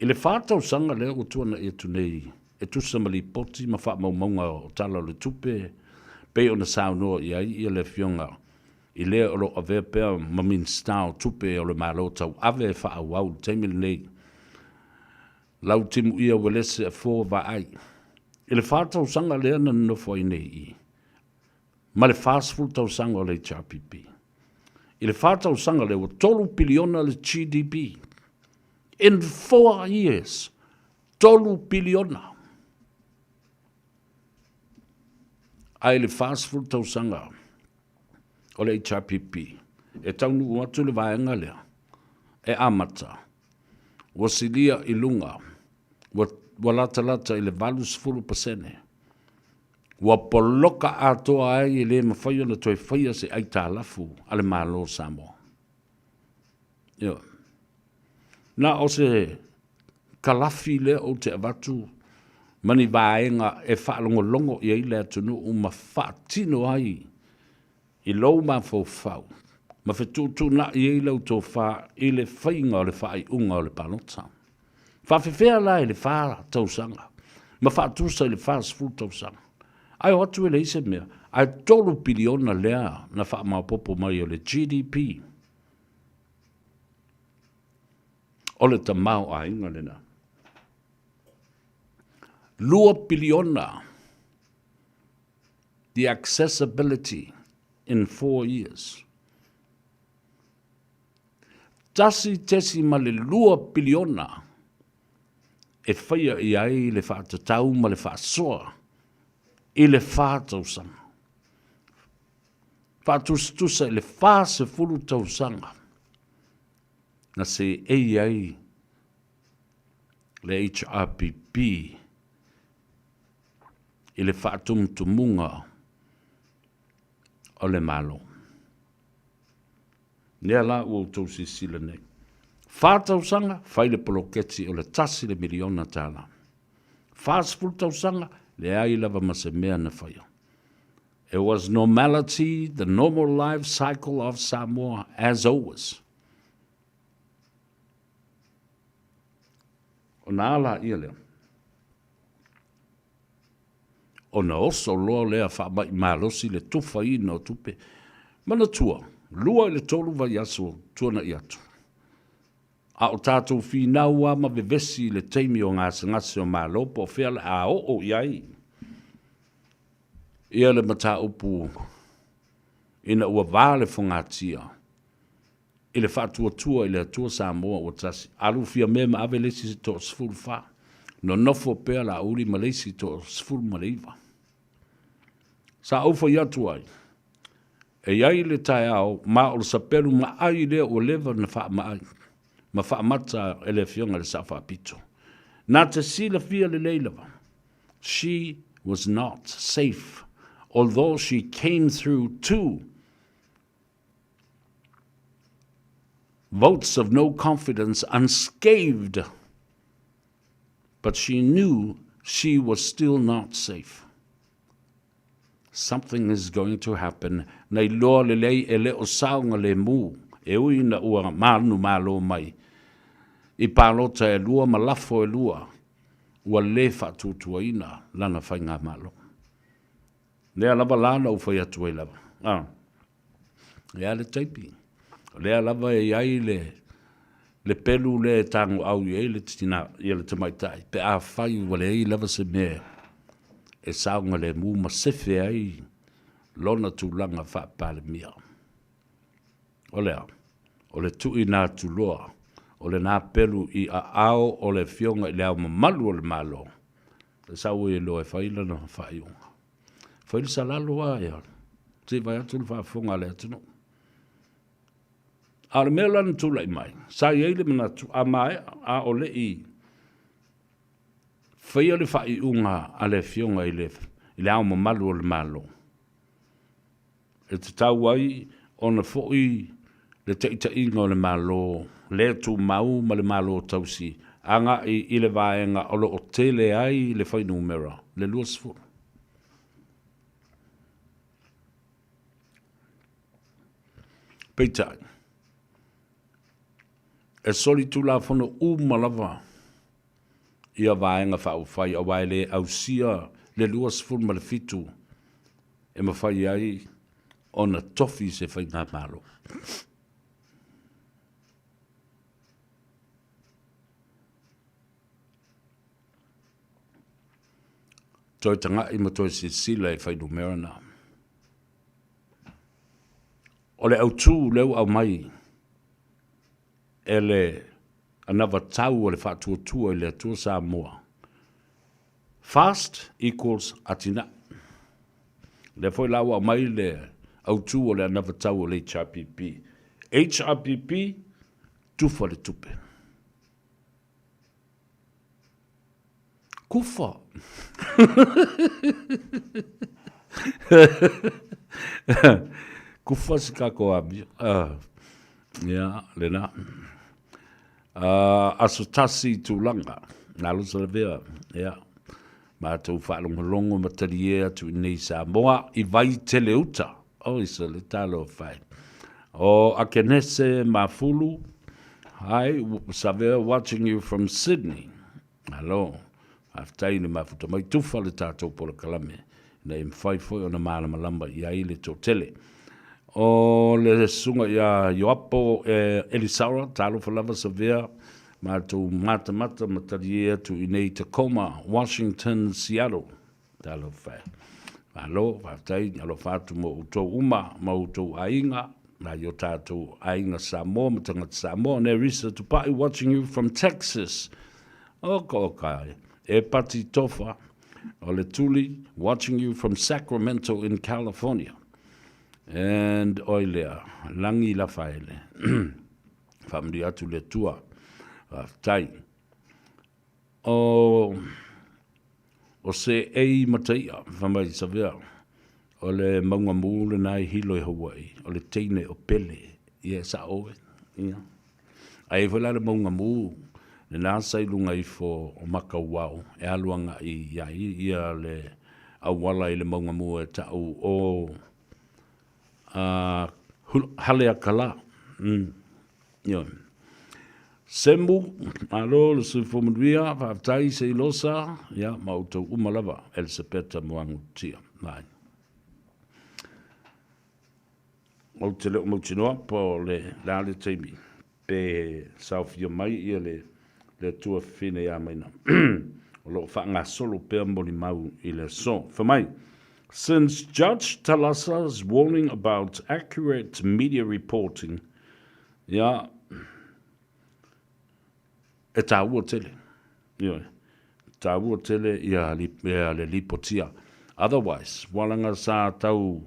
I le fa tausaga lea ua tuanai atu nei e tusa ma lipoti ma faamaumauga o Tala o le Tupe pei ona saunoa i ai ia le Afioga i lea o lo o avea pea ma Minisita o Tupe o le Malo Tauave e faaauau i le taimi lenei, Lautimuia Uelese Afoa Vaai, i le fa tausaga lea na nonofo ai nei i ma le 40 tausaga o le HRPP. I le fa tausaga lea ua 3 piliona le GDP. In 4 years, 3 piliona. Ae i le 40 tausaga o le HRPP, e taunuu atu le vaega lea, e amata, ua silia i luga, ua, ua latalata i le 80%. Ua poloka atoa ai e le mafai ona toe faia se aitalafu a le Malo o Samoa. Ioe. Na o se kalafi lea ou te avatu ma ni vaega e faalogologo i ai le atunuu ma faatino ai i lou mafaufau. ma fetuutuunai ai lau tofa i le faiga o le faaiuga o le palota. Faafefea la i le fa tausaga ma faatusa i le 40 tausaga? Ae o atu e leai se mea, ae $3 piliona lea na faamaopoopo mai o le GDP o le tamaoaiga lena. $2 piliona the accessibility in 4 years. 1.2 piliona e faia i ai le faatatau ma le faasoa i le fa tausaga. Faatusatusa i le 40 tausaga na seei ai le HRPP i le faatumutumuga o le Malo. Lea la ua outou silasila nei. Fa tausaga, fai le poloketi o le $1 miliona. 40 tausaga, leai lava ma se mea na faia. It was normality, the normal life cycle of Samoa as always. Ona ala ia lea. Ona oso loa lea faamai malosi le tufaina o tupe. Manatua, 2 i le 3 vaiaso tuanai atu, a o tatou finau lava ma vevesi i le taimi o gasegase o Malo po o fea le a oo i ai ia le mataupu ina ua va le fogatia i le Faatuatua i le Atua Samoa ua Tasi. Alu Fiame ma ave le isi se toa-14. Nonofo pea Laauli ma le isi toa-19. Sa ou fai atu ai, e i ai le taeao ma o le sapelu maai lea ua leva na faamaai ma faamata e le Afioga i le Sao Faapito. Na te silafia lelei lava, she was not safe although she came through two votes of no confidence unscathed, but she knew she was still not safe. Something is going to happen. Na iloa lelei e le o saogalemu, e ui ina ua manumalo mai i palota e lua ma lafo e lua, ua le faatuatuaina lana faigamalo. Lea lava la na ou fai atu ai lava. Ah. E a le taipi. O lea lava e i ai le pelu lea e tagoau i ai le tina, ia le tamaitai, pe afai ua leai lava se mea e saogalemu ma sefe ai lona tulaga faa-Palemia. O le a? O le tuuina atu loa o lena pelu i aao o le Afioga i Le Ao Mamalu o le Malo, e sau ai loa e fai lana faaiuga. Fai le salalo lava ia, se i vaai atu le faafofoga a le atunuu. A o le mea la na tulai mai, sa i ai le manatu a maea a o le i faia le faaiuga a le Afioga i le, i le Ao Mamalu o le Malo, e tatau ai ona foi le taitaiga o le Malo le tumau ma le Malo tausi agai i le vaega o lo o tele ai le fuainumera, le 20. Peitai, e solitulafono uma lava ia Vaega Faaupufai aua e le ausia le 27 e mafai ai ona tofi se faigamalo. Toe taga'i ma toe silasila i fuainumera na. O le autū lea ua aumai e le anavatau o le Faatuatua i le Atua Samoa, Fast equals atinae. Lea foi la ua aumai le autu o le anavatau o le HRPP. HRPP, tufa le tupe. Kufa. Kufa si kako amio. Ia, lena. Aso tasi i tulaga, nalo sa lavea, ia, matou faalogologo ma talie atu i nei Samoa i Vaitele uta. Oi sa le talofa e. O Akenese Mafulu, hi, Savea watching you from Sydney. Malo, faafetai i le mafuta mai tufa le tatou polokalame ina ia mafai foi ona malamalama i ai le toatele. O le susuga ia Ioapo Elisara, talofa lava Savea, matou matamata ma talie atu i nei Tacoma, Washington, Seattle. Talofa e. Malo, faafetai, alofa atu mo outou uma ma outou aiga, nai o tatou aiga Samoa ma tagata Samoa. Nerissa Tupai watching you from Texas. Oka oka e. E Pati Tofa o le Tuli watching you from Sacramento in California. And oi lea, Langi Lafaele. Faamanuia atu le Atua. Faafetai. O o se ei mataia, fai mai Savea, o le mauga mū lena i Hilo i Hawaii, o le teine o Pele, ia e sa'o oe, ia. A i ai foi la le mauga mū lena sa i luga ifo o Makauao e alu aga'i i ai ia le auala i le mauga mū e ta'u o a Haleakalā. Ioe. Semu, malo le soifua manuia, faafetai Seilosa, ia, ma outou uma lava, Elisapeta Moagutia. Mai. Ou te le o mautinoa po o le, le a le taimi, pe saofia mai ia le, le Atua fefine ia maina. O lo o faagasolo pea molimau i le aso. Fai mai, Since Judge Talasa's warning about accurate media reporting, ia, e tāua tele. Ioe, tāua tele ia, ia le lipotia. Otherwise, walaga sa tau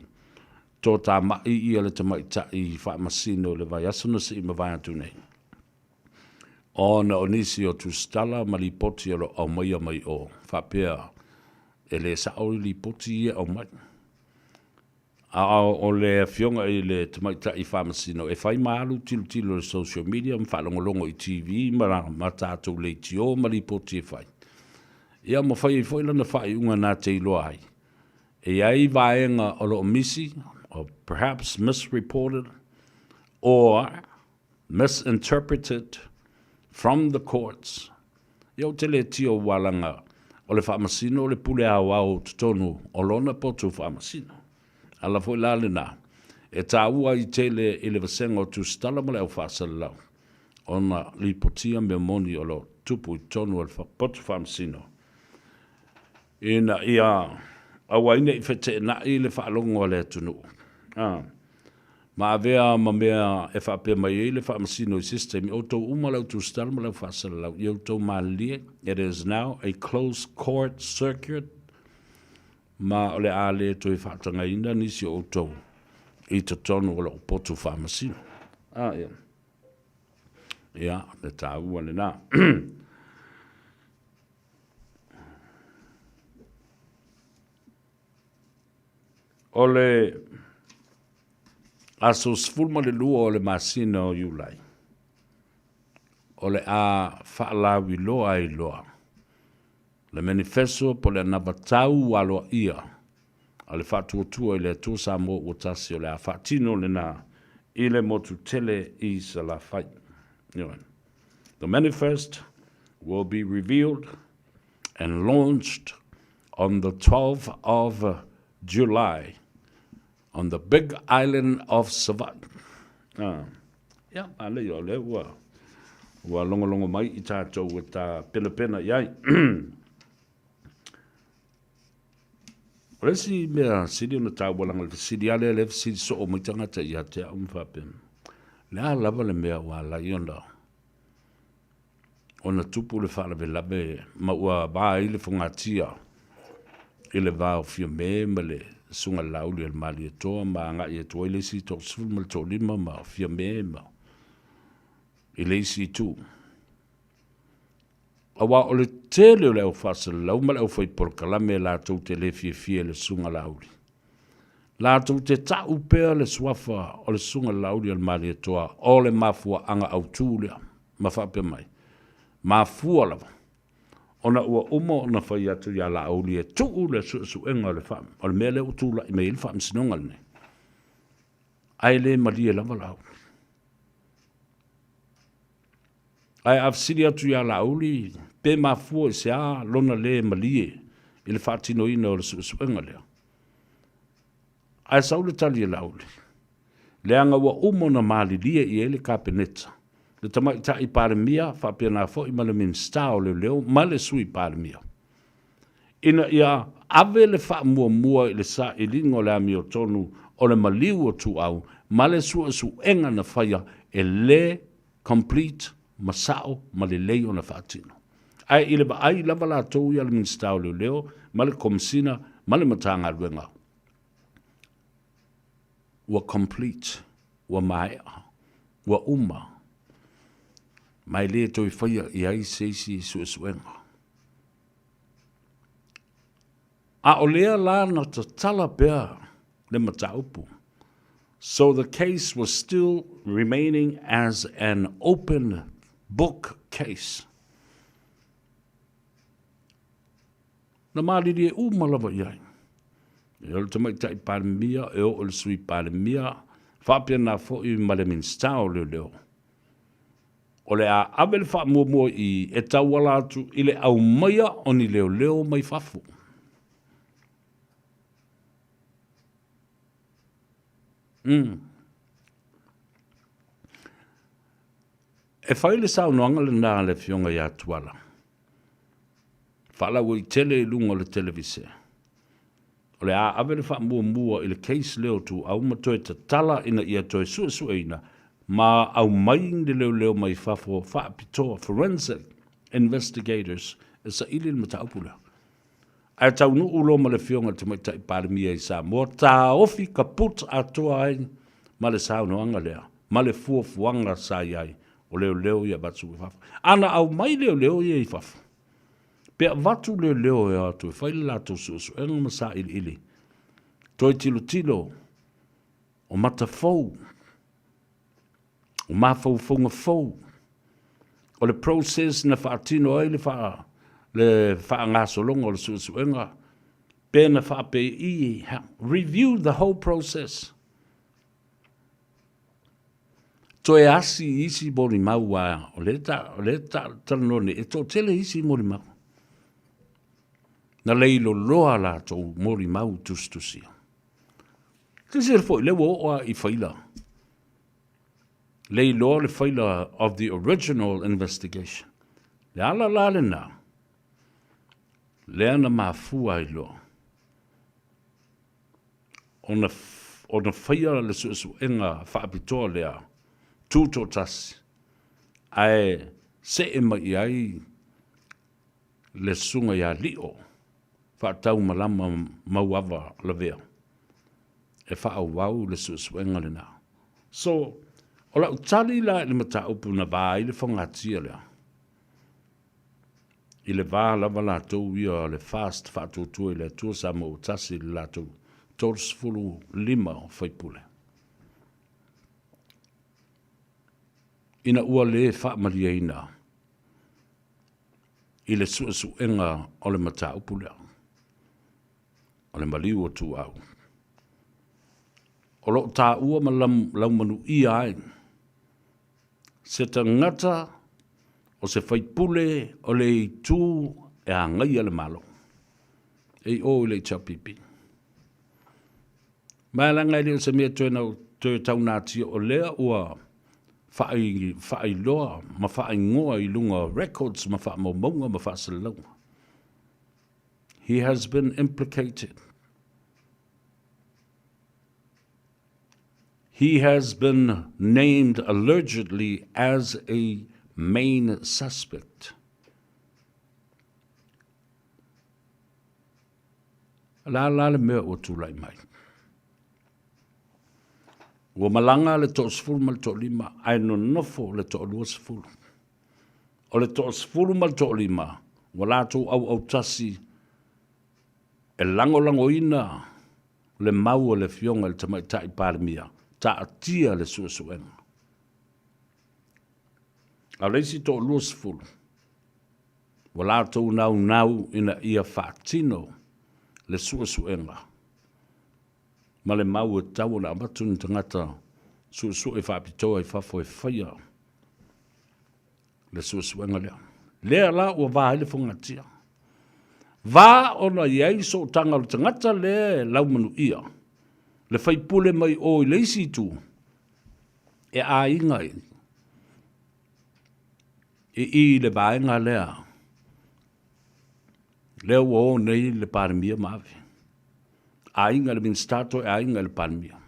tō tāma'i ia le tamaitai faamasino i le vaiaso na sii mavae atu nei. Ona o nisi o tusitala ma lipoti o lo o aumaia mai o, faapea e le sa'o i lipoti ia e aumai. A o le afioga i le tamaitai faamasino e fai ma alu tilotilo i le social media ma faalogologo i TV ma ma tatou leitio ma lipoti e fai. Ia ma fai ai foi lana faaiuga na te iloa ai. E i ai vaega o lo o misi, or perhaps misreported, or misinterpreted from the courts. Ia ou te le tio ualaga o le faamasino o le pule aoao totonu o lona potu faamasino. Ala foi la lena e taua ai tele i le vasega o Tusitala ma le au faasalalau ona lipotia mea moni o lo tupu i totonu o le potu faamasino ina ia aua ai ne i feteenai le faalogo a le atunuu. A. Ma avea ma mea e faapea mai ai le Faamasino i se isi taimi, outou uma le au tusitala ma le au faasalalau, ia outou malilie, it is now a closed court circuit, ma o le a le toe faatagaina nisi o outou i totonu o lou potu faamasino. A, ia. Ia, le taua lena. O le aso 12 o le masina o Iulai, o le a faalauiloa ai loa le manifesto po o le anavatau aloaia a le Faatuatua i le Atua Samoa Ua Tasi o le a faatino lena i le motu tele i Salafai. Ioe. The manifest will be revealed and launched on the 12th of July on the big island of Savaii. Ah, ia, a lei o lea ua, ua longolongo mai i tātou e tā penapena i ai. O le isi mea sili ona taua langa le fesili a lea le fesili soo mai tagata ia te au ma faapea, le a lava le mea ua ala ai ona ona tupu le faalavelave ma ua va ai le fogatia i le va o Fiame ma le Susuga Laauli o le Malietoa ma agai atu ai le isi 35 ma Fiame ma i le isi itu. Aua o le tele o le au faasalalau ma le au fai polokalame latou te le fiafia i le Susuga Laauli. Latou te ta'u pea le suafa o le Susuga Laauli o le Malietoa o le mafuaaga autū lea, ma faapea mai, mafua lava ona ua uma ona fai atu iā Laauli e tuu le suesuega o le o le mea lea ua tulai mai ai le faamasinoga lenei. Ae le malie lava Laauli. Ae a fesili atu ia Laauli pe mafua i se a lona le malie i le faatinoina o le suesuega lea. Ae sau le tali a Laauli, leaga ua uma ona malilie i ai le Kapeneta, le Tamaitai Palemia faapena foi ma le Minisita o Leoleo ma le Sui Palemia, ina ia ave le faamuamua i le sailiga o le amiotonu o le maliu o Tuau ma le suesuega na faia e le complete ma sao ma lelei ona faatino. Ae i le vaai lava latou ia le Minisita o Leoleo ma le Komesina ma le Matagaluega, ua complete, ua maea, ua uma, ma e le toe faia i ai se isi suesuega. A o lea la na tatala pea le mataupu. So the case was still remaining as an open book case. Na malilie uma lava i ai. E o le Tamaitai Palemia, e oo i le Sui Palemia, faapena foi ma le Minisita o Leoleo. O le a ave le faamuamua i e tauala atu i le aumaia o ni leoleo mai fafo. Mm. E fai le saunoaga lena a le Afioga ia Tuala, faalauaitele i luga o le televise, o le a ave le faamuamua i le case lea o Tuuau ma toe tatala ina ia toe suesueina ma aumai ni leoleo mai fafo faapitoa, forensic investigators, e saili le mataupu lea. Ae taunuu loa ma le Afioga i le Tamaitai Palemia i Samoa, taofi kaput atoa ai ma le saunoaga lea, ma le fuafuaga sa i ai, o leoleo ia avatu i fafo. A na aumai leoleo ia i fafo, pe avatu leoleo e o atu e fai le latou suesuega ma sailiili, toe tilotilo o mata fou, o mafaufauga fou, o le process na faatino ai le faa, le faagasologa o le suesuega, pe na faapei, review the whole process. Toe asi i isi molimau aua o lea ta, o lea ta talanoa nei, e toatele isi molimau. Na leiloloa latou molimau tusitusia. Silasila foi, lea ua oo lava i faila. Leiloa le faila of the original investigation. Le ala la lena, lea na mafua ai loa ona, ona faia le suesuega faapitoa lea, tutoatasi, ae see mai i ai le susuga ia Lio Faataumalama Mauava Lavea e faaauau le suesuega lena. So, o lau tali la i le mataupu na va ai le fogatia lea, i le va lava latou ia o le FAST Faatuatua i le Atua Samoa Ua Tasi i le latou 35 o faipule. Ina ua le faamalieina i le suesuega o le mataupu lea, o le maliu o Tuau. O lo o taua ma laumanuia ai se tagata o se faipule o le itu e agaia le Malo e i o i le HRPP. Ma e leaga e le o se mea toe, toe taunatia o lea ua faailoa ma faaigoa i luga o records ma faamaumauga ma faasalalauga. He has been implicated. He has been named allegedly as a main suspect. O le a la le mea ua tulai mai? Ua malaga le toasefulu ma le toalima ae nonofo le toaluasefulu. O le toasefulu ma le toalima ua latou auautasi e lagolagoina le mau a le Afioga i le Tamaitai Palemia, taatia le suesuega. A o le isi toaluasefulu, ua latou naunau ina ia faatino le suesuega ma le mau e tatau ona avatu ni tagata. Suesue faapitoa i fafo e faia le suesuega lea. Lea la ua va ai le fogatia. Va ona i ai sootaga o le tagata lea e laumanuia, le faipule mai o i le isi itu, e aiga i i i le vaega lea, lea ua o nei le Palemia ma ave. Aiga i le Minisita toe aiga i le Palemia.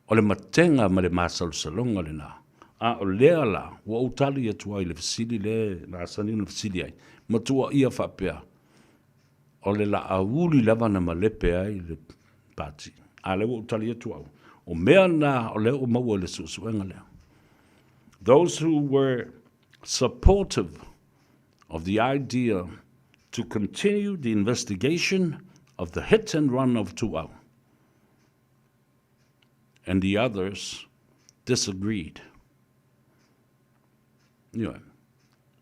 O le matega ma le masalosaloga lena. A o lea la ua ou tali atu ai i le fesili lea na asani ona fesili ai, ma tuuaia faapea, o le Laauli lava na malepe ai le pati. A lea ua ou tali atu au, o mea na o lea ua maua i le suesuega lea. Those who were supportive of the idea to continue the investigation of the hit and run of Tuau and the others disagreed. Ioe.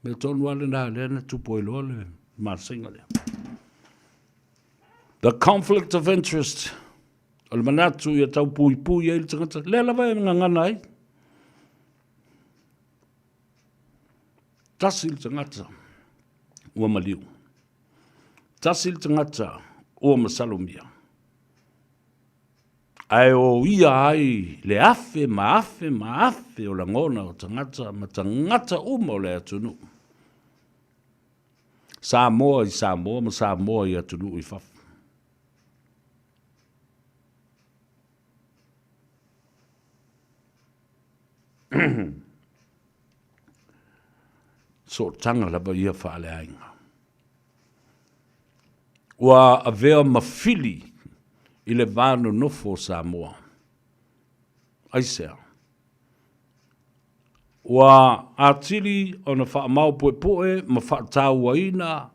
Mea tonu lava lena lea na tupu ai loa le masega lea. The conflict of interest, o le manatu ia tau puipui ai le tagata, lea lava e gagana ai. Tasi le tagata ua maliu. Tasi le tagata ua masalomia. Ae o ia ai le afe ma afe ma afe o lagona o tagata ma tagata uma o le atunuu. Samoa i Samoa ma Samoa i atunuu i fafo. Sootaga lava ia faaleaiga. Ua avea ma fili i le va nonofo o Samoa. Aisea? Ua atili ona faamaopoepoe ma faatauaina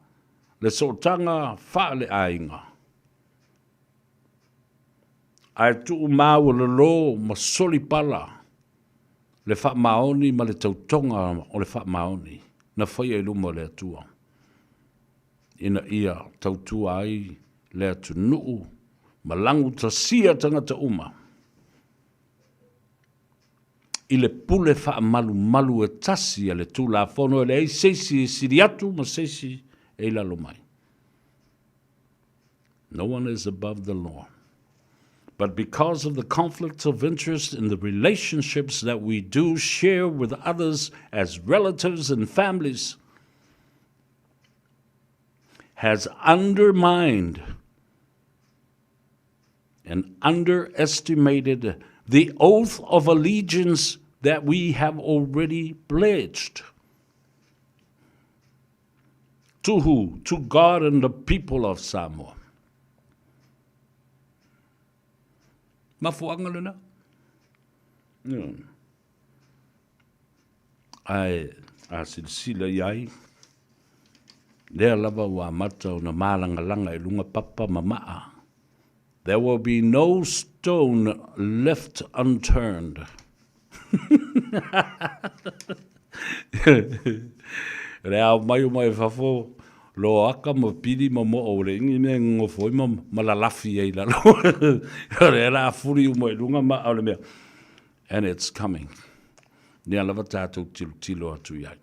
le sootaga faaleaiga. Ae tuumaualalo ma solipala le faamaoni ma le tautoga o le faamaoni na faia i luma o le Atua, ina ia tautua ai le atunuu ma lagutasia tagata uma i le pule faamalumalu e tasi a le Tulafono e leai se isi e sili atu ma se isi e i lalo mai. No one is above the law. But because of the conflicts of interest in the relationships that we do share with others as relatives and families, has undermined and underestimated the oath of allegiance that we have already pledged. To who? To God and the people of Samoa. Mafuaga lena. Yeah. Ae a silasila i ai, lea lava ua amata ona mālangalanga i luga papa ma maa. There will be no stone left unturned. Le ao mai o mai fafo, lo aka ma pili ma mo o le ingi mea ngofo i ma, ma lalafi ai lalo. Le la furi uma i lunga ma au le mea. And it's coming. Lea lava tātou tilotilo atu i ai.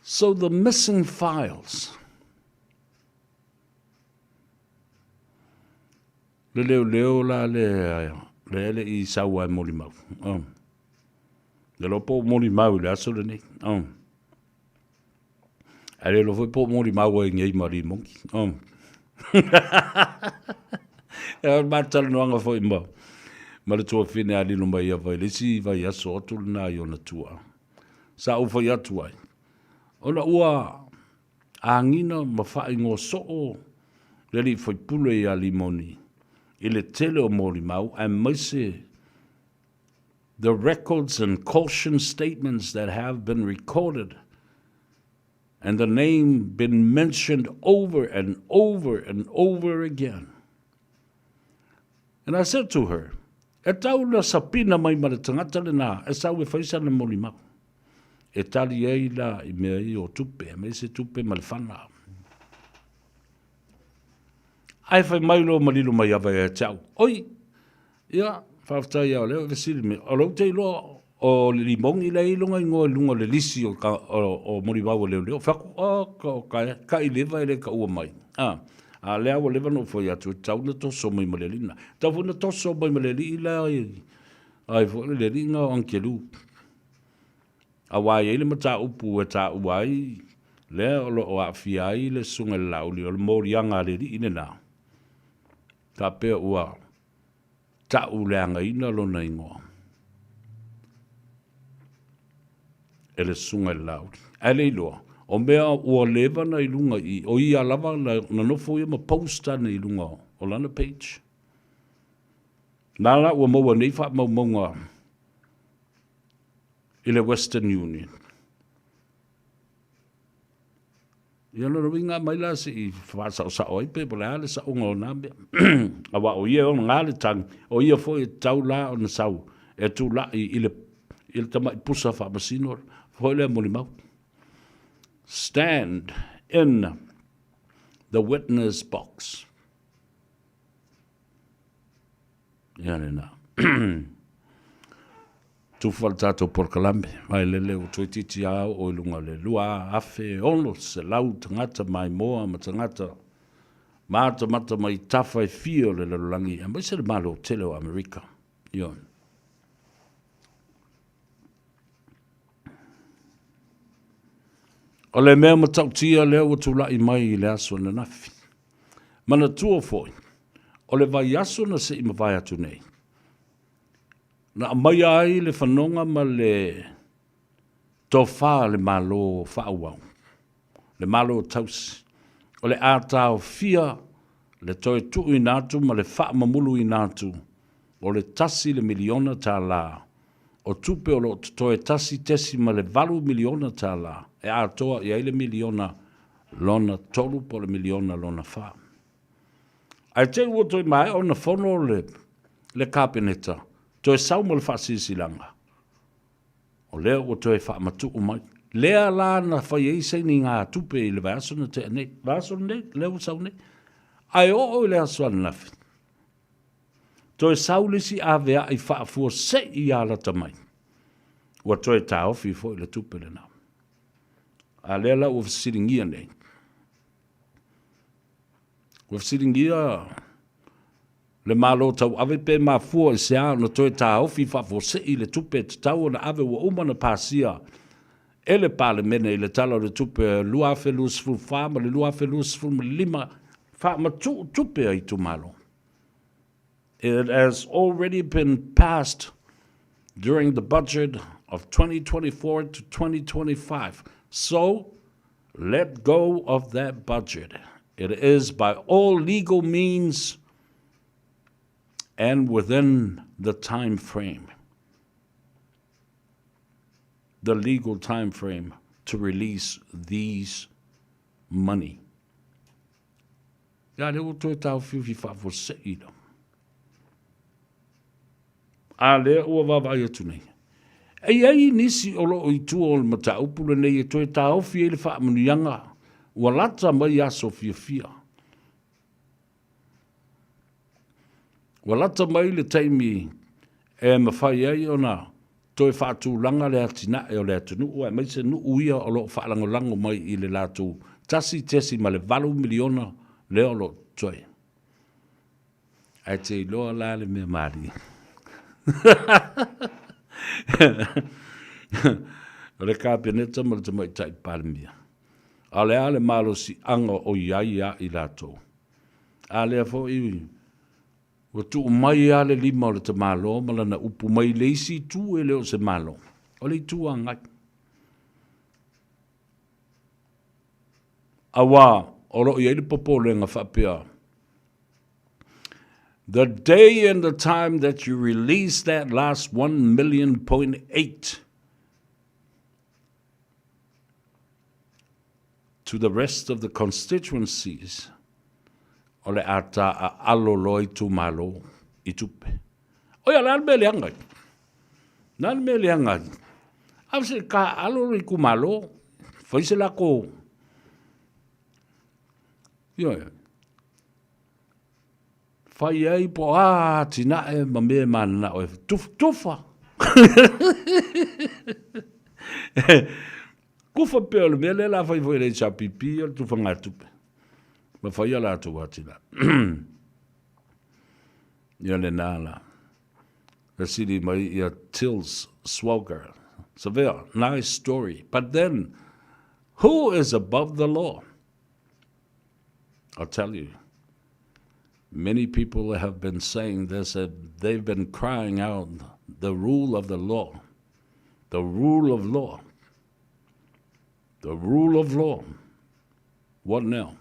So the missing files. Le leoleo la le le le i sau ai molimau. Oh. Le lo po molimau i le aso lenei. Oh. Ae le iloa foi po o molimau ai nei ma Rimongi. Oh. E o le matalanoaga foi ma, ma le tuafine a lilo mai ia vai le isi vaiaso atu lena i ona tua. Sa ou fai atu ai, ona ua agina ma faaigoa soo le alii faipule ia Limoni i le tele o molimau aemaise the records and caution statements that have been recorded and the name been mentioned over and over and over again. And I said to her, E tau na sapina mai ma le tagata lena e sau e fai sana molimau. E tali ai la i mea ia o tupe, aemaise tupe ma le fana. Ae fai mai loa ma lilo mai ava ia te au, Oi! Ia, faafetai lava o lea ua e fesili mai. O lea ou te iloa o le limogi lea e i luga igoa i luga o le lisi o, o, o molimau a leoleo. Fai atu, oh, ka, ka, ka i leva e le taua mai. A, a lea ua leva ona ou fai atu, e tatau ona toso mai ma le alii lena. E tatau foi ona toso mai ma le alii la ai foi le alii lena o Angelu. Aua e i ai le mataupu e taua ai lea o lo o aafia ai le Susuga i le Laauli, o le moliaga a le alii lena, faapea ua tau leagaina lona igoa e le Susuga i le Laauli. Ae le iloa, o mea ua leva na i luga i i, o ia lava na nofo ia ma post ane i luga o lana page. Na la ua maua nei faamaumauga i le Western Union. Ia lona uiga aumai la se i faasaosao ai pe po o le a le saoga o na mea. Aua o ia e oga le tagi, o ia foi e tatau la ona sau e tulai i le, i le tamai pusa faamasino foi lea molimau. Stand in the witness box. Ia lena. Tufa le tatou polokalame, vaelele ua toeitiiti a oo i luga o le 2,600 tagata maimoa ma tagata matamata mai tafa e fia o le lalolagi aemaise le Malo tele o Amerika. Ioe. O le mea matautia lea ua tulai mai i le aso ananafi. Manatua foi, o le vaiaso na se i mavae atu nei, na aumaia ai le fanoga ma le tofa a le Malo faaauau, le Malo tausi, o le a taofia le toe tuuina atu ma le faamamuluina atu o le $1 miliona o tupe o lo o totoe $1.8 miliona e atoa i ai le miliona lona tolu po o le miliona lona fa. Ae te i ua toe maea ona fono le, le Kapeneta, toe sau ma le faasilasilaga, o lea ua toe faamatuu mai. Lea la na fai ai sainiga tupe i le vaiaso na tea nei, vaiaso lenei, lea ua sau nei. Ae oo i le aso ananafi, toe sau le isi aveai faafuasei ia lata mai, ua toe taofi foi le tupe lena. A lea la ua fesiligia nei, Ua fesiligia le Malo tauave pe mafua i se a ona toe taofi faafuasei le tupe e tatau ona ave ua uma ona pasia e le Palemene i le Tala o le Tupe 2024 ma le 2025 faamatuu tupe a itumalo. It has already been passed during the budget of 2024 to 2025. So, let go of that budget. It is by all legal means and within the time frame, the legal time frame to release these money. Ia lea ua toe taofiufi faafuasei la. A lea ua vaavaai atu nei. E i ai nisi o lo o i tua o le mataupu lenei e toe taofi ai le faamanuiaga ua lata mai aso fiafia. Ua lata mai le taimi e mafai ai ona toe faatulaga le atinae o le atunuu aemaise nuu ia o lo o faalagolago mai i le latou $1.8 miliona lea o lo o totoe. Ae te iloa la le mea malie. O le Kapeneta ma le Tamaitai Palemia. A o le a le malosiaga o i ai ia i latou? A lea foi ua tuu mai lava le lima o le tamaloa ma lana upu mai le isi itu e le o se Malo, o le Itu Agai. Aua o lo o i ai le popolega faapea, The day and the time that you release that last 1 million point 8 to the rest of the constituencies, o le a taaalo loa itumalo i tupe. Oi, a o le a le mea leaga ai? Le a le mea leaga ai? A se taaalo le itumalo, fai se lako. Ioe. Fai ai po o a atinae ma mea e mananao e tufatufa. Kufa pea o le mea lea la fai foi le HRPP o le tufagatupe. Ma fai a latou atinae. Ia lena la. Fesili mai ia Tills Swagger. Savea, nice story. But then, who is above the law? I'll tell you. Many people have been saying this, and they've been crying out the rule of the law. The rule of law. The rule of law. What now?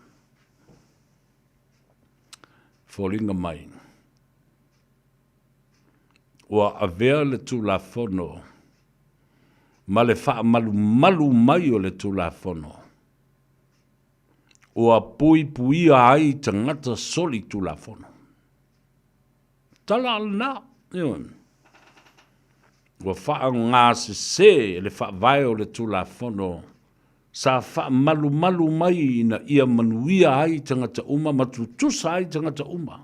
Foliga mai, ua avea le Tulafono ma le faamalumalu mai o le Tulafono, ua puipuia ai tagata soli Tulafono. Tala lena, ioe. Ua faaaogasese le faavae o le Tulafono sa faamalumalu mai ina ia manuia ai tagata uma ma tutusa ai tagata uma.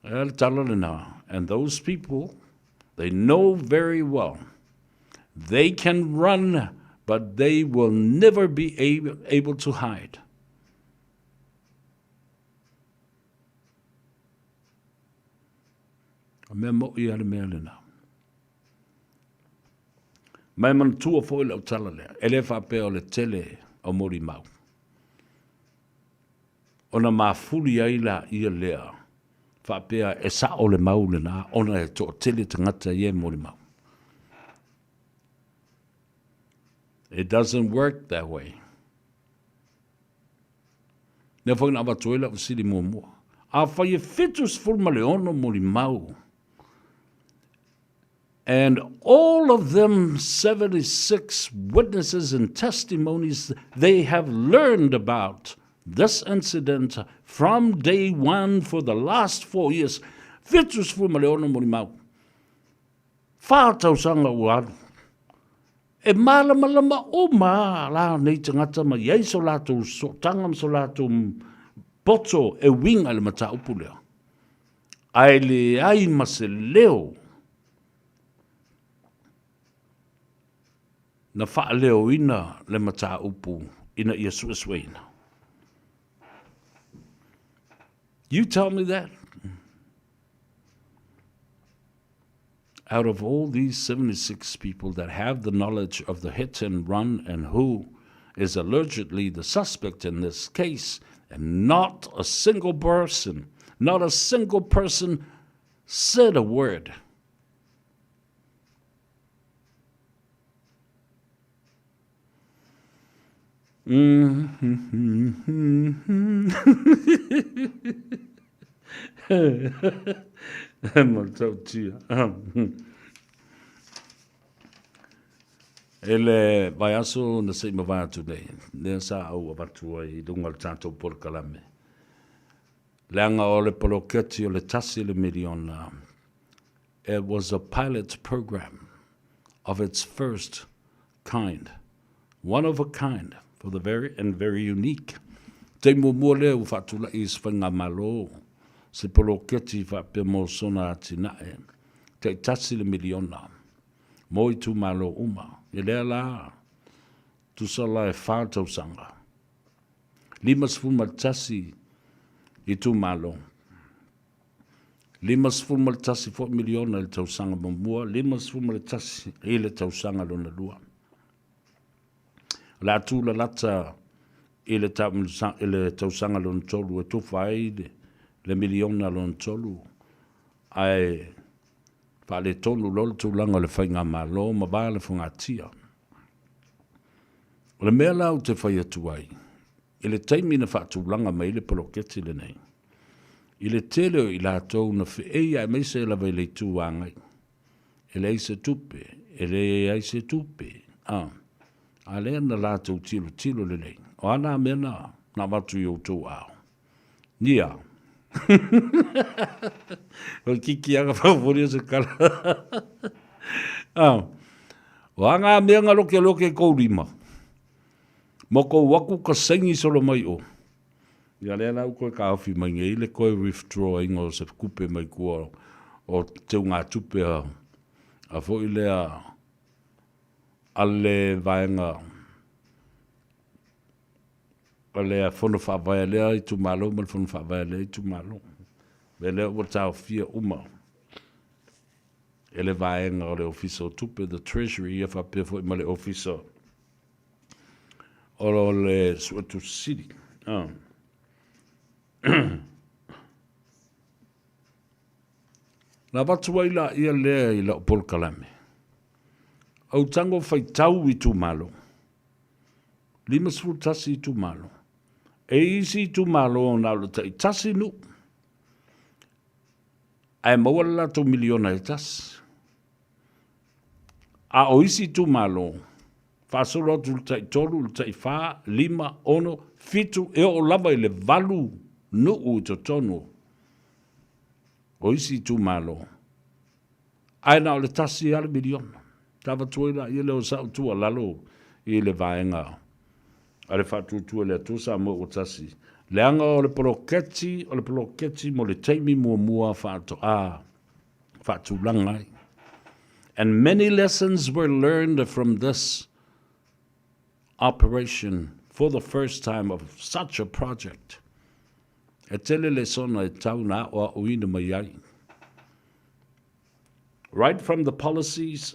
E le tala lena. And those people, they know very well. They can run, but they will never be able, able to hide. A mea mo'i a le mea lena. Ma e manatua foi lau tala lea, e le faapea o le tele o molimau. Ona mafuli ai laia lea faapea e sa'o le mau lena ona e toatele tagata ia e molimau. It doesn't work that way. Lea foi na avatu ai lau fesili muamua. Afai e 76 molimau, and all of them 76 witnesses and testimonies, they have learned about this incident from day one for the last four years. 76 molimau. Whā tausaga ua alu. E mālamalama uma la nei tagata ma i ai so latou sootaga ma so latou poto e uiga i le mataupu lea. Ae leai ma se leo na faaleoina le mataupu ina ia suesueina. You tell me that. Out of all these 76 people that have the knowledge of the hit and run and who is allegedly the suspect in this case, and not a single person, not a single person said a word. Matautia. E le vaiaso na se i mavae atu nei, lea sa ou avatu ai i luga o le tatou polokalame. Leaga o le poloketi o le tasi le miliona, it was a pilot program of its first kind. One of a kind for the very and very unique. Taimi muamua lea ua faatulai i se faigamalo se poloketi faapea mo sona atinae taitasi le miliona mo itumalo uma. I lea la, tusa la e wha tausaga. 51 itumalo. 51 foi miliona i le tausaga muamua, 51 i le tausaga lona lua. O le a tūlalata i le, i le tausaga lona tolu e tufa ai le, le miliona lona tolu, ae faaletonu loa le tulaga o le faigamalo ma va le fogatia. O le mea la ou te fai atu ai, i le taimi na faatulaga mai ai le poloketi lenei, i le tele o i latou na feei aemaise lava i le Itu Agai, e leai se tupe, e leai se tupe, a, a lea na latou tilotilo lelei, o a nā mea na, na avatu i outou ao? Ia. O le kikiaga whakapori o se kala. Ah. O a ngā mea nga loke loke kou rima. Mo kou aku ka sengi solo mai o. Ia lea la ua toe taofi mai nei le toe withdraw ina o se tupe mai tua o teugatupe a foi lea a le vaega a le fono faavae a lea itumalo ma le fono faavae a lea itumalo. Mea lea ua taofia uma e le vaega o le Ofisa o Tupe, the Treasury, ia faapea foi ma le Ofisa o le Suetusi Sili. Ah. Na avatu ai laia lea i lau polokalame. Ou tago faitau itumalo. 51 itumalo. E i isi itumalo na o le taitasi nuu. Ae maua le latou miliona e tasi. A o isi itumalo, faasolo atu i le taitolu, i le taifa, lima, ono, fitu, e oo lava i le valu nuu i totonu o isi itumalo, ae na o le tasi lava le miliona. Ta avatu ai laia lea o sau tuualalo i le vaega a le Faatuatua i le Atua Samoa ua Tasi, leaga o le poloketi, o le poloketi mo le taimi muamua faatoa faatulaga ai. And many lessons were learned from this operation for the first time of such a project. E tele lesona e tau na aʻoaʻoina mai ai. Right from the policies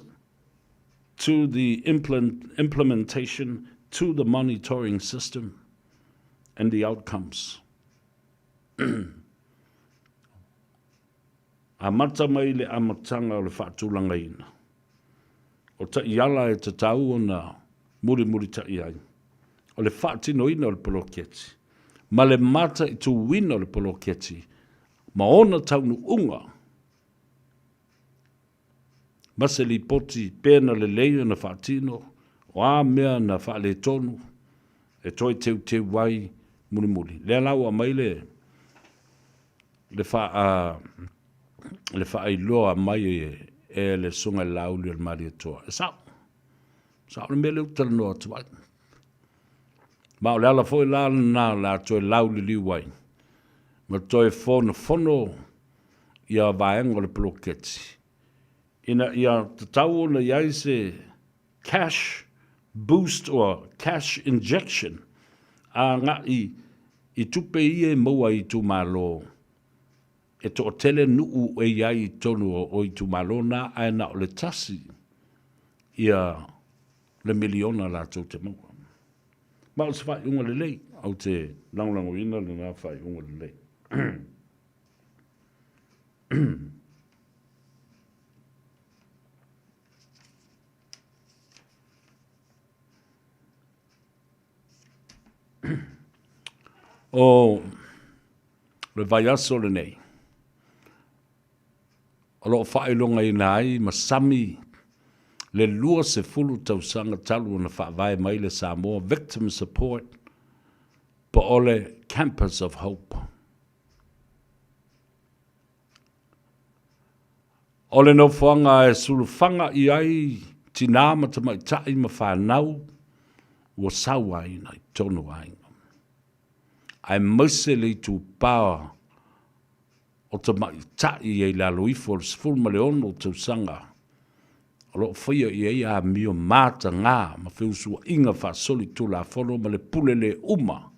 to the implement, implementation to the monitoring system and the outcomes. Amata mai le amataga o le faatulagaina o taiala e tatau ona mulimulitaʻi ai, o le faatinoina o le poloketi ma le mataituina o le poloketi ma ona taunuuga ma se lipoti pe na lelei ona faatino, o a mea na faaletonu e toe teuteu ai mulimuli. Lea la ua aumai le le faa le faailoa mai e le Susuga i le Laauli o le Malietoa. E sao. Sao le mea lea ou te talanoa atu ai. Ma o le ala foi la lena o le a toe lauliliu ai ma toe fonofono ia vaega o le poloketi ina ia tatau ona i ai se cash boost or cash injection agai i tupe ia e maua i itumalo e toatele nuu e i ai i totonu o itumalo na ae na o le tasi ia le miliona latou te maua. Ma o se faaiuga lelei, ou te lagolagoina lena faaiuga lelei. O le vaiaso lenei, o lo o faailogaina ai ma sami le 20 tausaga talu ona faavae mai le Samoa Victim Support po o le Campus of Hope. O le nofoaga e sulufaga i ai tinā ma tamaitai ma fanau ua sauaina i totonu o aiga, aemaise le itupa o tamaitai e i lalo ifo o le 16 tausaga o lo o faia i ai amio matagā ma feusuaiga faasolitulafono ma le pule le uma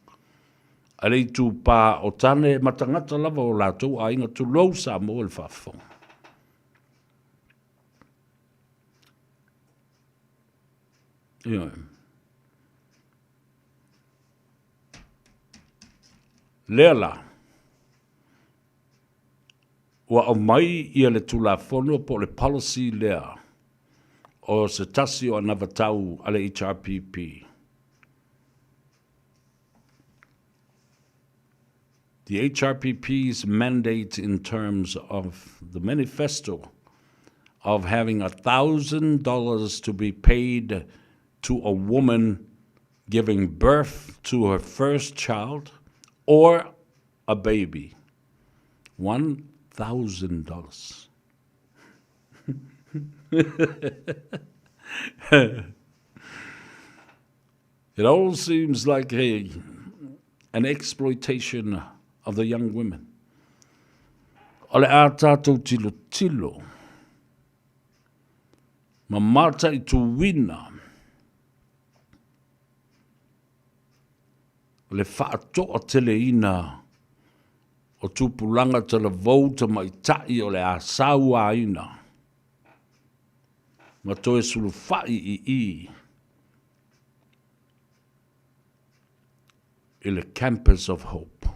a le itupa o tane ma tagata lava o latou aiga, tulou Samoa i le faafofoga. Ioe. Lea la, ua aumai ia le Tulafono po o le policy lea o se tasi o anavatau a le HRPP. The HRPP's mandate in terms of the manifesto of having $1,000 to be paid to a woman giving birth to her first child or a baby. $1,000. It all seems like a, and exploitation of the young women. O le a tātou tilotilo ma mataituina le faatoateleina o tupulaga talavou tamaitai o le a sauaina ma toe sulufai i i i le Campus of Hope.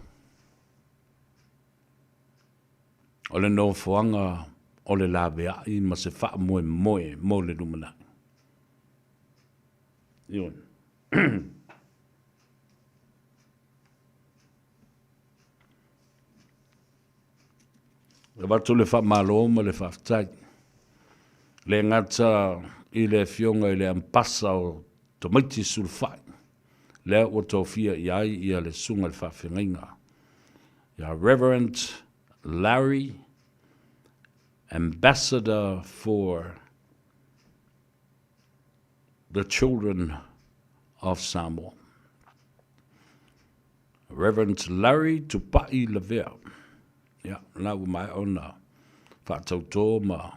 O le nofoaga o le laveai ma se faamoemoe mo le lumanai. Ioe. E avatu le faamalo ma le faafetai. Le gata i le Afioga i le Ambasa o Tamaiti Sulufai, lea ua tofia i ai ia le Susuga i le Faafeagaiga ia Reverend Larry, Ambassador for the Children of Samoa. Reverend Larry Tupai Lavea. Ia, la ua maea ona faatautō ma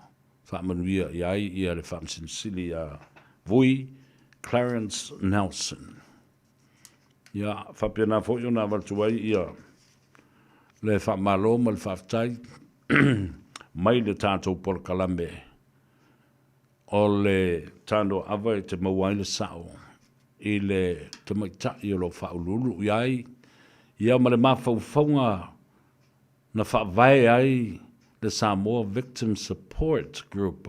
faamanuia i ai ia le Faamasino Sili ia Vui Clarence Nelson. Ia, faapena foi ona avatu ai ia le faamalo ma le faafetai mai le tatou polokalame o le tano ava e te maua ai le sao i le tamaitai o lo o faauluulu i ai ia ma le mafaufauga na faavae ai le Samoa Victim Support Group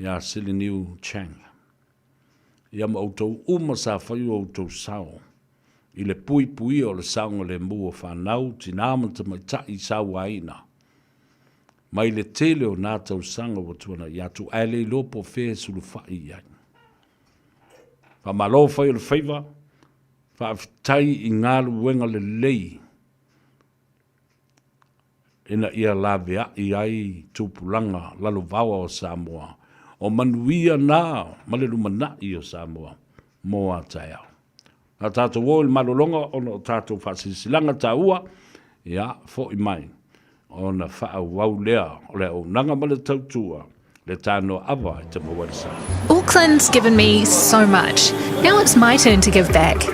ia Siliniu Chang. Ia ma outou uma sa fai o outou sao i le puipuia o le saogalemu o fanau, tinā ma tamaitai sauaina mai le tele o nā tausaga ua tuanai atu ae le iloa po o fea e sulufai i ai. Faamalo fai o le faiva, faafetai i galuega lelei ina ia laveai ai tupulaga lalovaoa o Samoa, o manuia na ma le lumanai o Samoa mo a taeao. A tatou o i le malologa ona o tatou faasilasilaga taua, ia, foi mai ona faaauau lea o le auaunaga ma le tautua le tanoa ava e te maua ai le sa. Auckland's given me so much. Now it's my turn to give back.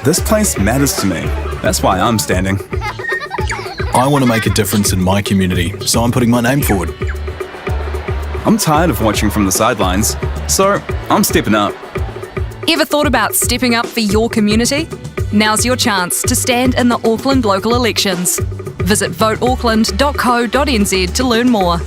This place matters to me. That's why I'm standing. I want to make a difference in my community, so I'm putting my name forward. I'm tired of watching from the sidelines, so I'm stepping up. Ever thought about stepping up for your community? Now's your chance to stand in the Auckland local elections. Visit voteauckland.co.nz to learn more.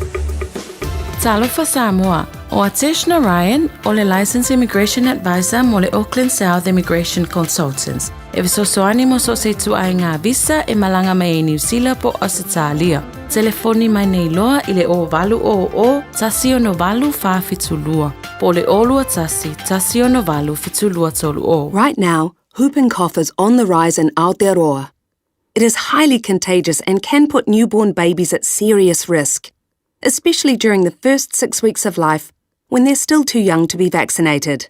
Talofa Samoa, o Atesh Narayan o le Licensed Immigration Advisor mo le Auckland South Immigration Consultants. E fesoasoani mo so o se ituaiga visa e malaga mai ai Niu Sila po o Ausetalia. Telefoni mai nei loa i le 0800 168 472 po o le 021 168 7230. Right now, whooping cough is on the rise in Aotearoa. It is highly contagious and can put newborn babies at serious risk, especially during the first six weeks of life when they're still too young to be vaccinated.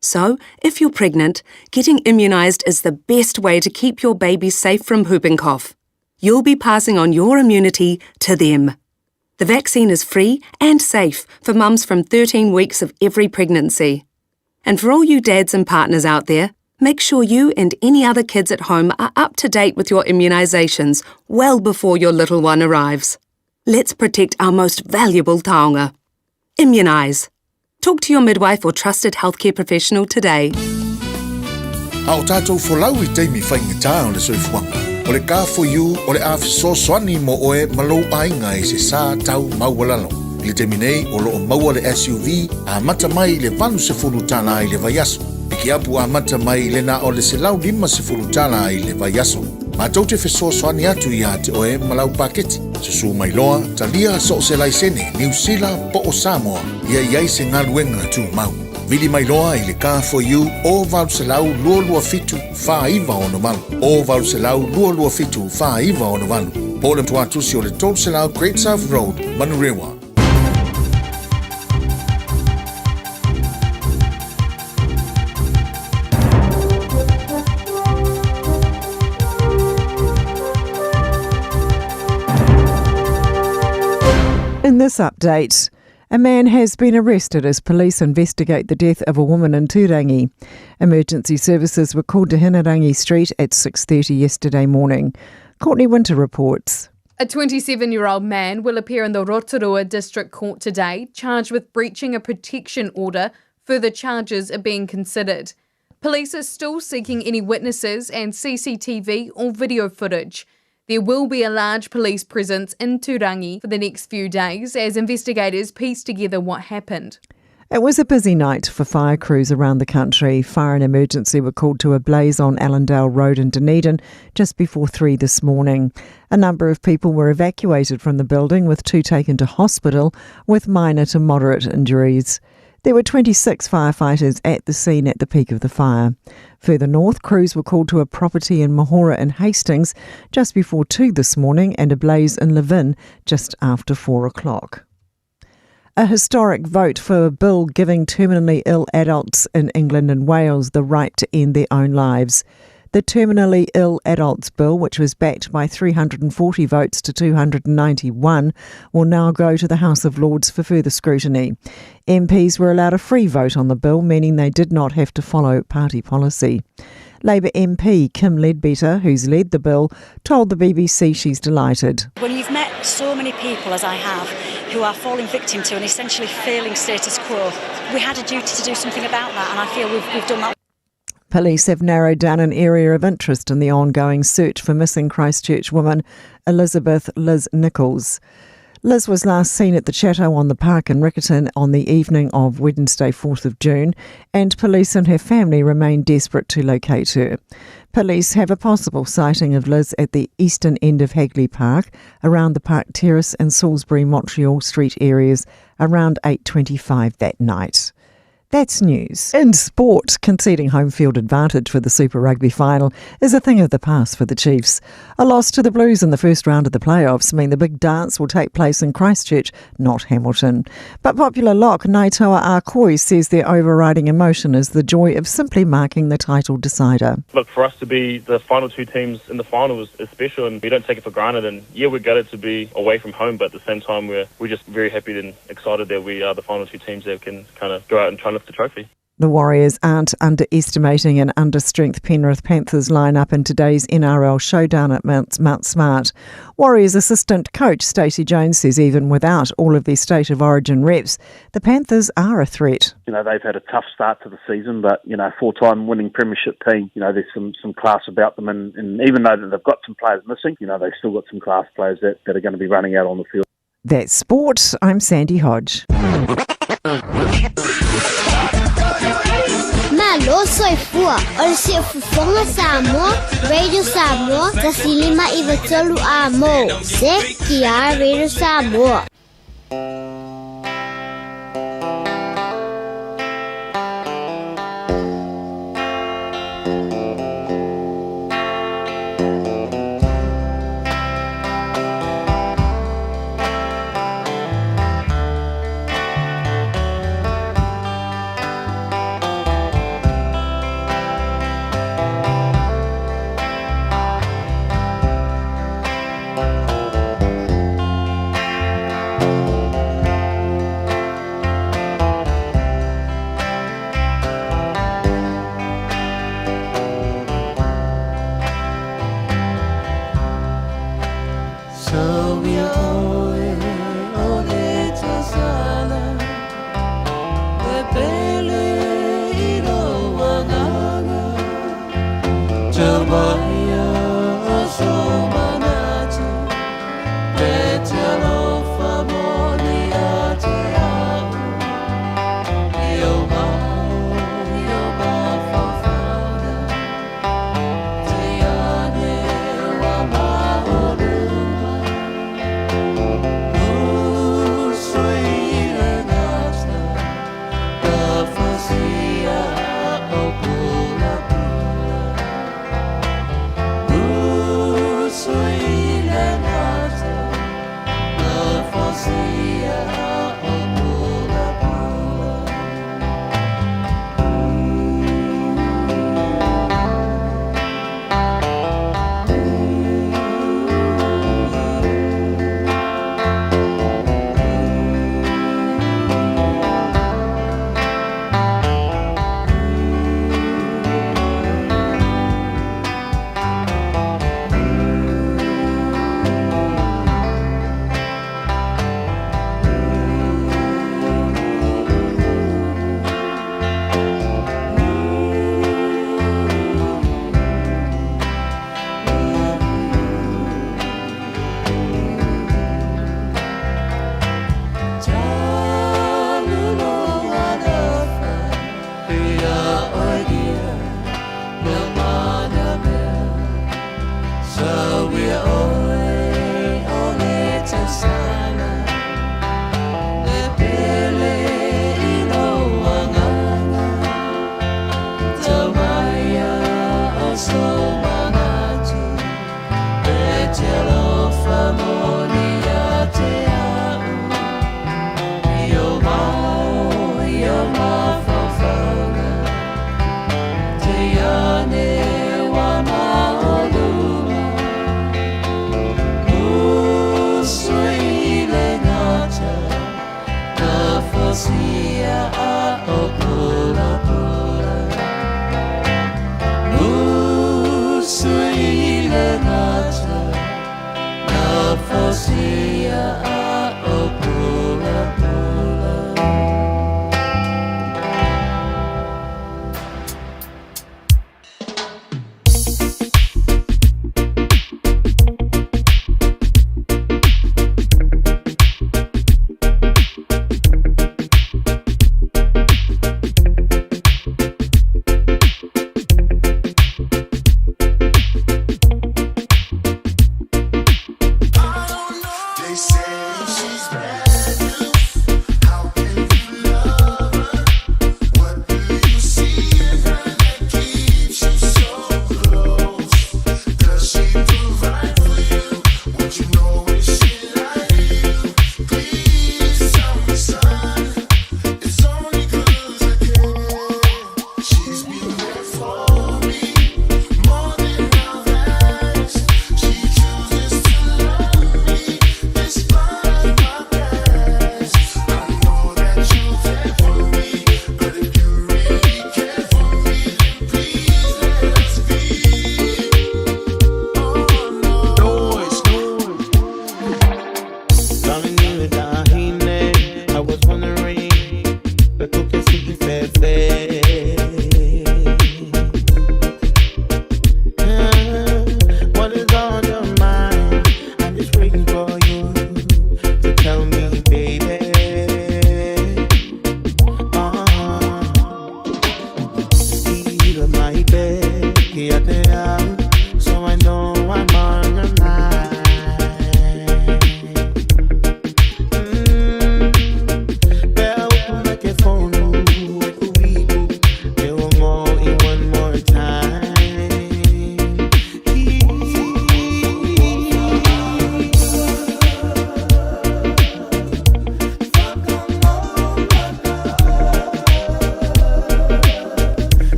So, if you're pregnant, getting immunised is the best way to keep your baby safe from whooping cough. You'll be passing on your immunity to them. The vaccine is free and safe for mums from 13 weeks of every pregnancy. And for all you dads and partners out there, make sure you and any other kids at home are up to date with your immunisations well before your little one arrives. Let's protect our most valuable taonga. Immunise. Talk to your midwife or trusted healthcare professional today. A o tātou folau i taimi faigata o le soifuaga, o le Car4U o le a fesoasoani mo oe ma lou aiga i se sa tau maualalo. I le taimi nei, o lo o maua le SUV amata mai i le $80 i le vaiaso. Pikiapu amata mai i le na o le $150 i le vaiaso. Matou te fesoasoani atu iā te oe ma lau paketi. Susū mai loa, talia so o se laisene, Niu Sila po o Samoa, ia i ai se galuega tumau. Vili mai loa i le Car4U o 800 227 4968, o 800 227 4968, po o le tuatusi o le 300 Great South Road, Manurewa. In this update, a man has been arrested as police investigate the death of a woman in Turangi. Emergency services were called to Hinerangi Street at 6:30 yesterday morning. Courtney Winter reports. A 27 year old man will appear in the Rotorua District Court today, charged with breaching a protection order. Further charges are being considered. Police are still seeking any witnesses and CCTV or video footage. There will be a large police presence in Turangi for the next few days as investigators piece together what happened. It was a busy night for fire crews around the country. Fire and emergency were called to a blaze on Allendale Road in Dunedin just before 3 this morning. A number of people were evacuated from the building, with two taken to hospital with minor to moderate injuries. There were 26 firefighters at the scene at the peak of the fire. Further north, crews were called to a property in Mahora and Hastings just before 2 this morning and a blaze in Levin just after 4 o'clock. A historic vote for a bill giving terminally ill adults in England and Wales the right to end their own lives. The Terminally Ill Adults Bill, which was backed by 340 votes to 291, will now go to the House of Lords for further scrutiny. MPs were allowed a free vote on the bill, meaning they did not have to follow party policy. Labour MP Kim Leadbeater, who's led the bill, told the BBC she's delighted. When you've met so many people, as I have, who are falling victim to an essentially failing status quo, we had a duty to do something about that, and I feel we've, we've done that. Police have narrowed down an area of interest in the ongoing search for missing Christchurch woman Elizabeth Liz Nichols. Liz was last seen at the Chateau on the Park in Riccarton on the evening of Wednesday, 4th of June, and police and her family remain desperate to locate her. Police have a possible sighting of Liz at the eastern end of Hagley Park, around the Park Terrace and Salisbury Montreal Street areas around 8:25 that night. That's news. In sport, conceding home field advantage for the Super Rugby final is a thing of the past for the Chiefs. A loss to the Blues in the first round of the playoffs mean the big dance will take place in Christchurch, not Hamilton. But popular lock Naitoa Arkoi says their overriding emotion is the joy of simply marking the title decider. Look, for us to be the final two teams in the final is, is special and we don't take it for granted. And yeah, we're gutted to be away from home, but at the same time, we're, we're just very happy and excited that we are the final two teams that can kind of go out and try and lift the trophy. The Warriors aren't underestimating an understrength Penrith Panthers lineup in today's NRL showdown at Mount, Mount Smart. Warriors assistant coach Stacey Jones says even without all of their state of origin reps, the Panthers are a threat. You know, they've had a tough start to the season, but, you know, four-time winning premiership team, you know, there's some, some class about them. And, and even though they've got some players missing, you know, they've still got some class players that, that are going to be running out on the field. That's sport. I'm Sandy Hodge. Malo soifua, o le siufofoga Samoa, Radio Samoa, 153 a mo. Se ki Radio Samoa.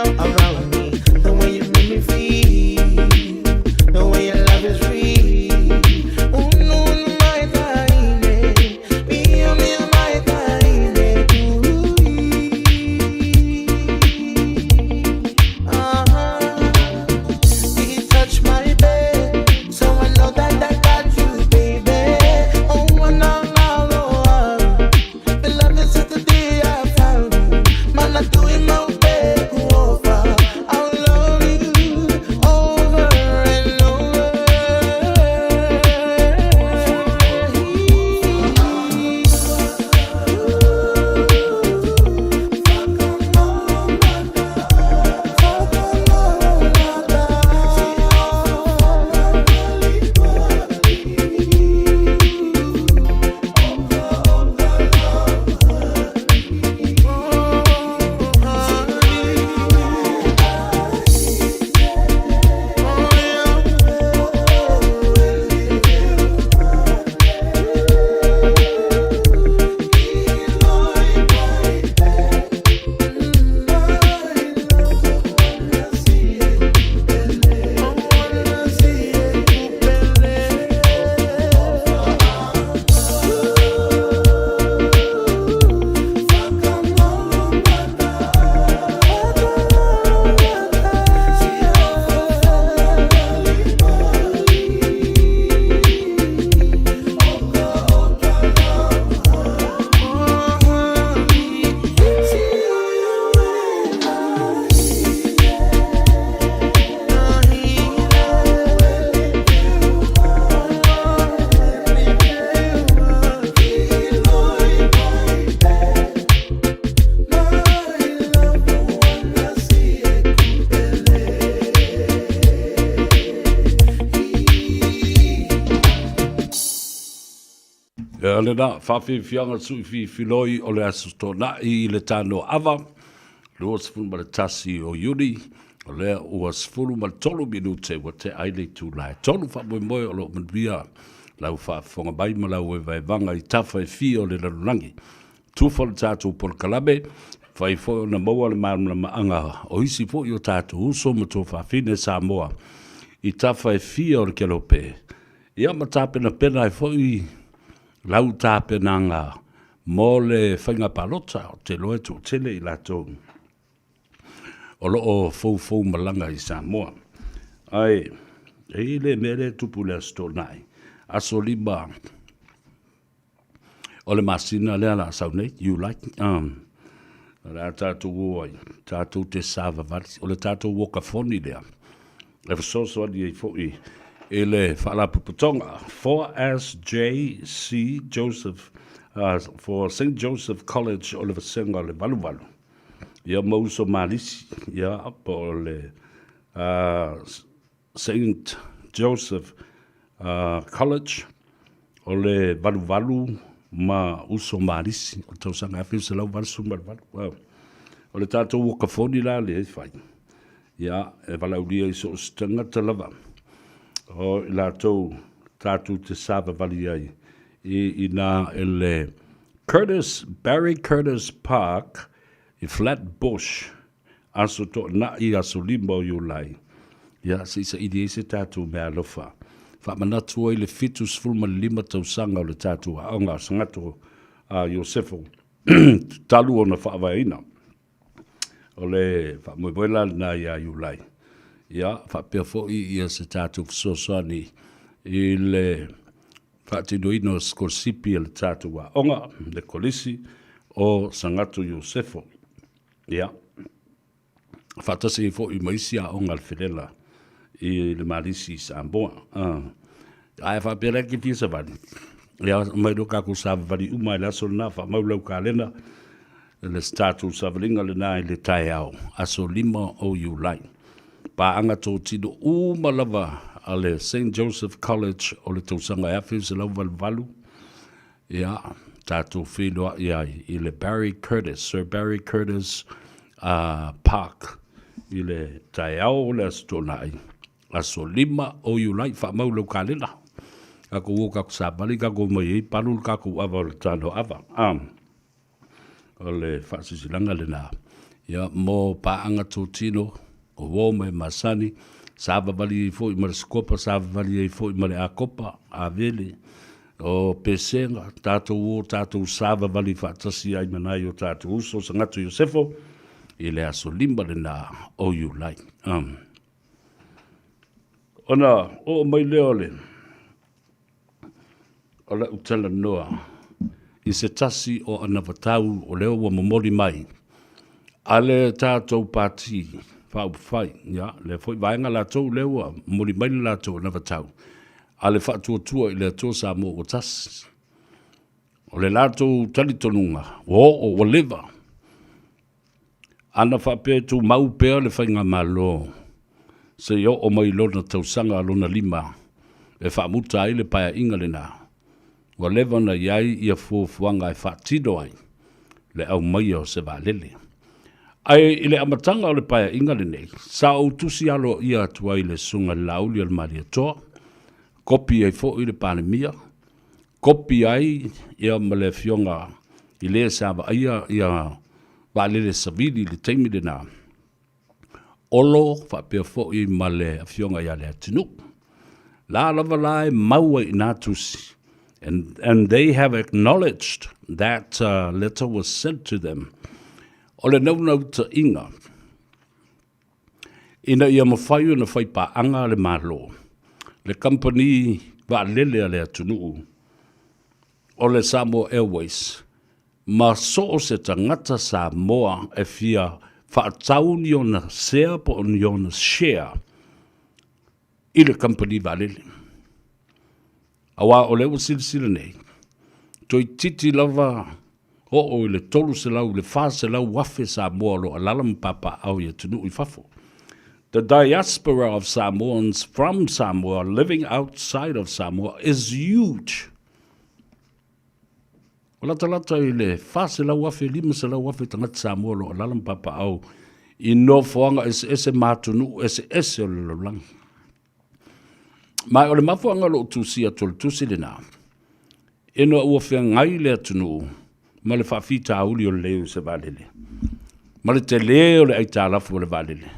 all around me. The way you make me feel, the way your love is real. Oh no, no, my darling, me, oh, me, oh, my darling. He touched my bed, so I know that I got you, baby. Oh, no, no, no, the love is since the day I found you. Man, I'm doing my best over. I'll love you over and Ia lena, faafiafiaga sui filifiloi o le Aso Toonai i le Tanoa Ava, 21 o Iuni, o lea ua 13 minute ua tea ai le itula e tolu. Faamoemoe o lo o manuia lau faafofoga mai ma lau vaevaevaga i tafa e fia o le lalolagi. Tufa le tatou polokalame, fai foi ona maua le malamalamaaga o isi foi o tatou uso ma tuafafine Samoa i tafa e fia o le kelope. Ia ma tapenapena ai foi lau tapenaga mo le faiga palota, ou te iloa e toatele i latou o lo o foufou malaga i Samoa. Ae e i ai le mea lea e tupu i le Aso Toonai, aso 5 o le masina lea la sau nei, Iulai, o le a tatou o ai, tatou te savavali, o le tatou okafoni lea, e fesoasoani ai foi i le Faalapotopotoga 4SJC Joseph, for Saint Joseph College o le Vasega o le Valuvalu, ia ma uso malisi, ia, po o le Saint Joseph College o le Valuvalu ma uso malisi o le tausaga 1988. O le tatou okafoni la lea e fai, ia, e valaaulia i so o se tagata lava o i latou tatou te savavali ai i ina i le Curtis, Barry Curtis Park i Flat Bush, Aso Toonai, aso 5 o Iulai. Ia, se i saili ai se tatou meaalofa. Faamanatu ai le 75 tausaga o le tatou aoga a Sagato a Iosefo talu ona faavaeina. O le faamoemoe la lena ia Iulai. Ia, faapea foi ia se tatou fesoasoani i le faatinoina o sikolasipi a le tatou aoga, le Kolisi o Sagato Iosefo. Ia, faatasi ai foi ma isi aoga a le Felela i le Malisi i Samoa. Ae faapea la ke fia savali, ia mai loa tatou savavali uma i le aso lena, faamau lau kalena, le tatou savaliga lena i le taeao, aso 5 o Iulai. Paaga totino uma lava a le Saint Joseph College o le tausaga e 1988, Ia, tatou feiloai ai i le Barry Curtis, Sir Barry Curtis Park i le taeao o le Aso Toonai, aso 5 o Iulai. Faamau lau kalena. Tatou o tatou savali, tatou omai ai palu le tatou ava o le tano ava. O le faasilasilaga lena Ia, mo paaga totino, o uo ma e masani, savavali ai foi ma le Sikopa, savavali ai foi ma le Akopa, Avele, o Pesega, tatou o tatou savavali faatasi ai ma nai o tatou uso, Sagatu Iosefo, i le aso 5 lena o Iulai. Um. Ona oo mai lea o le o lau talanoa i se tasi o anavatau o lea ua momoli mai a le tatou Pati Faaupufai, ia, lea foi vaega latou lea ua momoli mai le latou anavatau a le Faatuatua i le Atua Samoa ua Tasi. O le latou talitonuga, ua oo, ua leva. Ana faapea e tumau pea le Faigamalo seia oo mai i lona tausaga lona lima e faamuta ai le paeaiga lena, ua leva ona i ai ia fuafuaga e faatino ai le aumaia o se vaalele. Ae i le amataga o le paeaiga lenei, sa ou tusi aloaia atu ai i le Susuga i le Laauli o le Malietoa, kopi ai foi le Palemia, kopi ai ia ma le Afioga i le sa vaaia ia vaalele savili i le taimi lena, Olo faapea foi ma le Afioga ia Leatinuu. La lava la e mau ai i nā tusi, and they have acknowledged that letter was sent to them. O le naunautaiga, ina ia mafai ona fai paaga le Malo, le kamupani vaalele a le atunuu o le Samoa Airways ma so o se tagata Samoa e fia faatau ni ona sea po o ni ona share i le kamupani vaalele. Aua o lea ua silasila nei, toeitiiti lava oo i le 300 i le 400 afe Samoa o lo o alaala ma papaaao i atunuu i fafo. The diaspora of Samoans from Samoa living outside of Samoa is huge. Ua latalata i le 400 afe, 500 afe tagata Samoa o lo o alaala ma papaaao i nofoaga eseese ma atunuu eseese o le lalolagi. Ma o le mafuaaga o lou tusia atu o le tusi lena, ina ua feagai le atunuu ma le faafitauli o le leai o se vaalele, ma le tele o le aitalafu o le vaalele,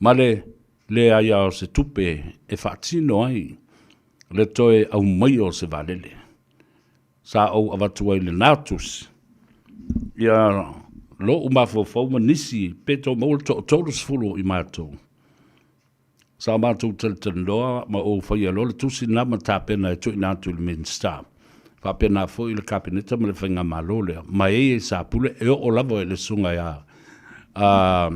ma le leai o se tupe e faatino ai le toe aumaia o se vaalele. Sa ou avatu ai lena tusi ia lou mafaufau ma nisi pe toe maua le toa-30 o i matou. Sa matou talatalanoa ma ou faia loa le tusi lena ma tapena e tuuina atu i le Minisita. Faapena foi le Kapeneta ma le Faigamalo lea, ma e e sa pule e oo lava i le susuga ia a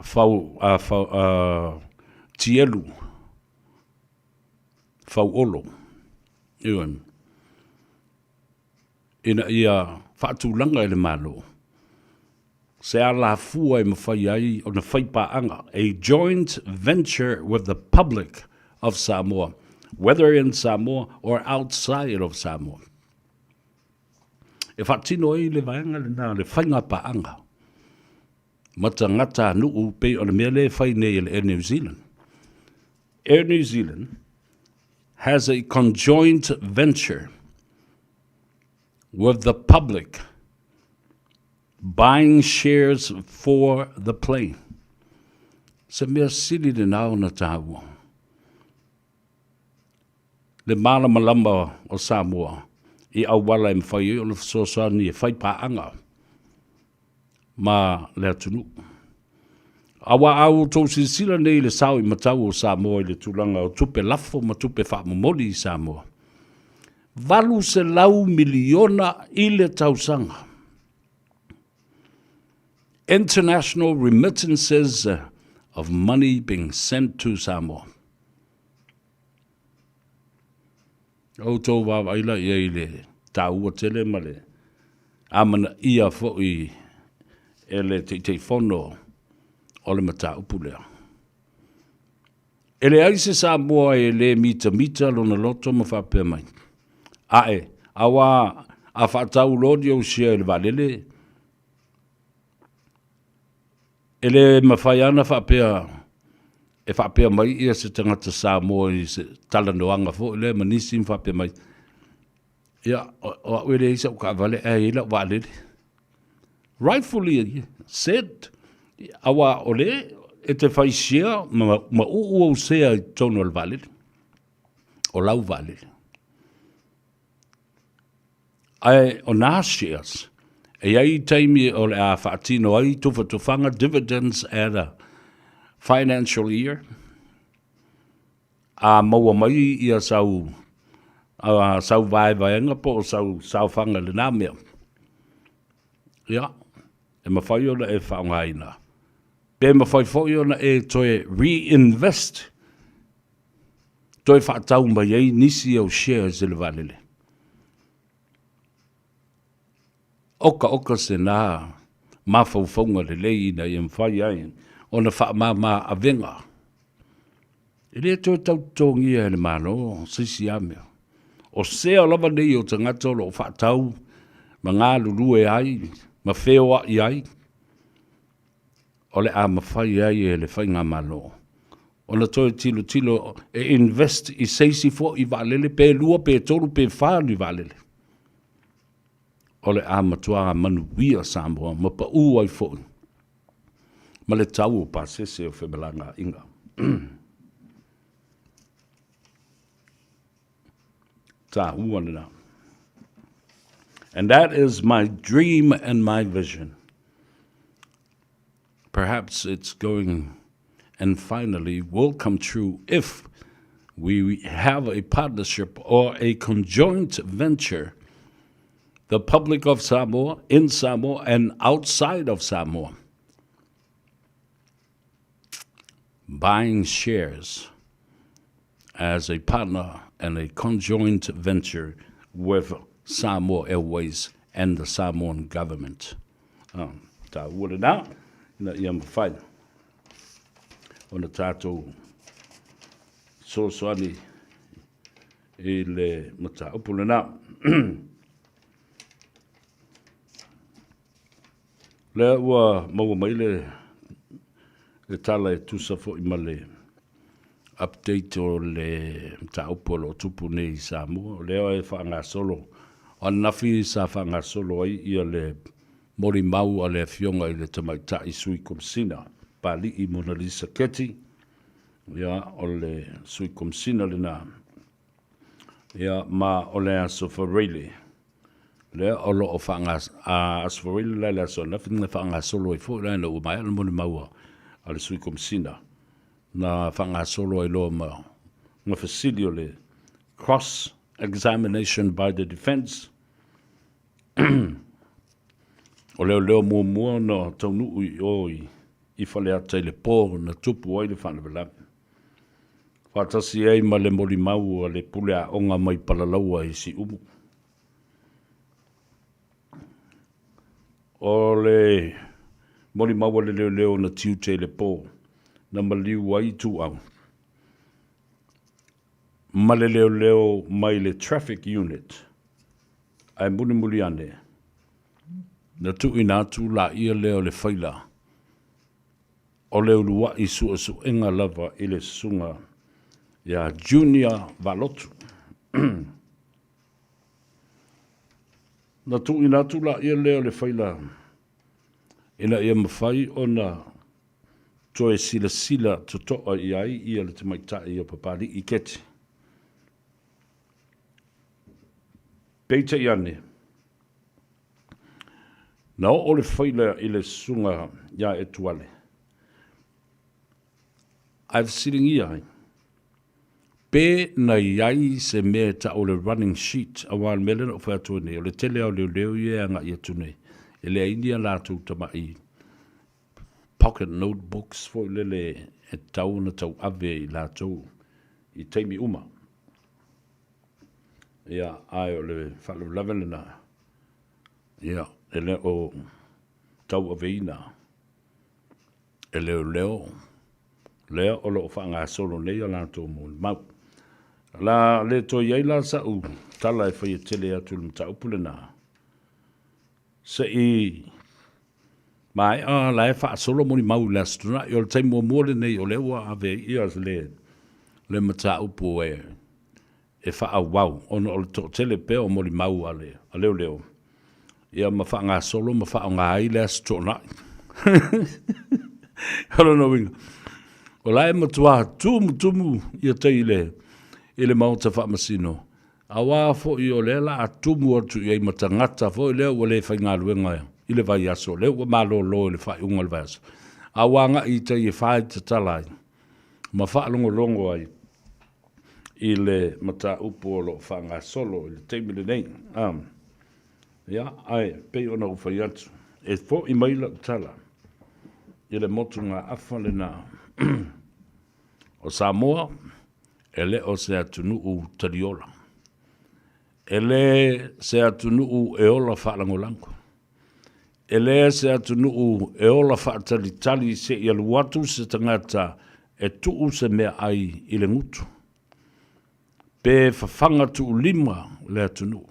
Fau, a, Fau, a, Tielu Fauolo. Ioe. Ina ia faatulaga e le Malo se alafua e mafai ai ona fai paaga, a joint venture with the public of Samoa, whether in Samoa or outside of Samoa. E faatino ai le vaega lena o le faiga paaga ma tagata nuu pei o le mea lea e fai nei e le Air New Zealand. Air New Zealand has a conjoint venture with the public buying shares for the plane. Se mea sili lena ona tāua. Le malamalama o Samoa i auala e mafai ai ona fesoasoani e fai paaga ma le atunuu. Aua a outou silasila nei i le sao i matau o Samoa i le tulaga o tupe lafo ma tupe faamomoli i Samoa, $800 miliona i le tausaga. International remittances of money being sent to Samoa. Outou vaavaai la i ai i le taua tele ma le amanaia foi e le Taitaifono o le mataupu lea. E leai se Samoa e le mitamita lona loto ma faapea mai, Ae, auā a faatau loa ni ou share i le vaalele, E le mafai lava ona faapea e faapea mai ia se tagata Samoa i se talanoaga foi lea ma nisi ma faapea mai, ia, o au e leai sau taavale ae i ai lau vaalele. Rightfully said, aua o le e te fai share ma, ma uu ou sea i totonu o le vaalele, o lau vaalele. Ae o nā shares, e i ai taimi o le a faatino ai tufatufaga dividends at a financial year, a maua mai ia sau, uh, sau vaevaega po o sau saofaga i lenā mea. Ia, e mafai ona e faaaogaina. Pe mafai foi ona e toe reinvest, toe faatau mai ai nisi au shares i le vaalele. Oka oka se nā mafaufauga lelei ina ia mafai ai ona faamāmā avega. E le toe tau totogia e le Malo se isi lava mea. O sea lava nei o tagata o lo o faatau ma galulue ai ma feoai ai, o le a mafai ai e le Faigamalo ona toe tilotilo e invest i se isi foi vaalele, pe lua, pe tolu, pe fa ni vaalele. O le a matua manuia Samoa ma pau ai foi ma le tau o pasese o femalagaaiga. Tāua lena. And that is my dream and my vision. Perhaps it's going and finally will come true if we have a partnership or a conjoint venture, the public of Samoa, in Samoa, and outside of Samoa, buying shares as a partner and a conjoint venture with Samoa Airways and the Samoan government. Um, tāua lenā, ina ia mawhai. Ona tātou soasoani i le mataupu lenā. Lea ua maua mai le le tala e tusa foi ma le update o le mataupu o lo o tupu nei i Samoa. O lea e faagasolo, o ananafi sa faagasolo ai ia le molimau a le Afioga i le Tamaitai Sui Komesina, Papali'i Monalisa Keti, ia, o le Sui Komesina lena, ia, ma o le Aso Faraile, lea o lo o faagas, a Aso Faraile la i le aso ananafi na faagasolo ai foi la ina ua maea le molimau a le Sui Komesina, na faagasolo ai loa ma ma fesili o le cross examination by the defence. O leoleo muamua na taunuu i o i Faleata i le po na tupu ai le faalavelave. Faatasi ai ma le molimau a le pule aoga mai Palalaua i Siumu. O le molimau a le leoleo na tiute i le po na maliu ai Ituau ma le leoleo mai le Traffic Unit Ae mulimuli ane, na tuuina atu laia lea o le faila o le uluai suesuega lava i le susuga ia Junior Valotu. Na tuuina atu laia lea o le faila ina ia mafai ona toe silasila totoa i ai ia le tamaitai o Papali'i Keti. Peitai ane, na oo le faila i le susuga ia Etuale, ae fesiligia ai, pe na i ai se mea e tau o le running sheet, aua o le mea lea na ou fai atu ai nei, o le tele lava o leoleo ia e agai atu nei, e leai ni a latou tamai pocket notebooks foi lele e tatau ona tauave e i latou i taimi uma. Ia, ae o le faalavelave lena, ia, e le o tauaveina e leoleo lea o lo o faagasolo nei a latou molimau. O le a le toe i ai la sa'u tala e faia tele atu i le mataupu lena, se i maea la e faasolo molimau i le Aso Toonai. O le taimi muamua lenei o lea ua ave ai ia le, le mataupu e, e faaauau ona o le toatele pea o molimau a le, a leoleo. Ia ma faagasolo ma faaaoga ai le Aso Toonai. O lona uiga, o la e matuā tumutumu ia tai i le, i le Maota Faamasino, auā foi o lea la a tumu atu i ai ma tagata foi lea ua le faigaluega i le vaiaso, lea ua malolo i le faaiuga o le vaiaso, a ua agai i tai e fai tatala ai ma faalogologo ai i le mataupu o lo o faagasolo i le taimi lenei. Ia, ae pei ona ou fai atu, e fo'i mai lau tala i le motugaafa lena o Samoa, e le o se atunuu taliola. E le se atunuu e ola faalagolago. E le se atunuu e ola faatalitali se i alu atu se tagata e tuu se meaai i le gutu. Pe fafaga tuulima le atunuu.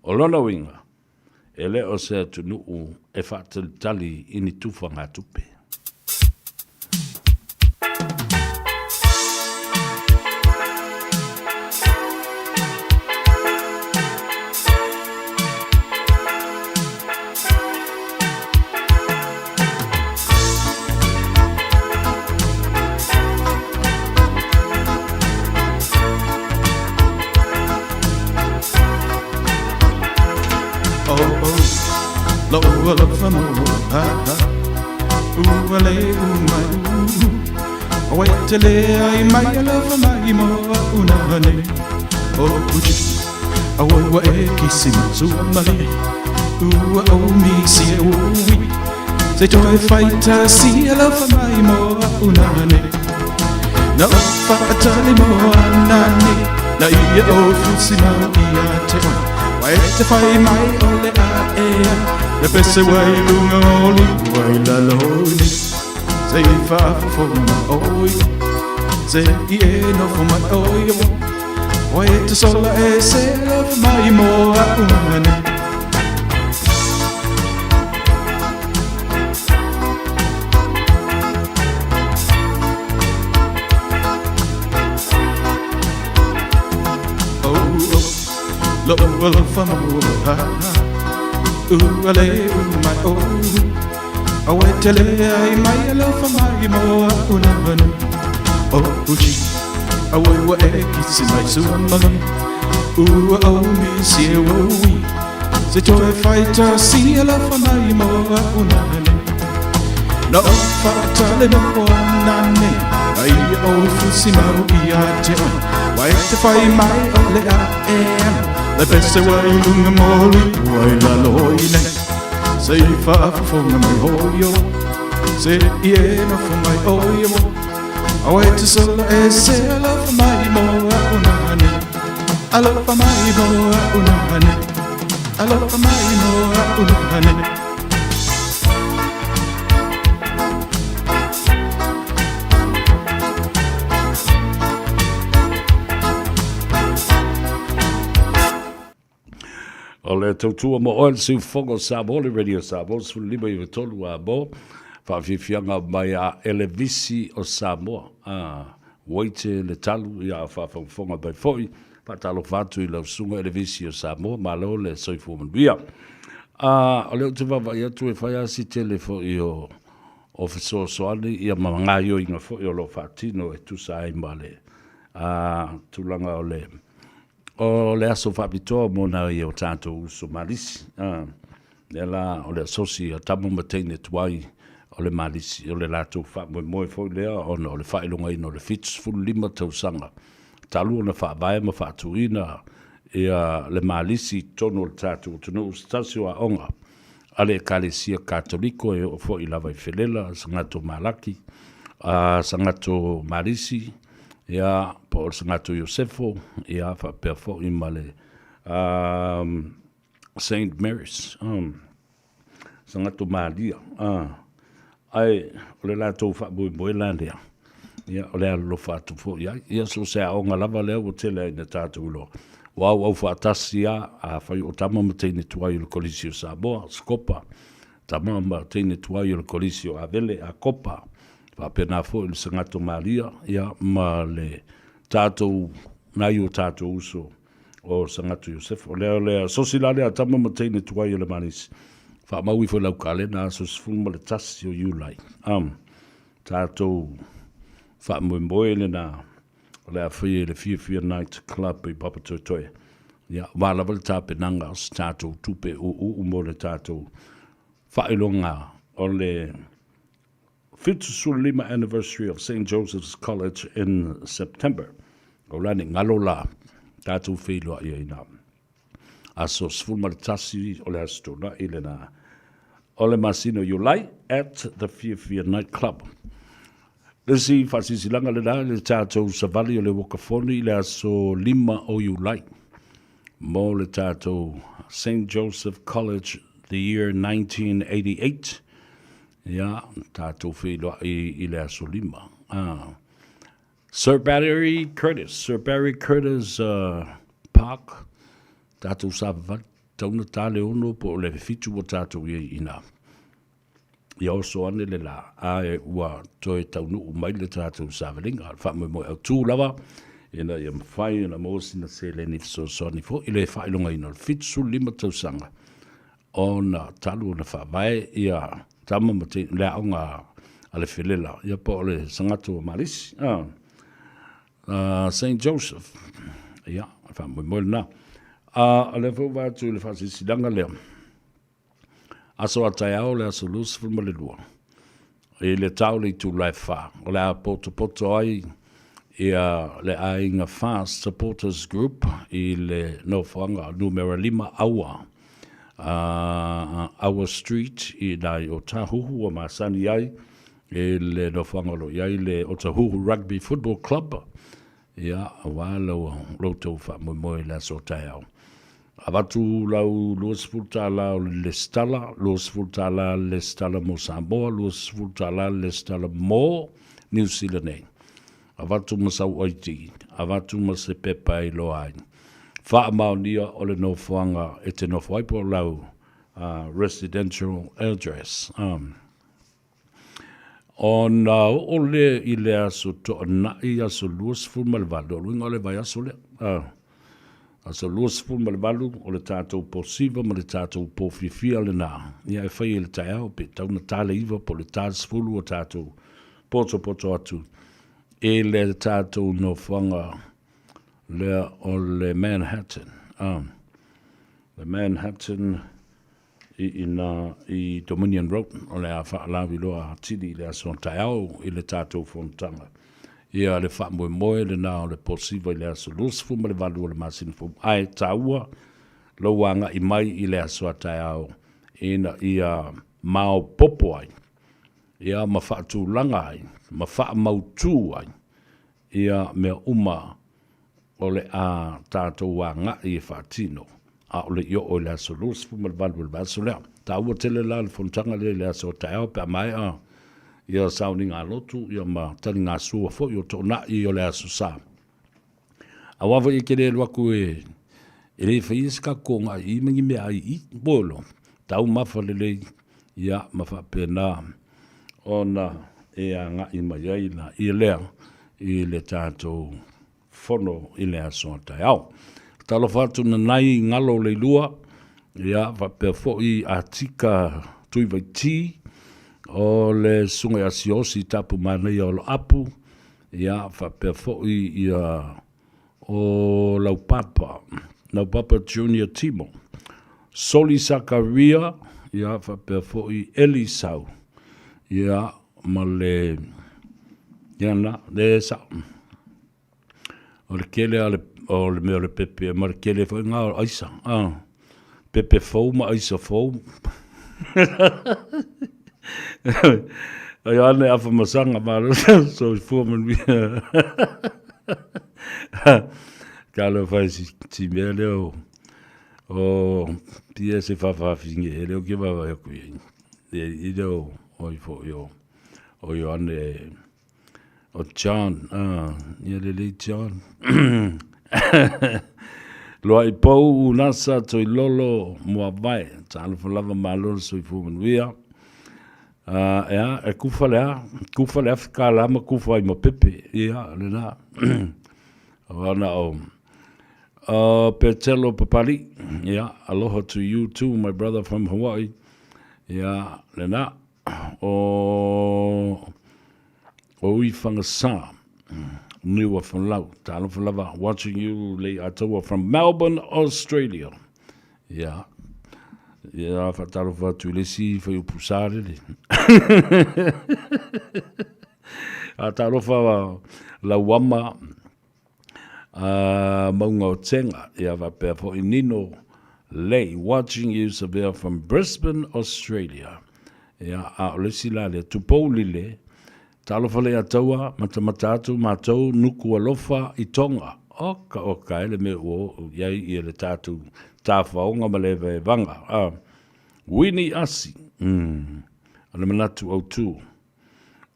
O lona uiga, e le o se atunuu e faatalitali i ni tufagatupe. Se toe faita si alofa mai mo a'u nei Na o whaatali mo anane Na ia o fusi mau ia te oe Wa e te whai mai o le a ea Le pese wai lunga o li wai lalo nei Se i whaafofo mai oi Se i e nofo mai oi o Wa e te sola e se alofa mai mo a'u nei Lo alofa mo ha U ale u mai o Awe tele ai mai alofa mai mo a'u nei O uchi Awe wa e kisi mai sua mali Ua o mi si e o ui Se toe faita si alofa mai mo a'u nei Na o whaatale mo anane Ai o fusi mau ia te oe Wai te whai mai o le a e ana Le pese wai lunga moli wai lalo i nei Se i whaafofonga mai hoi o Se i e nofo mai oi o Awe te sola e se alofa mai mo a'u nei Alofa mai mo a'u nei Alofa mai mo a'u nei O le tautua mo oe le siufofoga o Samoa, le Radio Samoa, 15 93 a mo, faafiafiaga mai a Elevisi o Samoa. A, Waite le talu ia a faafogafoga mai foi, faatalofa atu i lau susuga Elevisi o Samoa, malo le soifua manuia. A, o lea ou te vaavaai atu e fai lava si tele foi o, o fesoasoani ia ma gaoioiga foi o lo o faatino e tusa ai ma le a, tulaga o le O le aso faapitoa mo nai o tatou uso malisi. A, lea la o le asosi a tama ma teine tuai o le malisi, o le latou faamoemoe foi lea ona o le faailogaina o le 75 tausaga talu ona faavae ma faatuina ia le malisi i totonu o le tatou atunuu, se tasi o aoga a le Ekalesia Katoliko e oo foi lava i Felela, Sagatō Malaki, a Sagatō Malisi, ia, po o le Sagatō Iosefo, ia, faapea foi ma le um, Saint Mary's, Sagatō Malia, ae o le latou faamoemoe la lea, ia, o le alolofa atu foi ai. Ia, so o se aoga lava lea ua tele ai ina tatou iloa. Ua auau faatasi lava, afai o tama ma teine tuai o le Kolisi o Samoa, Sikopa, tama ma teine tuai o le Kolisi o Avele, Akopa, faapena foi le Sagato Malia, ia, ma le tatou, nai o tatou uso. o Sagatu Iosefa. O lea o le asosi la lea a tama ma teine tuai o le Manisi. Faamau ifo i lau kalena aso 11 o Iulai. Um, tatou faamoemoe lena o le a faia i le Fiafia Night Club i Papatoetoe. Ia, ua lava le tapenaga o se tatou tupe uuu mo le tatou faailoga o le 75 anniversary of St. Joseph's College in September. O la ne ngalo la, tatou feiloai ai na. Aso 11 o le aso Toonai lena o le masina o Iulai at the Fiafia Night Club. Le isi faasilasilaga lena i le tatou savali o le Uakafoni i le aso 5 o Iulai mo le tatou St. Joseph College the year 1988. Ia, tatou feiloai i le aso 5. Ah. Sir Barry Curtis, Sir Barry Curtis Park, tatou savavali, tatau ona ta le 6 po o le 7 ua tatou i ai i ina. Ia oso ane le la, ae ua toe taunuu mai le tatou savaliga. O le faamoemoe autu lava, ina ia mafai ona maua sina seleni fesoasoani foi i le faailogaina o le 75 tausaga ona talu ona faavae ia tama ma teine, le aoga a le Felela, ia po o le Sagatū o Malisi, Saint Joseph, ia, faamoemoe lena. A o lea foi ua vaai atu i le faasilasilaga lea, aso a taeao le aso 22, i le tao le itula e 4, o le a potopoto ai ia le aiga FAST Supporters Group i le nofoaga numera 5 Aua, Aua Street i ina i Otahuhu ua masani ai i le nofoaga o lo o i ai le Otahuhu Rugby Football Club, ia, aua lo outou faamoemoe i le aso taeao. Avatu lau $20 o le lesitala, $20 le lesitala mo Samoa, $20 le lesitala mo Niu Sila nei. Avatu ma sau ID, avatu ma se pepa e iloa ai. Faamaonia o le nofoaga e te nofo ai po o lau residential address. Ona oo lea i le aso Toonai, aso 28, o le uiga o le vaiaso lea, aso 28 o le tatou po siva ma le tatou po fiafia lena, ia e fai i le taeao pe tatau ona ta le 9 po o le ta le 10 o tatou potopoto atu i le tatou nofoaga lea o le Manhattan, le Manhattan i ina i Dominion Road, o le a faalauiloa atili i le aso taeao i le tatou fonotaga. Ia le faamoemoe lena o le po siva i le aso 28 o le masina fou, ae taua lou agai mai i le aso a taeao ina ia maopoopo ai, ia ma faatulaga ai, ma faamautu ai ia mea uma o le a tatou agai e faatino, a o le i oo i le aso 28 o le vaiaso lea. Taua tele la le fonotaga lea i le aso taeao pe a maea ia sauniga a lotu ia ma taligasua foi o Toonai o le Aso Sa. Aua foi e te le alu atu e le faia se tatou toonai i ma ni meaai i i, polo, taumafa lelei ia ma faapena ona e agai mai ai laia lea i le tatou fono i le aso a taeao. Talofa atu nanai galo le ilua, ia faapea foi Atika Tuivaiti, o le susuga ia Siaosi Tapu Manaia o Loapu, ia faapea foi ia o Laupapa, Laupapa Junior Timo, Soli Sakaria, ia faapea foi Elisau, ia ma le, ia na, le sao. O le kele a le, o le mea o le pepe, ma le kele foi ngā o aisa. Ah, pepe fou ma aisa fou. Ai ane afa masanga ma lo soifua manuia. Ka lo fai si ti mea lea o o pia se whawhawhinge he leo ke wawa he kui e i leo o i fo i o o Ioane o John ah ia lelei John Loa i pou unasa Toilolo Muavae talofa lava malo le soifua manuia ea e kufa le a kufa le afi kālā ma kufa ai ma pepe ia lena o ana o Petelo Papali'i, yeah, aloha to you too, my brother from Hawaii. Yeah, lena, o, o Uifagasā, Niua Folau, talofa lava, watching you, Lei'ataua from Melbourne, Australia. Yeah. Yeah, faatalofa atu i le isi fuaiupu Salele. A talofa Lauama, a Maunga o Tenga, ia faapea foi Nino Lei, watching you Savea from Brisbane, Australia. Ia, a o le isi la lea, Tupou Lile, talofa Leiataua, matamata atu matou, nuku alofa i Tonga. Oka oka e le mea ua oo i ai ia le tatou tafaoga ma le evaevaga. A, Winnie Asi, mm, o le manatu autu.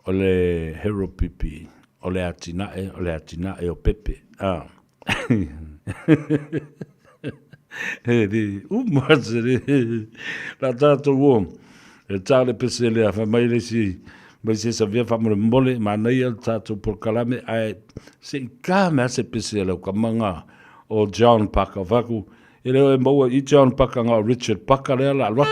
O le Hero Pipi, o le atinae, o le atinae o Pepe. A. He ri, uma se re. La tātou o, e tā le pese lea, whai mai le si, mai se sa via whamore mole, manaia le tātou polokalame, ae se i kā mea se pese leo ka manga o John Parker. Whaku, E leo e maua i John Paka nga o Richard Paka lea la alu atu.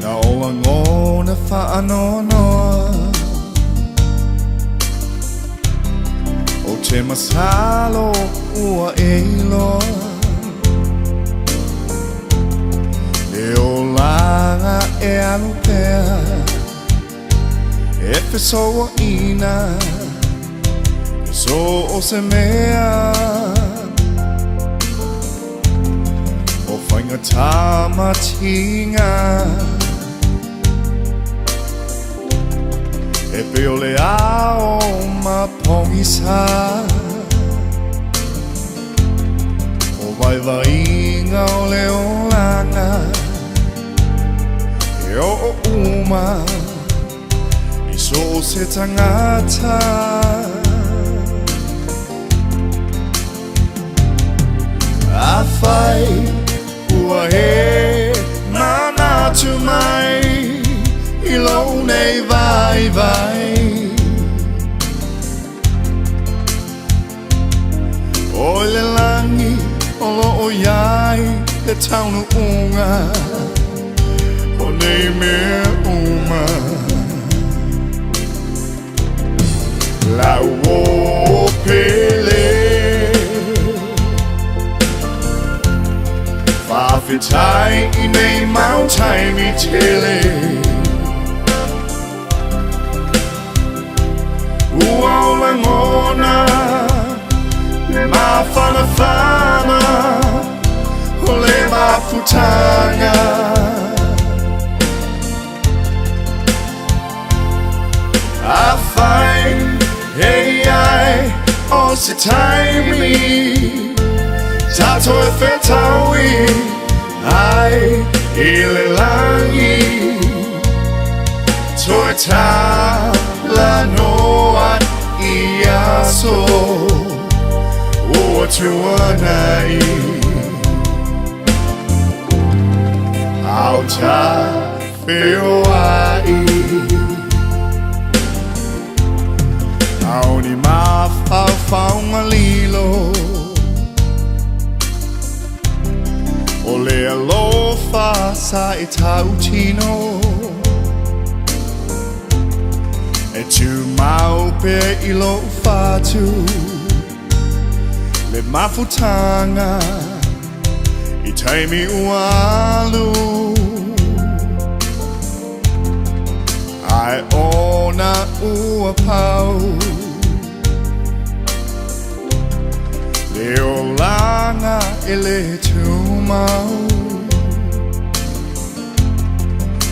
Na o lagona faanoanoa O te masalo ua e iloa Le olaga e alu pea E fesouaina E so o se mea O faigata ma tiga E pei o le ao ma pogisa O vaivaiga o le olaga E oo uma i so o se tagata Afai ua e manatu mai i lou nei vaivai O le lagi o loo i ai le taunuuga o nei mea uma. Lau o pele Faafetai i nei mau taimi tele Ua o lagona le mafanafana o le mafutaga Afai e i ai o se taimi tatou e fetaui ai i le lagi Toe talanoa i aso ua tuanai Ao ta feoai Ao ni mafaufauga lilo O le alofa sa e tautino E tumau pea i lou fatu Le mafutaga i taimi ua alu Ae ona ua pau Le olaga e le tumau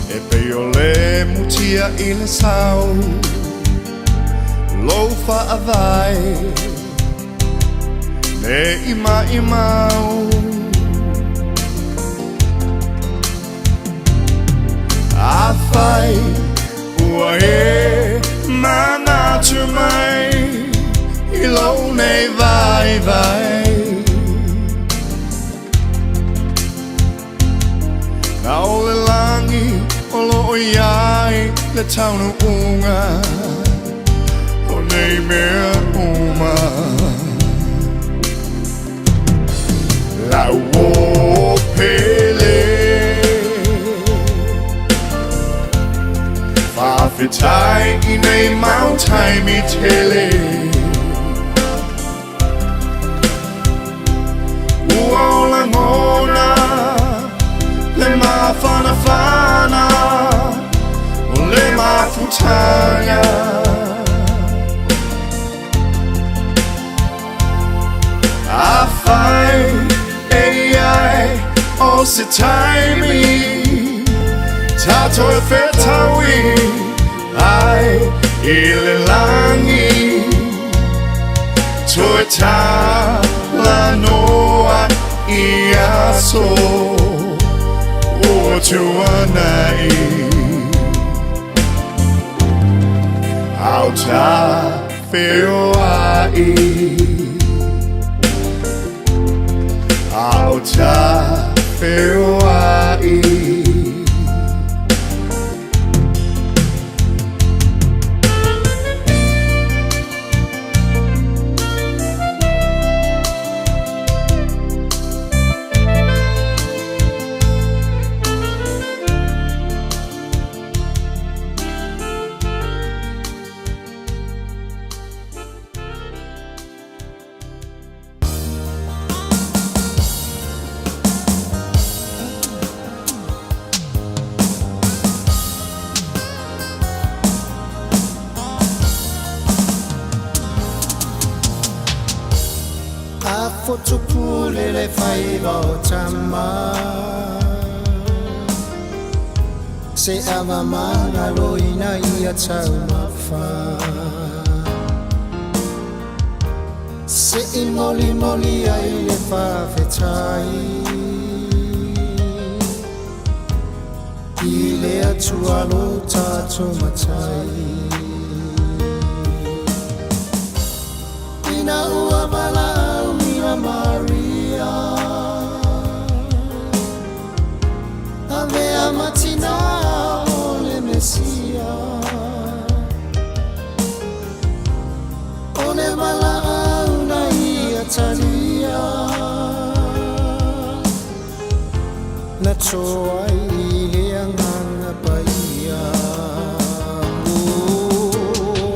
E pei o le mutia i le sau Lou faavae Ne i maimau. Afai ua e manatu mai i lou nei vaivai Na o le lagi o loo i ai le taunuuga o nei mea uma. Lau o pele Faafetai i nei mau taimi tele Ua o lagona le mafanafana o le mafutaga Afai e i ai o se taimi tatou e fetaui ai i le lagi Toe talanoa i aso ua tuanai A o ta feoai A o ta feoai. A fotupule le faiva o tama Se ava malaloina ia taumafa Se i molimoli ai le faafetai I le Atua lo tatou Matai Ina ua valaau ia Maria Avea ma tinā o le Mesia O le valaau na ia talia Na tō ai i le Agaga Paia Oh,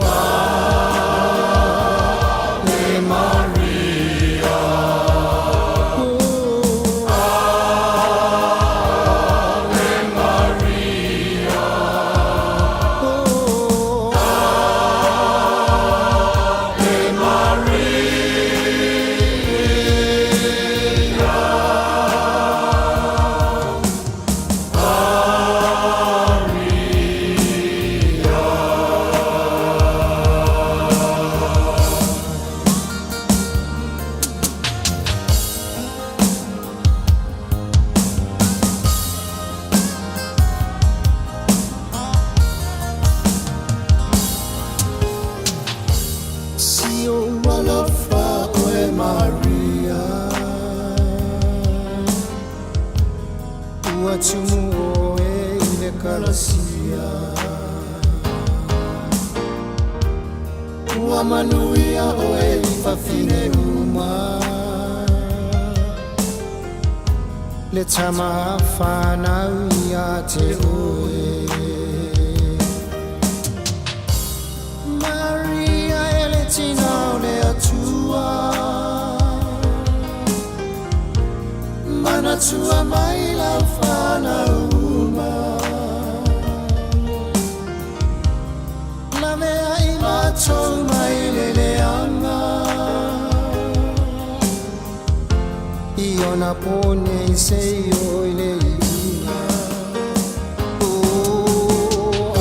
Ave Maria Oh, Ave Maria Oh, Ave Maria Si ou alofa oe Maria Ua tumu oe i le kalasia Ua manuia oe i fafine uma Le tama whanau ia te oe Maria e le tina o le Atua Manatua mai lau whanau uma Lavea i matou mai le leaga I ona po nei seia i le iuga Oh,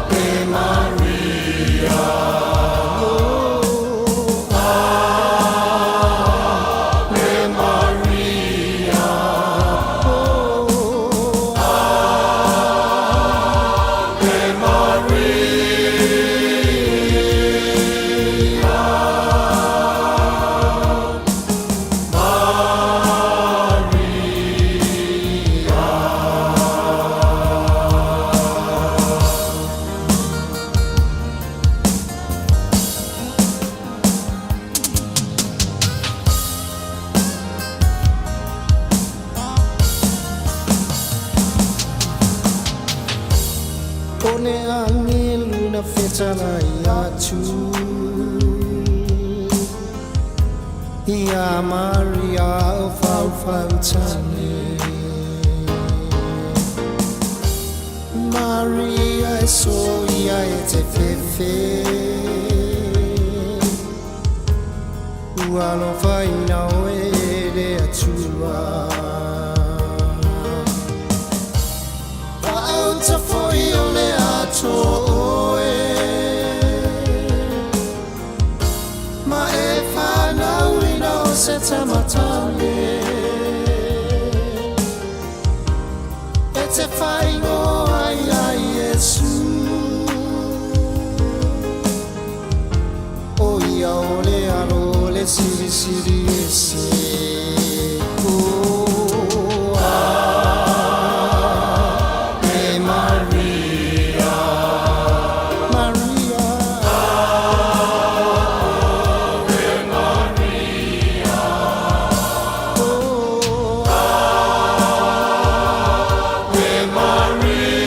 Ave Maria Oh, Ave Maria Oh, talai atu Ia Maria o faufautane Maria e soia e te fefe Ua alofaina oe e le Atua Faauta foi o le ato oe Ma e whanauina o se tamatane E te whaingoa ia Iesu O ia o le alo o le Silisili Ese Oh, Ave Maria Maria Ave Maria Oh, Ave Maria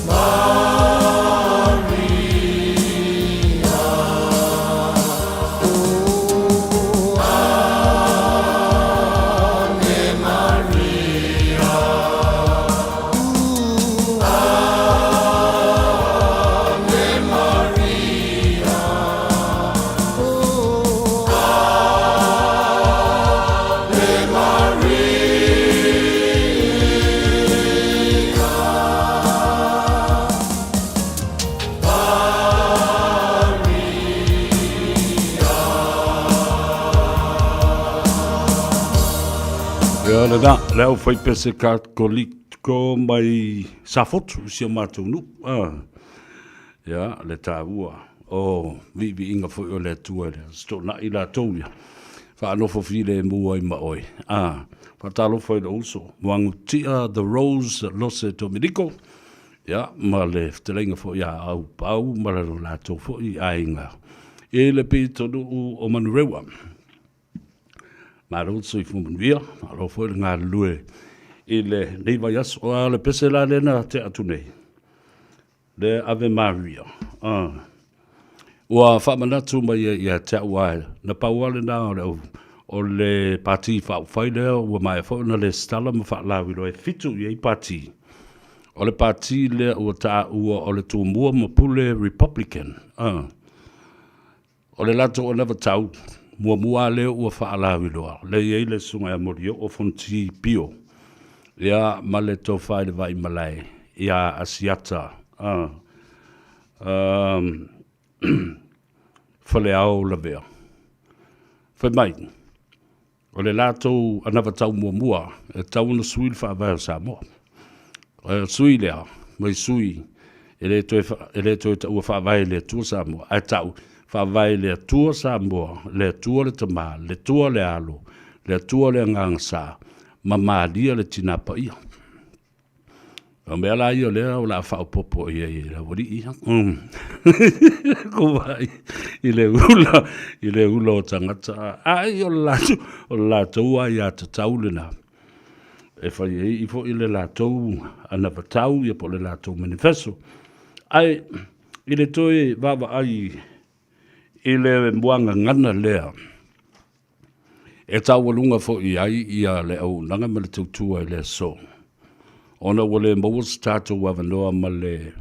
Maria Oh, Ave Maria Ooh, Ave Maria Oh, Ave Maria Ia lena, le aufaipese Katoliko mai Safotu i si o matou nuu. Ah. Ia, le taua o viiviiga foi o le Atua i le Aso Toonai latou ia. Faanofo filemu ai ma oe. Ah, faatalofa i lou uso, Muagututia The Rose Lose Dominiko, ia, ma le fetalaiga foi ia Aupau ma lo latou foi aiga i le pitonuu o Manurewa. Malo le soifua manuia, malo foi le galulue i lenei vaiaso. A o le pese la lea na tea atu nei, le Ave Maria. Ah. Ua faamanatu mai ai ia te au ae, na pau lava lena o le, o le pati faaupufai lea ua maea foi ona lesitala ma faalauiloa e fitu i ai pati. O le pati lea ua taua o le Tumua ma Pule Republican. Ah. O le latou anavatau muamua lava lea ua faalauiloa, lea e i ai le Susuga ia Molioo Fonoti Pio, ia ma le Tofa i le Vaimalae ia Asiata Faleao Lavea. Fai mai, o le latou anavatau muamua e tatau ona sui le Faavae o Samoa. O le sui lea, mai sui, e le toe, e le toe taua Faavae i le Atua Samoa, ae tau Faavae i le Atua Samoa, le Atua le Tama, le Atua le Alo, le Atua le Agaga Sa, ma Malia le Tina Paia. O mea la ia lea o le a faaopoopo i ai e le aualii ia. Ko i le ula, i le ula o tagata. Ai o le latou, o le latou aiatatau lena. E fai ai foi le latou anavatau ia po o le latou manifesto. Ae i le toe vaavaai i le muagagana lea, E taualuga foi ai ia le auaunaga ma le tautua i le aso, ona ua le maua se tatou avanoa ma le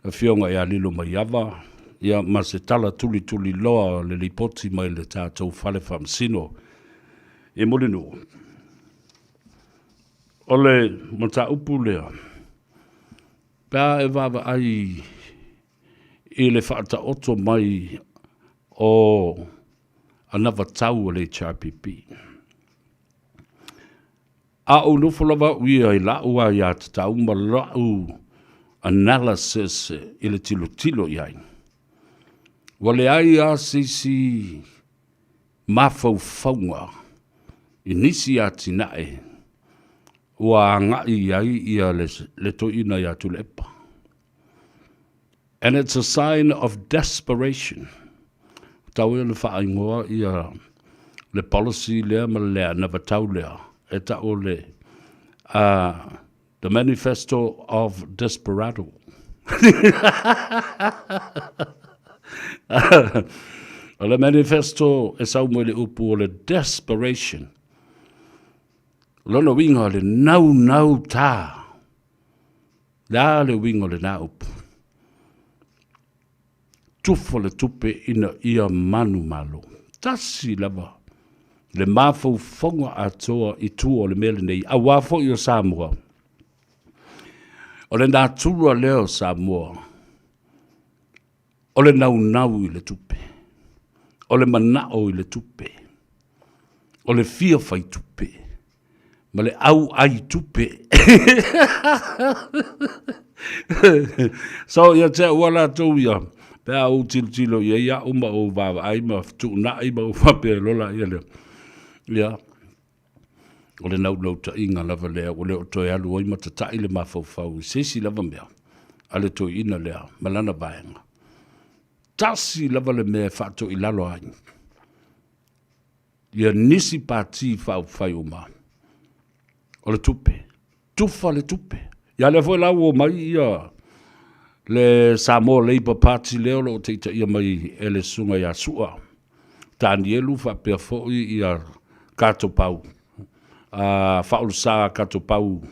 Afioga ia Lilomaiava, ia ma se tala tulituliloa o le lipoti mai le tatou Fale Faamasino i Mulinuu. O le mataupu lea, pe a e vaavaai i le faataoto mai o anavatau a le HRPP. A ou nofo lava au ia i la'u aiatatau ma la'u analysis i le tilotilo i ai, ua leai lava se isi mafaufauga i nisi atinae ua agai i ai ia le toeaina ia Tuilaepa. And it's a sign of desperation. Tau ia na faaigoa ia le policy lea ma le anavatau lea e tau o le The Manifesto of Desperado. O le manifesto e sau mai le upu o le desperation. Lona uiga o le naunau tā. Le a le uiga o lenā upu? Tufa le tupe ina ia manumalo. Tasi lava le mafaufauga atoa i tua o le mea lenei, auā foi o Samoa. O le natura lea o Samoa, o le naunau i le tupe, o le manao i le tupe, o le fia fai tupe, ma le auai tupe. So ia te au a latou ia, pe a ou tilotilo i ai au ma ou vaavaai ma fetuunai ma ou faapea lola ia lea. Ia, o le naunautaiga lava lea ua le o toe alu ai ma tatai le mafaufau i se isi lava mea a le toeaina lea ma lana vaega. Tasi lava le mea e faatoilalo ai ia nisi pati faaupufai uma, o le tupe, tufa le tupe. Ia lea foi la ua omai ia le Samoa Labour Party lea o lo o taitaia mai e le Susuga ia Su'a Tanielu faapea foi ia Kato Pau, Faaulusa Kato Pau,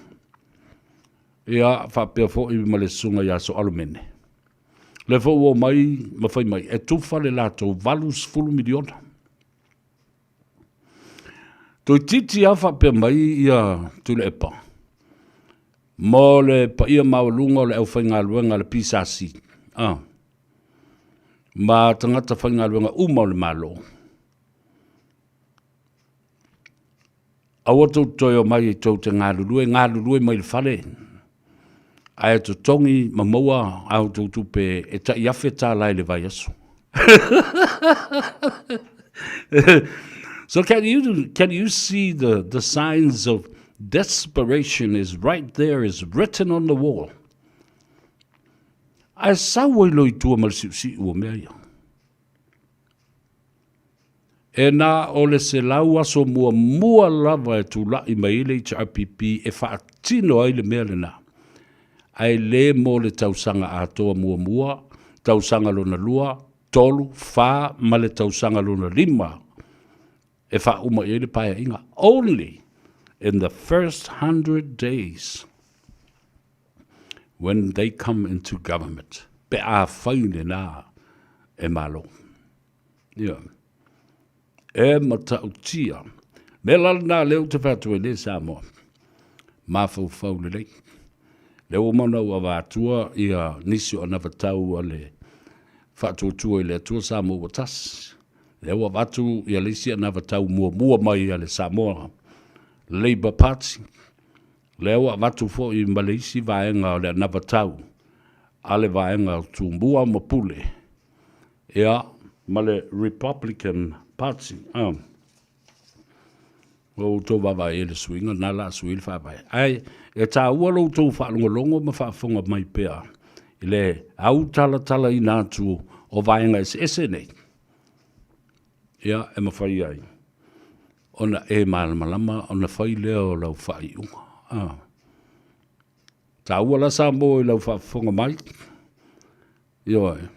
ia faapea foi ma le Susuga ia Soalomene. Lea foi ua omai ma fai mai e tufa le latou $80 miliona. Toeitiiti lava faapea mai ia Tuilaepa mo le paia maualuga o le aufaigaluega a le PSC ma tagata faigaluega uma o le Malo. Aua tou te toe omai tou te galulue, galulue mai le fale, ae totogi ma maua a outou tupe e tai $1,000 i le vaiaso. So can you see the signs of desperation is right there, is written on the wall. Ae sau ai loa i tua ma le siusiu o mea ia. E na o le 100 aso muamua lava e tulai mai ai le HRPP e faatino ai le mea lena, ae le mo le tausaga atoa muamua, tausaga lona lua, tolu, fa ma le tausaga lona lima e faauma i ai le paeaiga. Only in the first 100 days when they come into government, pe a fai lena e Malo. Ia. E matautia. Mea la lena lea ou te fai atu ai nei Samoa. Mafaufau lelei. Lea ua uma ona ou avatua ia nisi o anavatau a le Faatuatua i le Atua Samoa ua tasi. Lea ua avatu ia le isi anavatau muamua mai a le Samoa Labour Party. Lea ua avatu foi ma le isi vaega o le anavatau a le vaega o Tumua ma Pule. Ia, ma le Republican Party. Ah. Ua outou vaavaai i le suiga, na la sui le faavae. Ae, e tāua lo outou faalogologo ma faafofoga mai pea i le autalatalaina atu o vaega eseese nei. Ia, e mafai ai ona e malamalama ona fai lea o lau faaiuga. Ah. Tāua la Samoa i lau faafofoga mai. Ioe,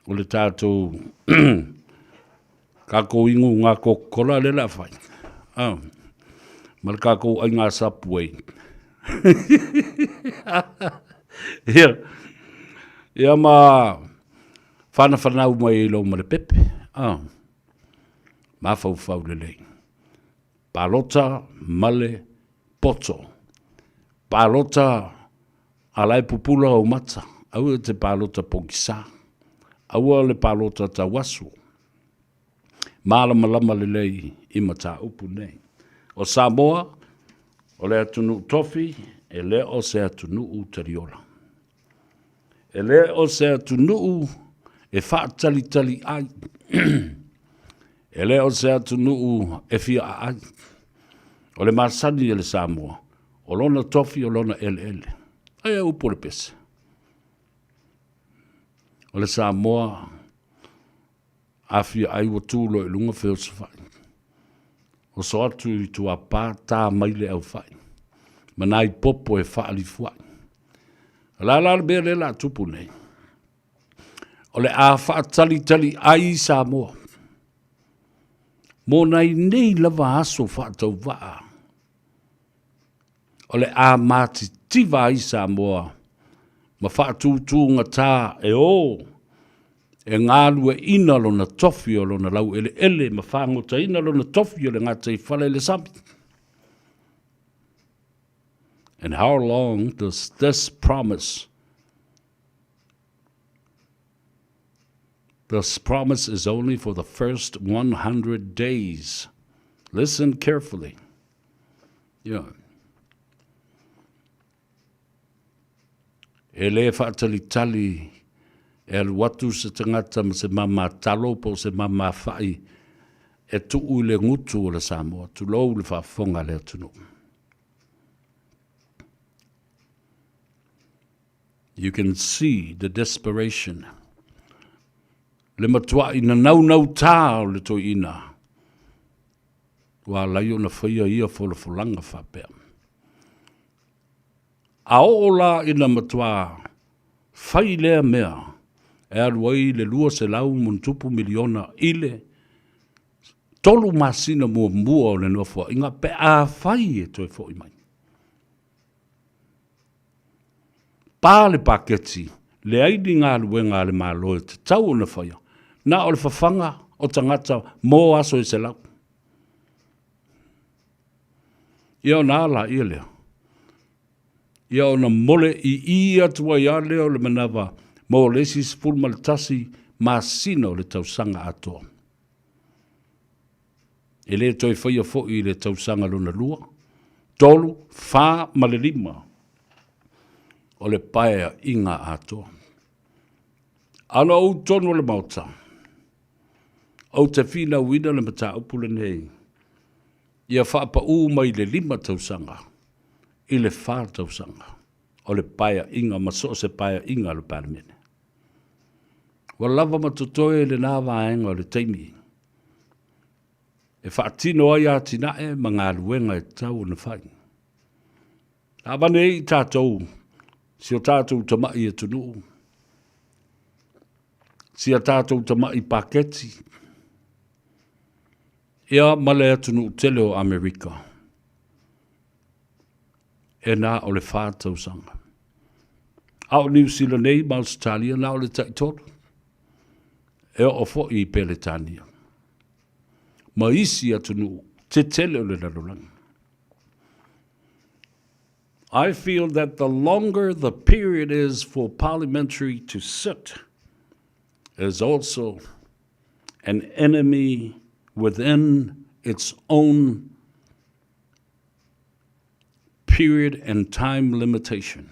o le tatou kakou inu ngā Coca-Cola lea o le a fai. Ah, ma le kakou ai ngā Subway. Ia, ia ma whanafanau mai i lou ma le pepe. Ah, mafaufau lelei. Palota ma le poto. Palota A la e pupula ou mata, aua e te palota pogisa. Aua le palota tauaso. Malamalama lelei i mataupu nei. O Samoa, o le atunuu tofi, e le o se atunuu taliola. E le o se atunuu e faatalitali ai. E le o se atunuu e fia aai. O le masani e le Samoa, O lona tofi o lona eleele. Aia upu o le pese. O le Samoa, a fia ai ua tu loa i luga feosofai. Oso atu i tuapā, tā mai le aufai. ma nai popo e faalifua'i. O le a la le mea lea o le a tupu nei? O le a faatalitali ai Samoa mo nai nei lava aso faatauvaa o le a matitiva ai Samoa ma faatūtūgatā e o e galueaiina lona tofi o lona laueleele ma fagotaina lona tofi o le gataifale i le sami. And how long does this promise This promise is only for the first 100 days. Listen carefully. Yeah. E lē faatalitali e alu atu se tagata ma se māmā talo po o se māmā fa'i e tuu i le gutu o le Samoa, tulou le faafofoga a le atunuu. You can see the desperation. Le matua'i nanaunautā o le toeaina ua ala ai ona faia ia folafolaga faapea. A oo la ina matuā fai lea mea e alu ai le 200 ma miliona i le 3 masina muamua o le Nofoaiga pe afai e toe fo'i mai. Pa le paketi, leai ni galuega a le Malo e tatau ona faia, na o le fafaga o tagata mo aso e 100. Ia ona a laia lea. Ia ona mole ii atu ai a lea o le manava mo le isi 11 masina o le tausaga atoa. E le toe faia foi i le tausaga lona lua, tolu, fa ma le lima o le paeaiga atoa. A na ou tonu o le Maota, ou te finauina le mataupu lenei ia faapaū mai le 5 tausaga i le 4 tausaga o le paeaiga ma so o se paeaiga a le Palemene. Ua lava ma totoe lena vaega o le taimi e faatino ai atinae ma galuega e tatau ona fai. A avane ai i tatou si o tatou tamai atunuu, si a tatou tamai paketi, ia ma le atunuu tele o Amerika, e na o le 4 tausaga. A o Niu Sila nei ma Ausetalia, na o le taitolu. E oo foi i Peretania ma isi atunuu tetele o le lalolagi. I feel that the longer the period is for parliamentary to sit is also an enemy within its own period and time limitation.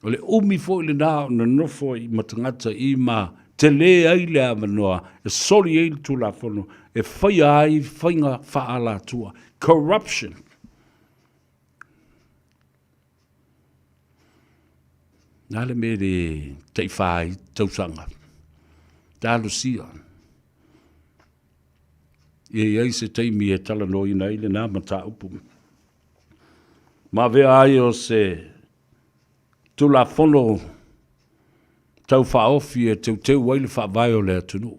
O le umi foi lena o nonofo ai ma tagata i ma tele ai le avanoa e soli ai le Tulafono e faia ai faiga faaalatua, corruption. Na le mea le taifa ai tausaga. Talosia. Ia i ai se taimi e talanoaina ai lena mataupu. Ma avea ai o se Tulafono Tau Faaofi e teuteu ai le Faavae o le atunuu.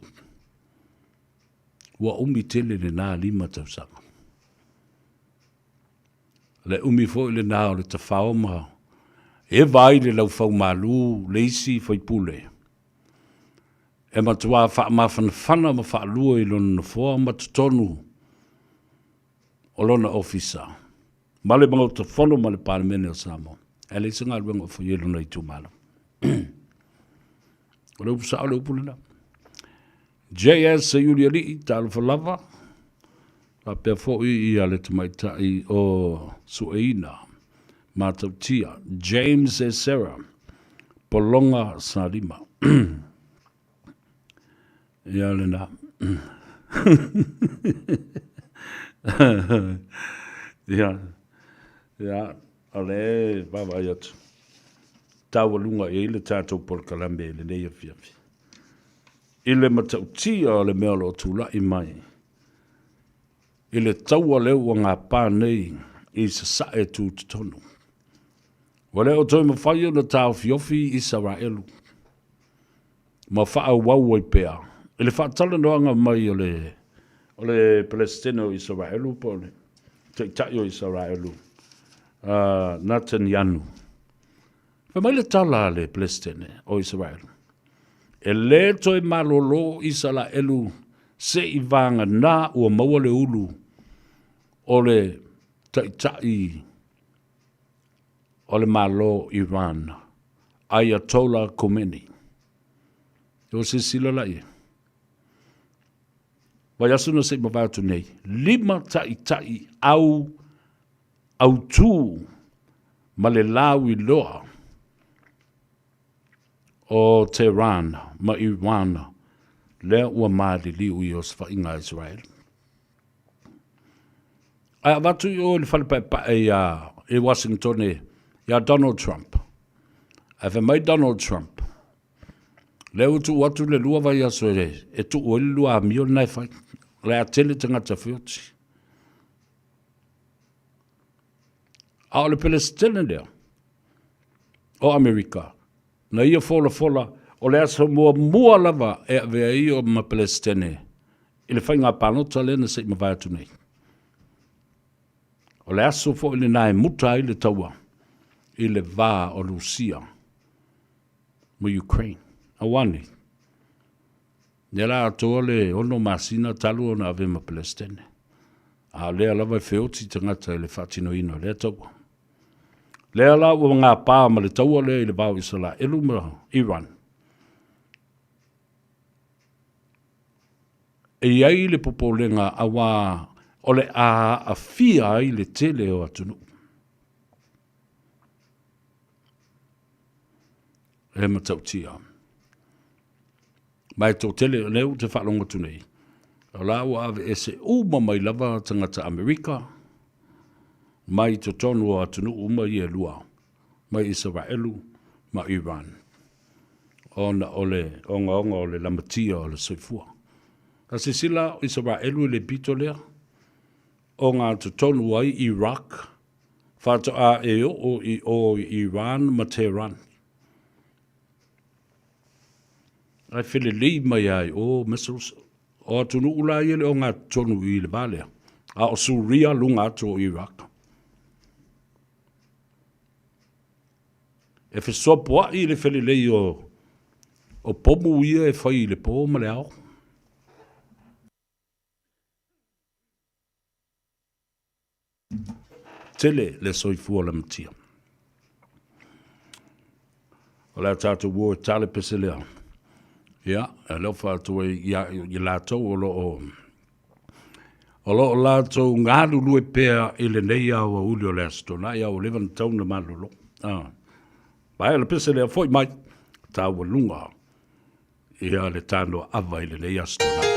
Ua umi tele lena 5 tausaga. Le umi foi lena o le tafaoma e eva ai le laufaumalu le isi faipule e matuā faamafanafana ma faalua i lona nofoa ma totonu o lona ofisa ma le Maota Fono ma le Palemene o Samoa. Ae leai se galuega o faia i lona itumalo. O le upu sao le upu lena. JS Seiulialii, talofa lava. Faapea foi ia le tamaitai o Sueina Matautia, James e Sarah, Pologa Salima. Ia lena. Ia, ia, o le vaavaai atu. Taualuga i ai le tatou polokalame i lenei afiafi. I le matautia o le mea o lo o tulai mai i le taua lea ua gapa nei i Sasae Tutotonu. Ua le o toe mafai ona taofiofi Isaraelu ma faaauau ai pea i le faatalanoaga mai o le o le Peresetene o Isaraelu po o le Taitai o Isaraelu a Natanianu. Fai mai le tala a le Peresetene o Isaraelu, E lē toe malolo Isaraelu se'i vagana ua maua le ulu o le Taitai o le Malo Iran, Ayatollah Khomeini. Ua silasila la i ai? Vaiaso na se i mavae atu nei, lima taitai au autū ma le lauiloa o Tehran ma Iran lea ua maliliu i osofaiga a Israel. Ae avatu i o i le fale paepae iā i Washingtone iā Donald Trump. Ae fai mai Donald Trump, lea ua tuu atu le lua vaiaso e, e tuu ai le lua amio lena e fai. O le a tele tagata feoti. A o le Pelesitene lea o Amerika, na ia folafola o le aso muamua lava e avea ai o ma Pelesitene i le faiga palota lea na se i mavae atu nei. O le aso foi lena e muta ai le taua i le va o Rusia ma Ukraine. Aua nei, lea la atoa le ono masina talu ona ave ma Pelesitene. A o lea lava e feoti tagata i le faatinoina o lea taua. Lea la ua gapa ma le taua lea i le va o Isalaelu ma Iran. E i ai le popolega auā o le a aafia ai le tele o atunuu. E matautia. Ma e toatele, o lea ou te faalogo atu nei, o la ua aveese uma mai lava tagata Amerika mai totonu o atunuu uma ia e lua, mai Isaraelu ma Iran. ona o le ogaoga o le lamatia o le soifua. A silasila o Isaraelu i le pito lea, ogatotonu ai Iraq, faatoa e oo i o i Iran ma Tehran. Ae felelei mai lava i o missiles. O atunuu la ia e le ogatotonu i le va lea, a o Suria luga atu o Iraq. E fesoapoa'i le felelei o, o pomu ia e fai i le pō ma le ao. Tele le soifua lamatia. O le a tatou o e tale pese lea. Ia, e alofa atu ai ia, i latou o lo o O lo o latou galulue pea i lenei aoauli o le Aso Toonai, a ua leva ona tatau ona malolo. Ah. Vaea le pese lea foi mai, taualuga ia le tanoa ava i lenei Aso Toonai.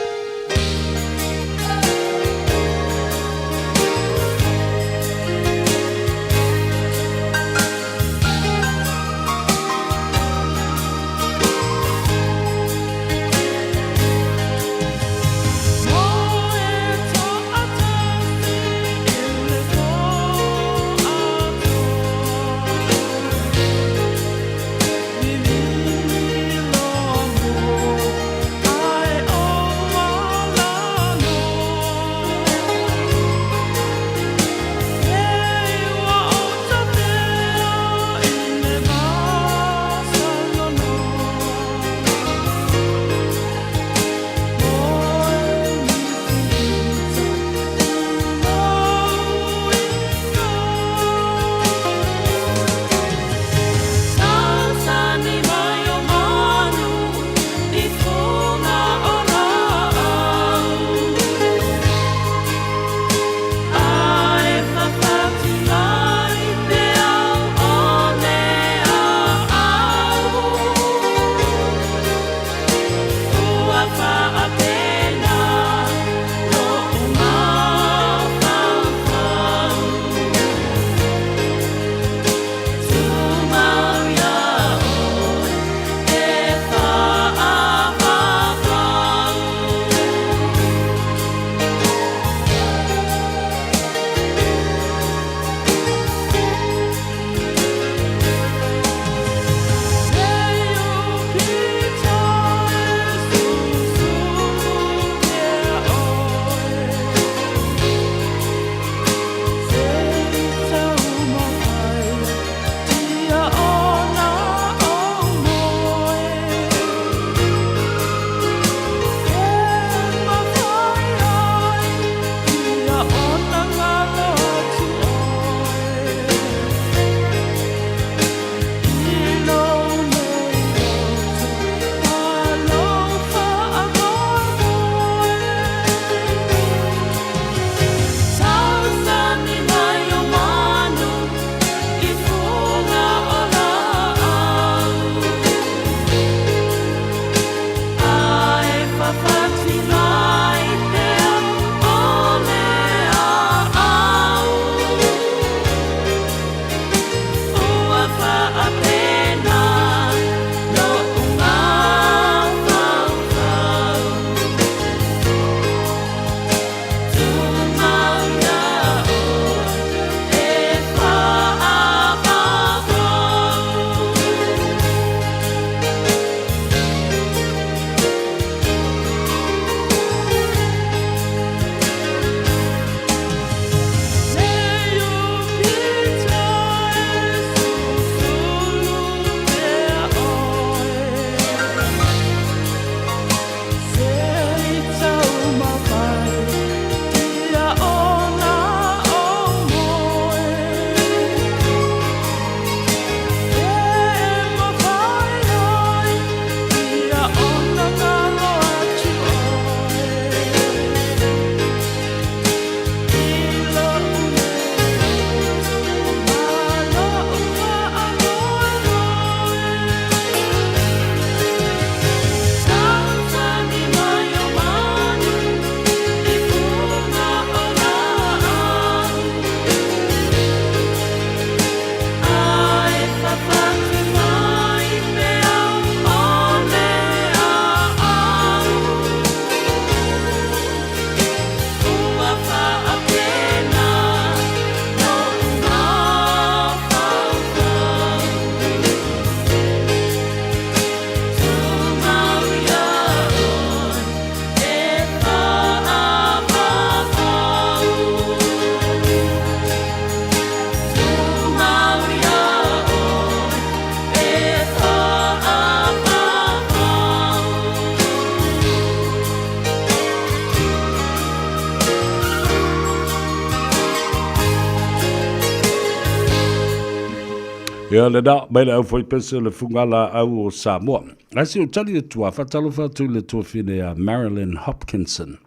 Ia lena, mai le aufaipese o le Fugalaau o Samoa. Ae se i ou tali atu a, faatalofa atu i le tuafine a Marilyn Hopkinson.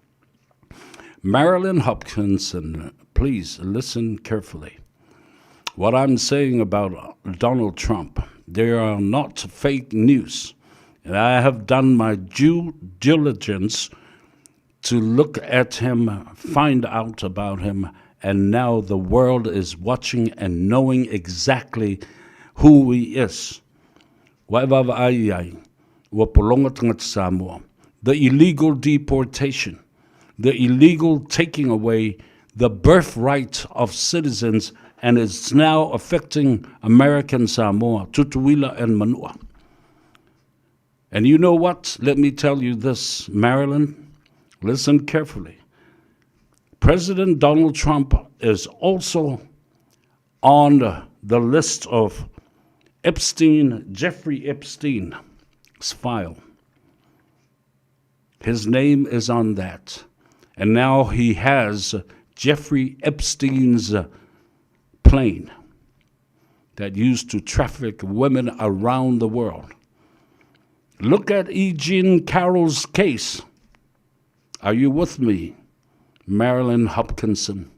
Marilyn Hopkinson, please listen carefully. What I'm saying about Donald Trump, they are not fake news. And I have done my due diligence to look at him, find out about him, and now the world is watching and knowing exactly who he is. Ua e vaavaai i ai, ua pologa tagata Samoa. The illegal deportation, the illegal taking away the birthright of citizens and it's now affecting American Samoa, Tutuila and Manua. And you know what? Let me tell you this, Marilyn. Listen carefully. President Donald Trump is also on the list of Epstein, Jeffrey Epstein's file. His name is on that. And now he has Jeffrey Epstein's plane that used to traffic women around the world. Look at E. Jean Carroll's case. Are you with me, Marilyn Hopkinson?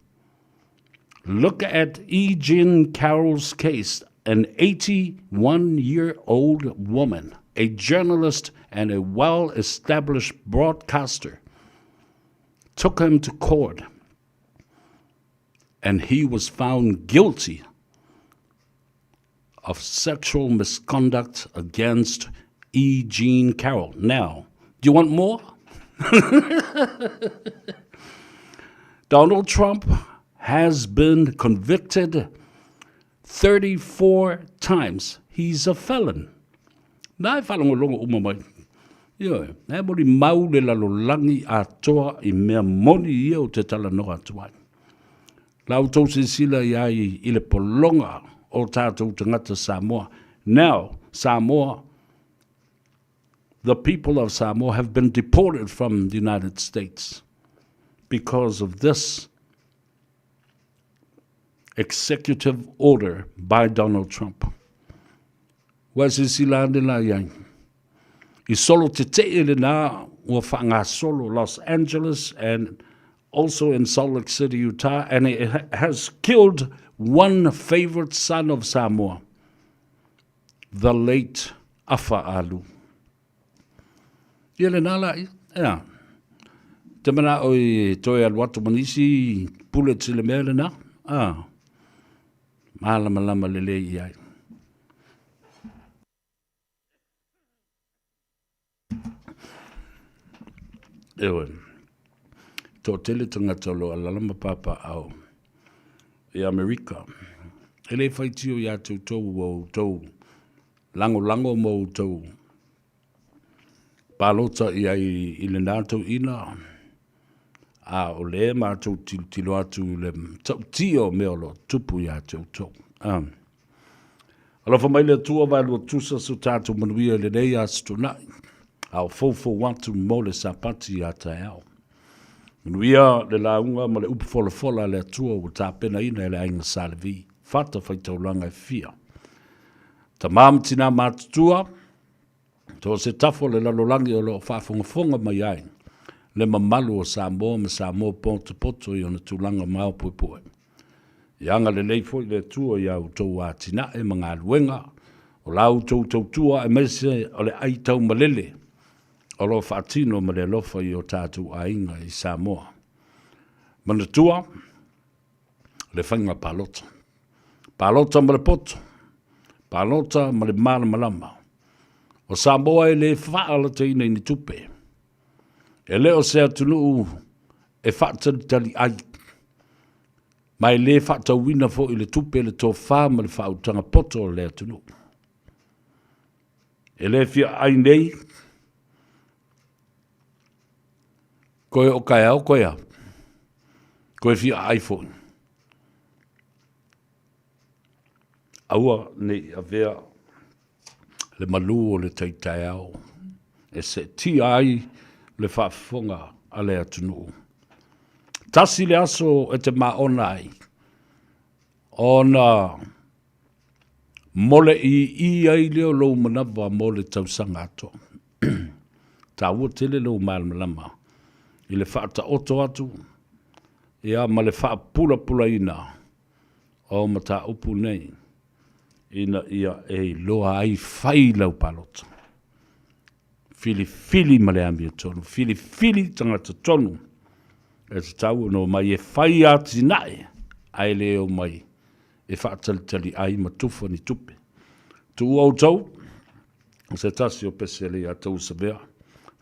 Look at E. Jean Carroll's case, an 81 year old woman, a journalist and a well established broadcaster, took him to court and he was found guilty of sexual misconduct against E. Jean Carroll. Now, do you want more? Donald Trump has been convicted 34 times. He's a felon. Nā e whalongolongo uma mai. Ioe, e mori mau le lalolagi atoa i mea moni ia o te talanoa atu ai. La outou silasila i ai i le pologa o tatou tagata Samoa. Now, Samoa, the people of Samoa have been deported from the United States because of this executive order by Donald Trump. Ua silasila ane la i ai. I solo tetee lenā ua faagasolo Los Angeles and also in Salt Lake City, Utah, and it has killed one favorite son of Samoa, the late Afa Alu. Ia lenā la ia, ea. Te mana'o i toe alu atu ma nisi bullets i le mea lenā, a. Mālamalama lelei i ai. Eoe. Toatele tagata o lo o alaala ma papaaao i Amerika. E le faitio iā te outou ua outou lagolago ma outou palota i ai i lenā tauina, a o lea matou tilotilo atu i le matautia o mea o lo o tupu iā te outou. A. Alofa mai le Atua vaelua tusa so tatou manuia i lenei aso tuanai, a o foufou atu mo le Sapati a taeao. Manuia le lauga ma le upu folafola a le Atua ua tapenaina e le Aiga Sa Levi, fata faitaulaga e fia. Tama ma tinā matutua, so o se tafa o le lalolagi o lo o faafogafoga mai ai le mamalu o Samoa ma Samoa potopoto i ona tulaga maopuepue. Ia agalelei foi le Atua i a outou atinae ma galuega o la outou tautua aemaise o le ai taumalele o lo o faatino ma le alofa i o tatou aiga i Samoa. Manatua le faiga palota. Palota ma le poto, palota ma le malamalama. O Samoa e le faalataina i ni tupe. E le o se atunuu e faatalitali ai, ma e le faatauina foi le tupe, le tofa ma le faautaga poto o le atunuu. E le fia ai nei, koe o kaeao koe a, koe fia ai foi. Aua nei avea le malū o le tai taeao e seetia ai le faafofoga a le atunuu. Tasi le aso e te maona ai, ona. Mo le ii ai lea o lou manava mo le tausaga atoa. Taua tele lou malamalama i le faataoto atu ia ma le faapulapulaina o mataupu nei ina ia e iloa ai fai lau palota. Filifili ma le amiotonu, filifili tagata tonu e tatau ona omai e fai atinae ae le omai e faatalitali ai ma tufa ni tupe. Tuua outou, o se tasi o pese le ia tou savea.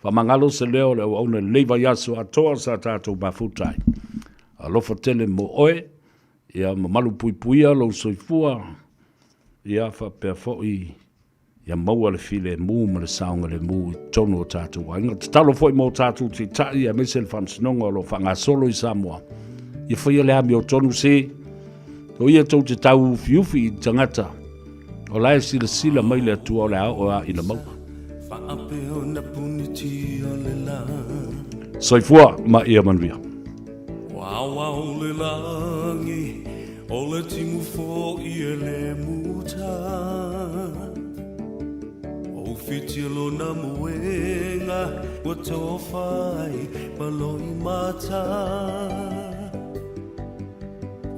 Faamagalo se leo o le auauna i lenei vaiaso atoa sa tatou mafuta ai. Alofa tele mo oe, ia mamalu puipuia lou soifua, ia faapea foi ia maua le filemu ma le saogalemu i totonu o tatou aiga. Tatalo foi mo tatou taitai aemaise le faamasinoga o lo o faagasolo i Samoa, ia faia le amiotonu se o ia tou te tauufiufi i tagata o la e silasila mai le Atua o le a oo lava ina maua. Soifua ma ia manuia. Wauau le lagi o le timu fo'i e le muta O whiti lona moenga ua tofa ai ma loi mata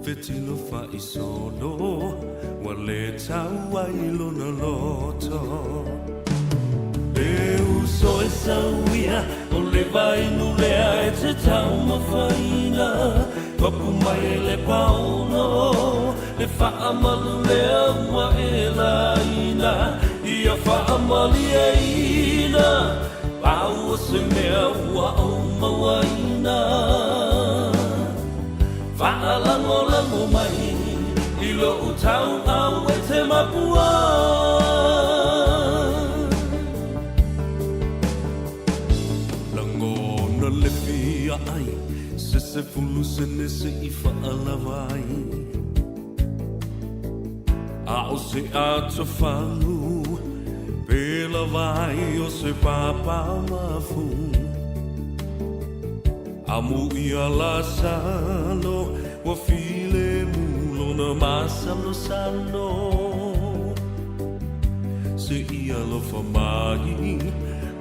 Fetilo fa'isolo ua le tau ai lona loto E uso e sauia o le vainu lea e te taumafaina Papu mai e le paono le fa'amalu lea ua e laina Ia fa'amalieina pau o se mea ua ou mauaina Faalagolago mai i lou tauau e te mapua. Lagona le fia ai se sefulu sene se i faalava ai. A o se atofalu pe lava ai o se papa mafu. Amu ia Lasalo ua filemu lona masalosalo Se i alofa mai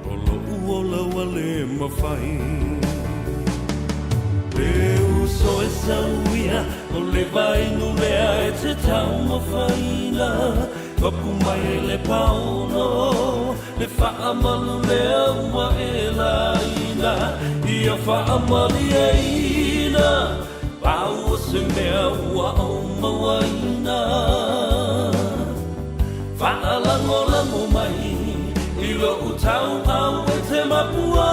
o loʻu ola ua le mafai E uso e sauia o le vainu lea e te taumafaina Papu mai e le paono Le faamalu lea ua e laina Ia faamalieina Pau o se mea ua ou mauaina Faalagolago mai I lou tauau e te mapua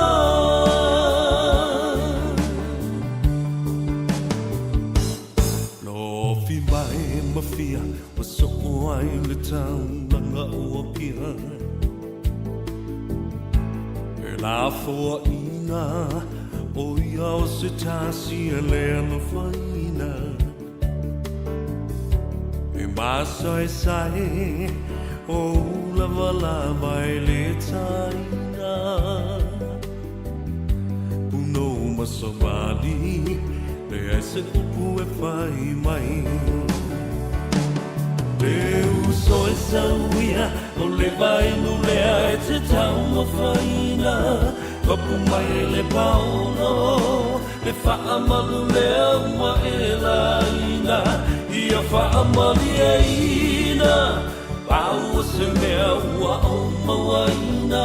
Lofi mai ma fia Ua soo ai le taulaga o Apia E lafoaiina ʻo ia o se tasi e le alofaina E masaesae o ulavalava e le taina Punou ma savali, leai se upu e fai mai. Le uso e sauia, o le vainu lea e te taumafaina. Papu mai e le paono, le faamalu lea ua e laina. Ia faamalieina, pau o se mea ua ou mauaina.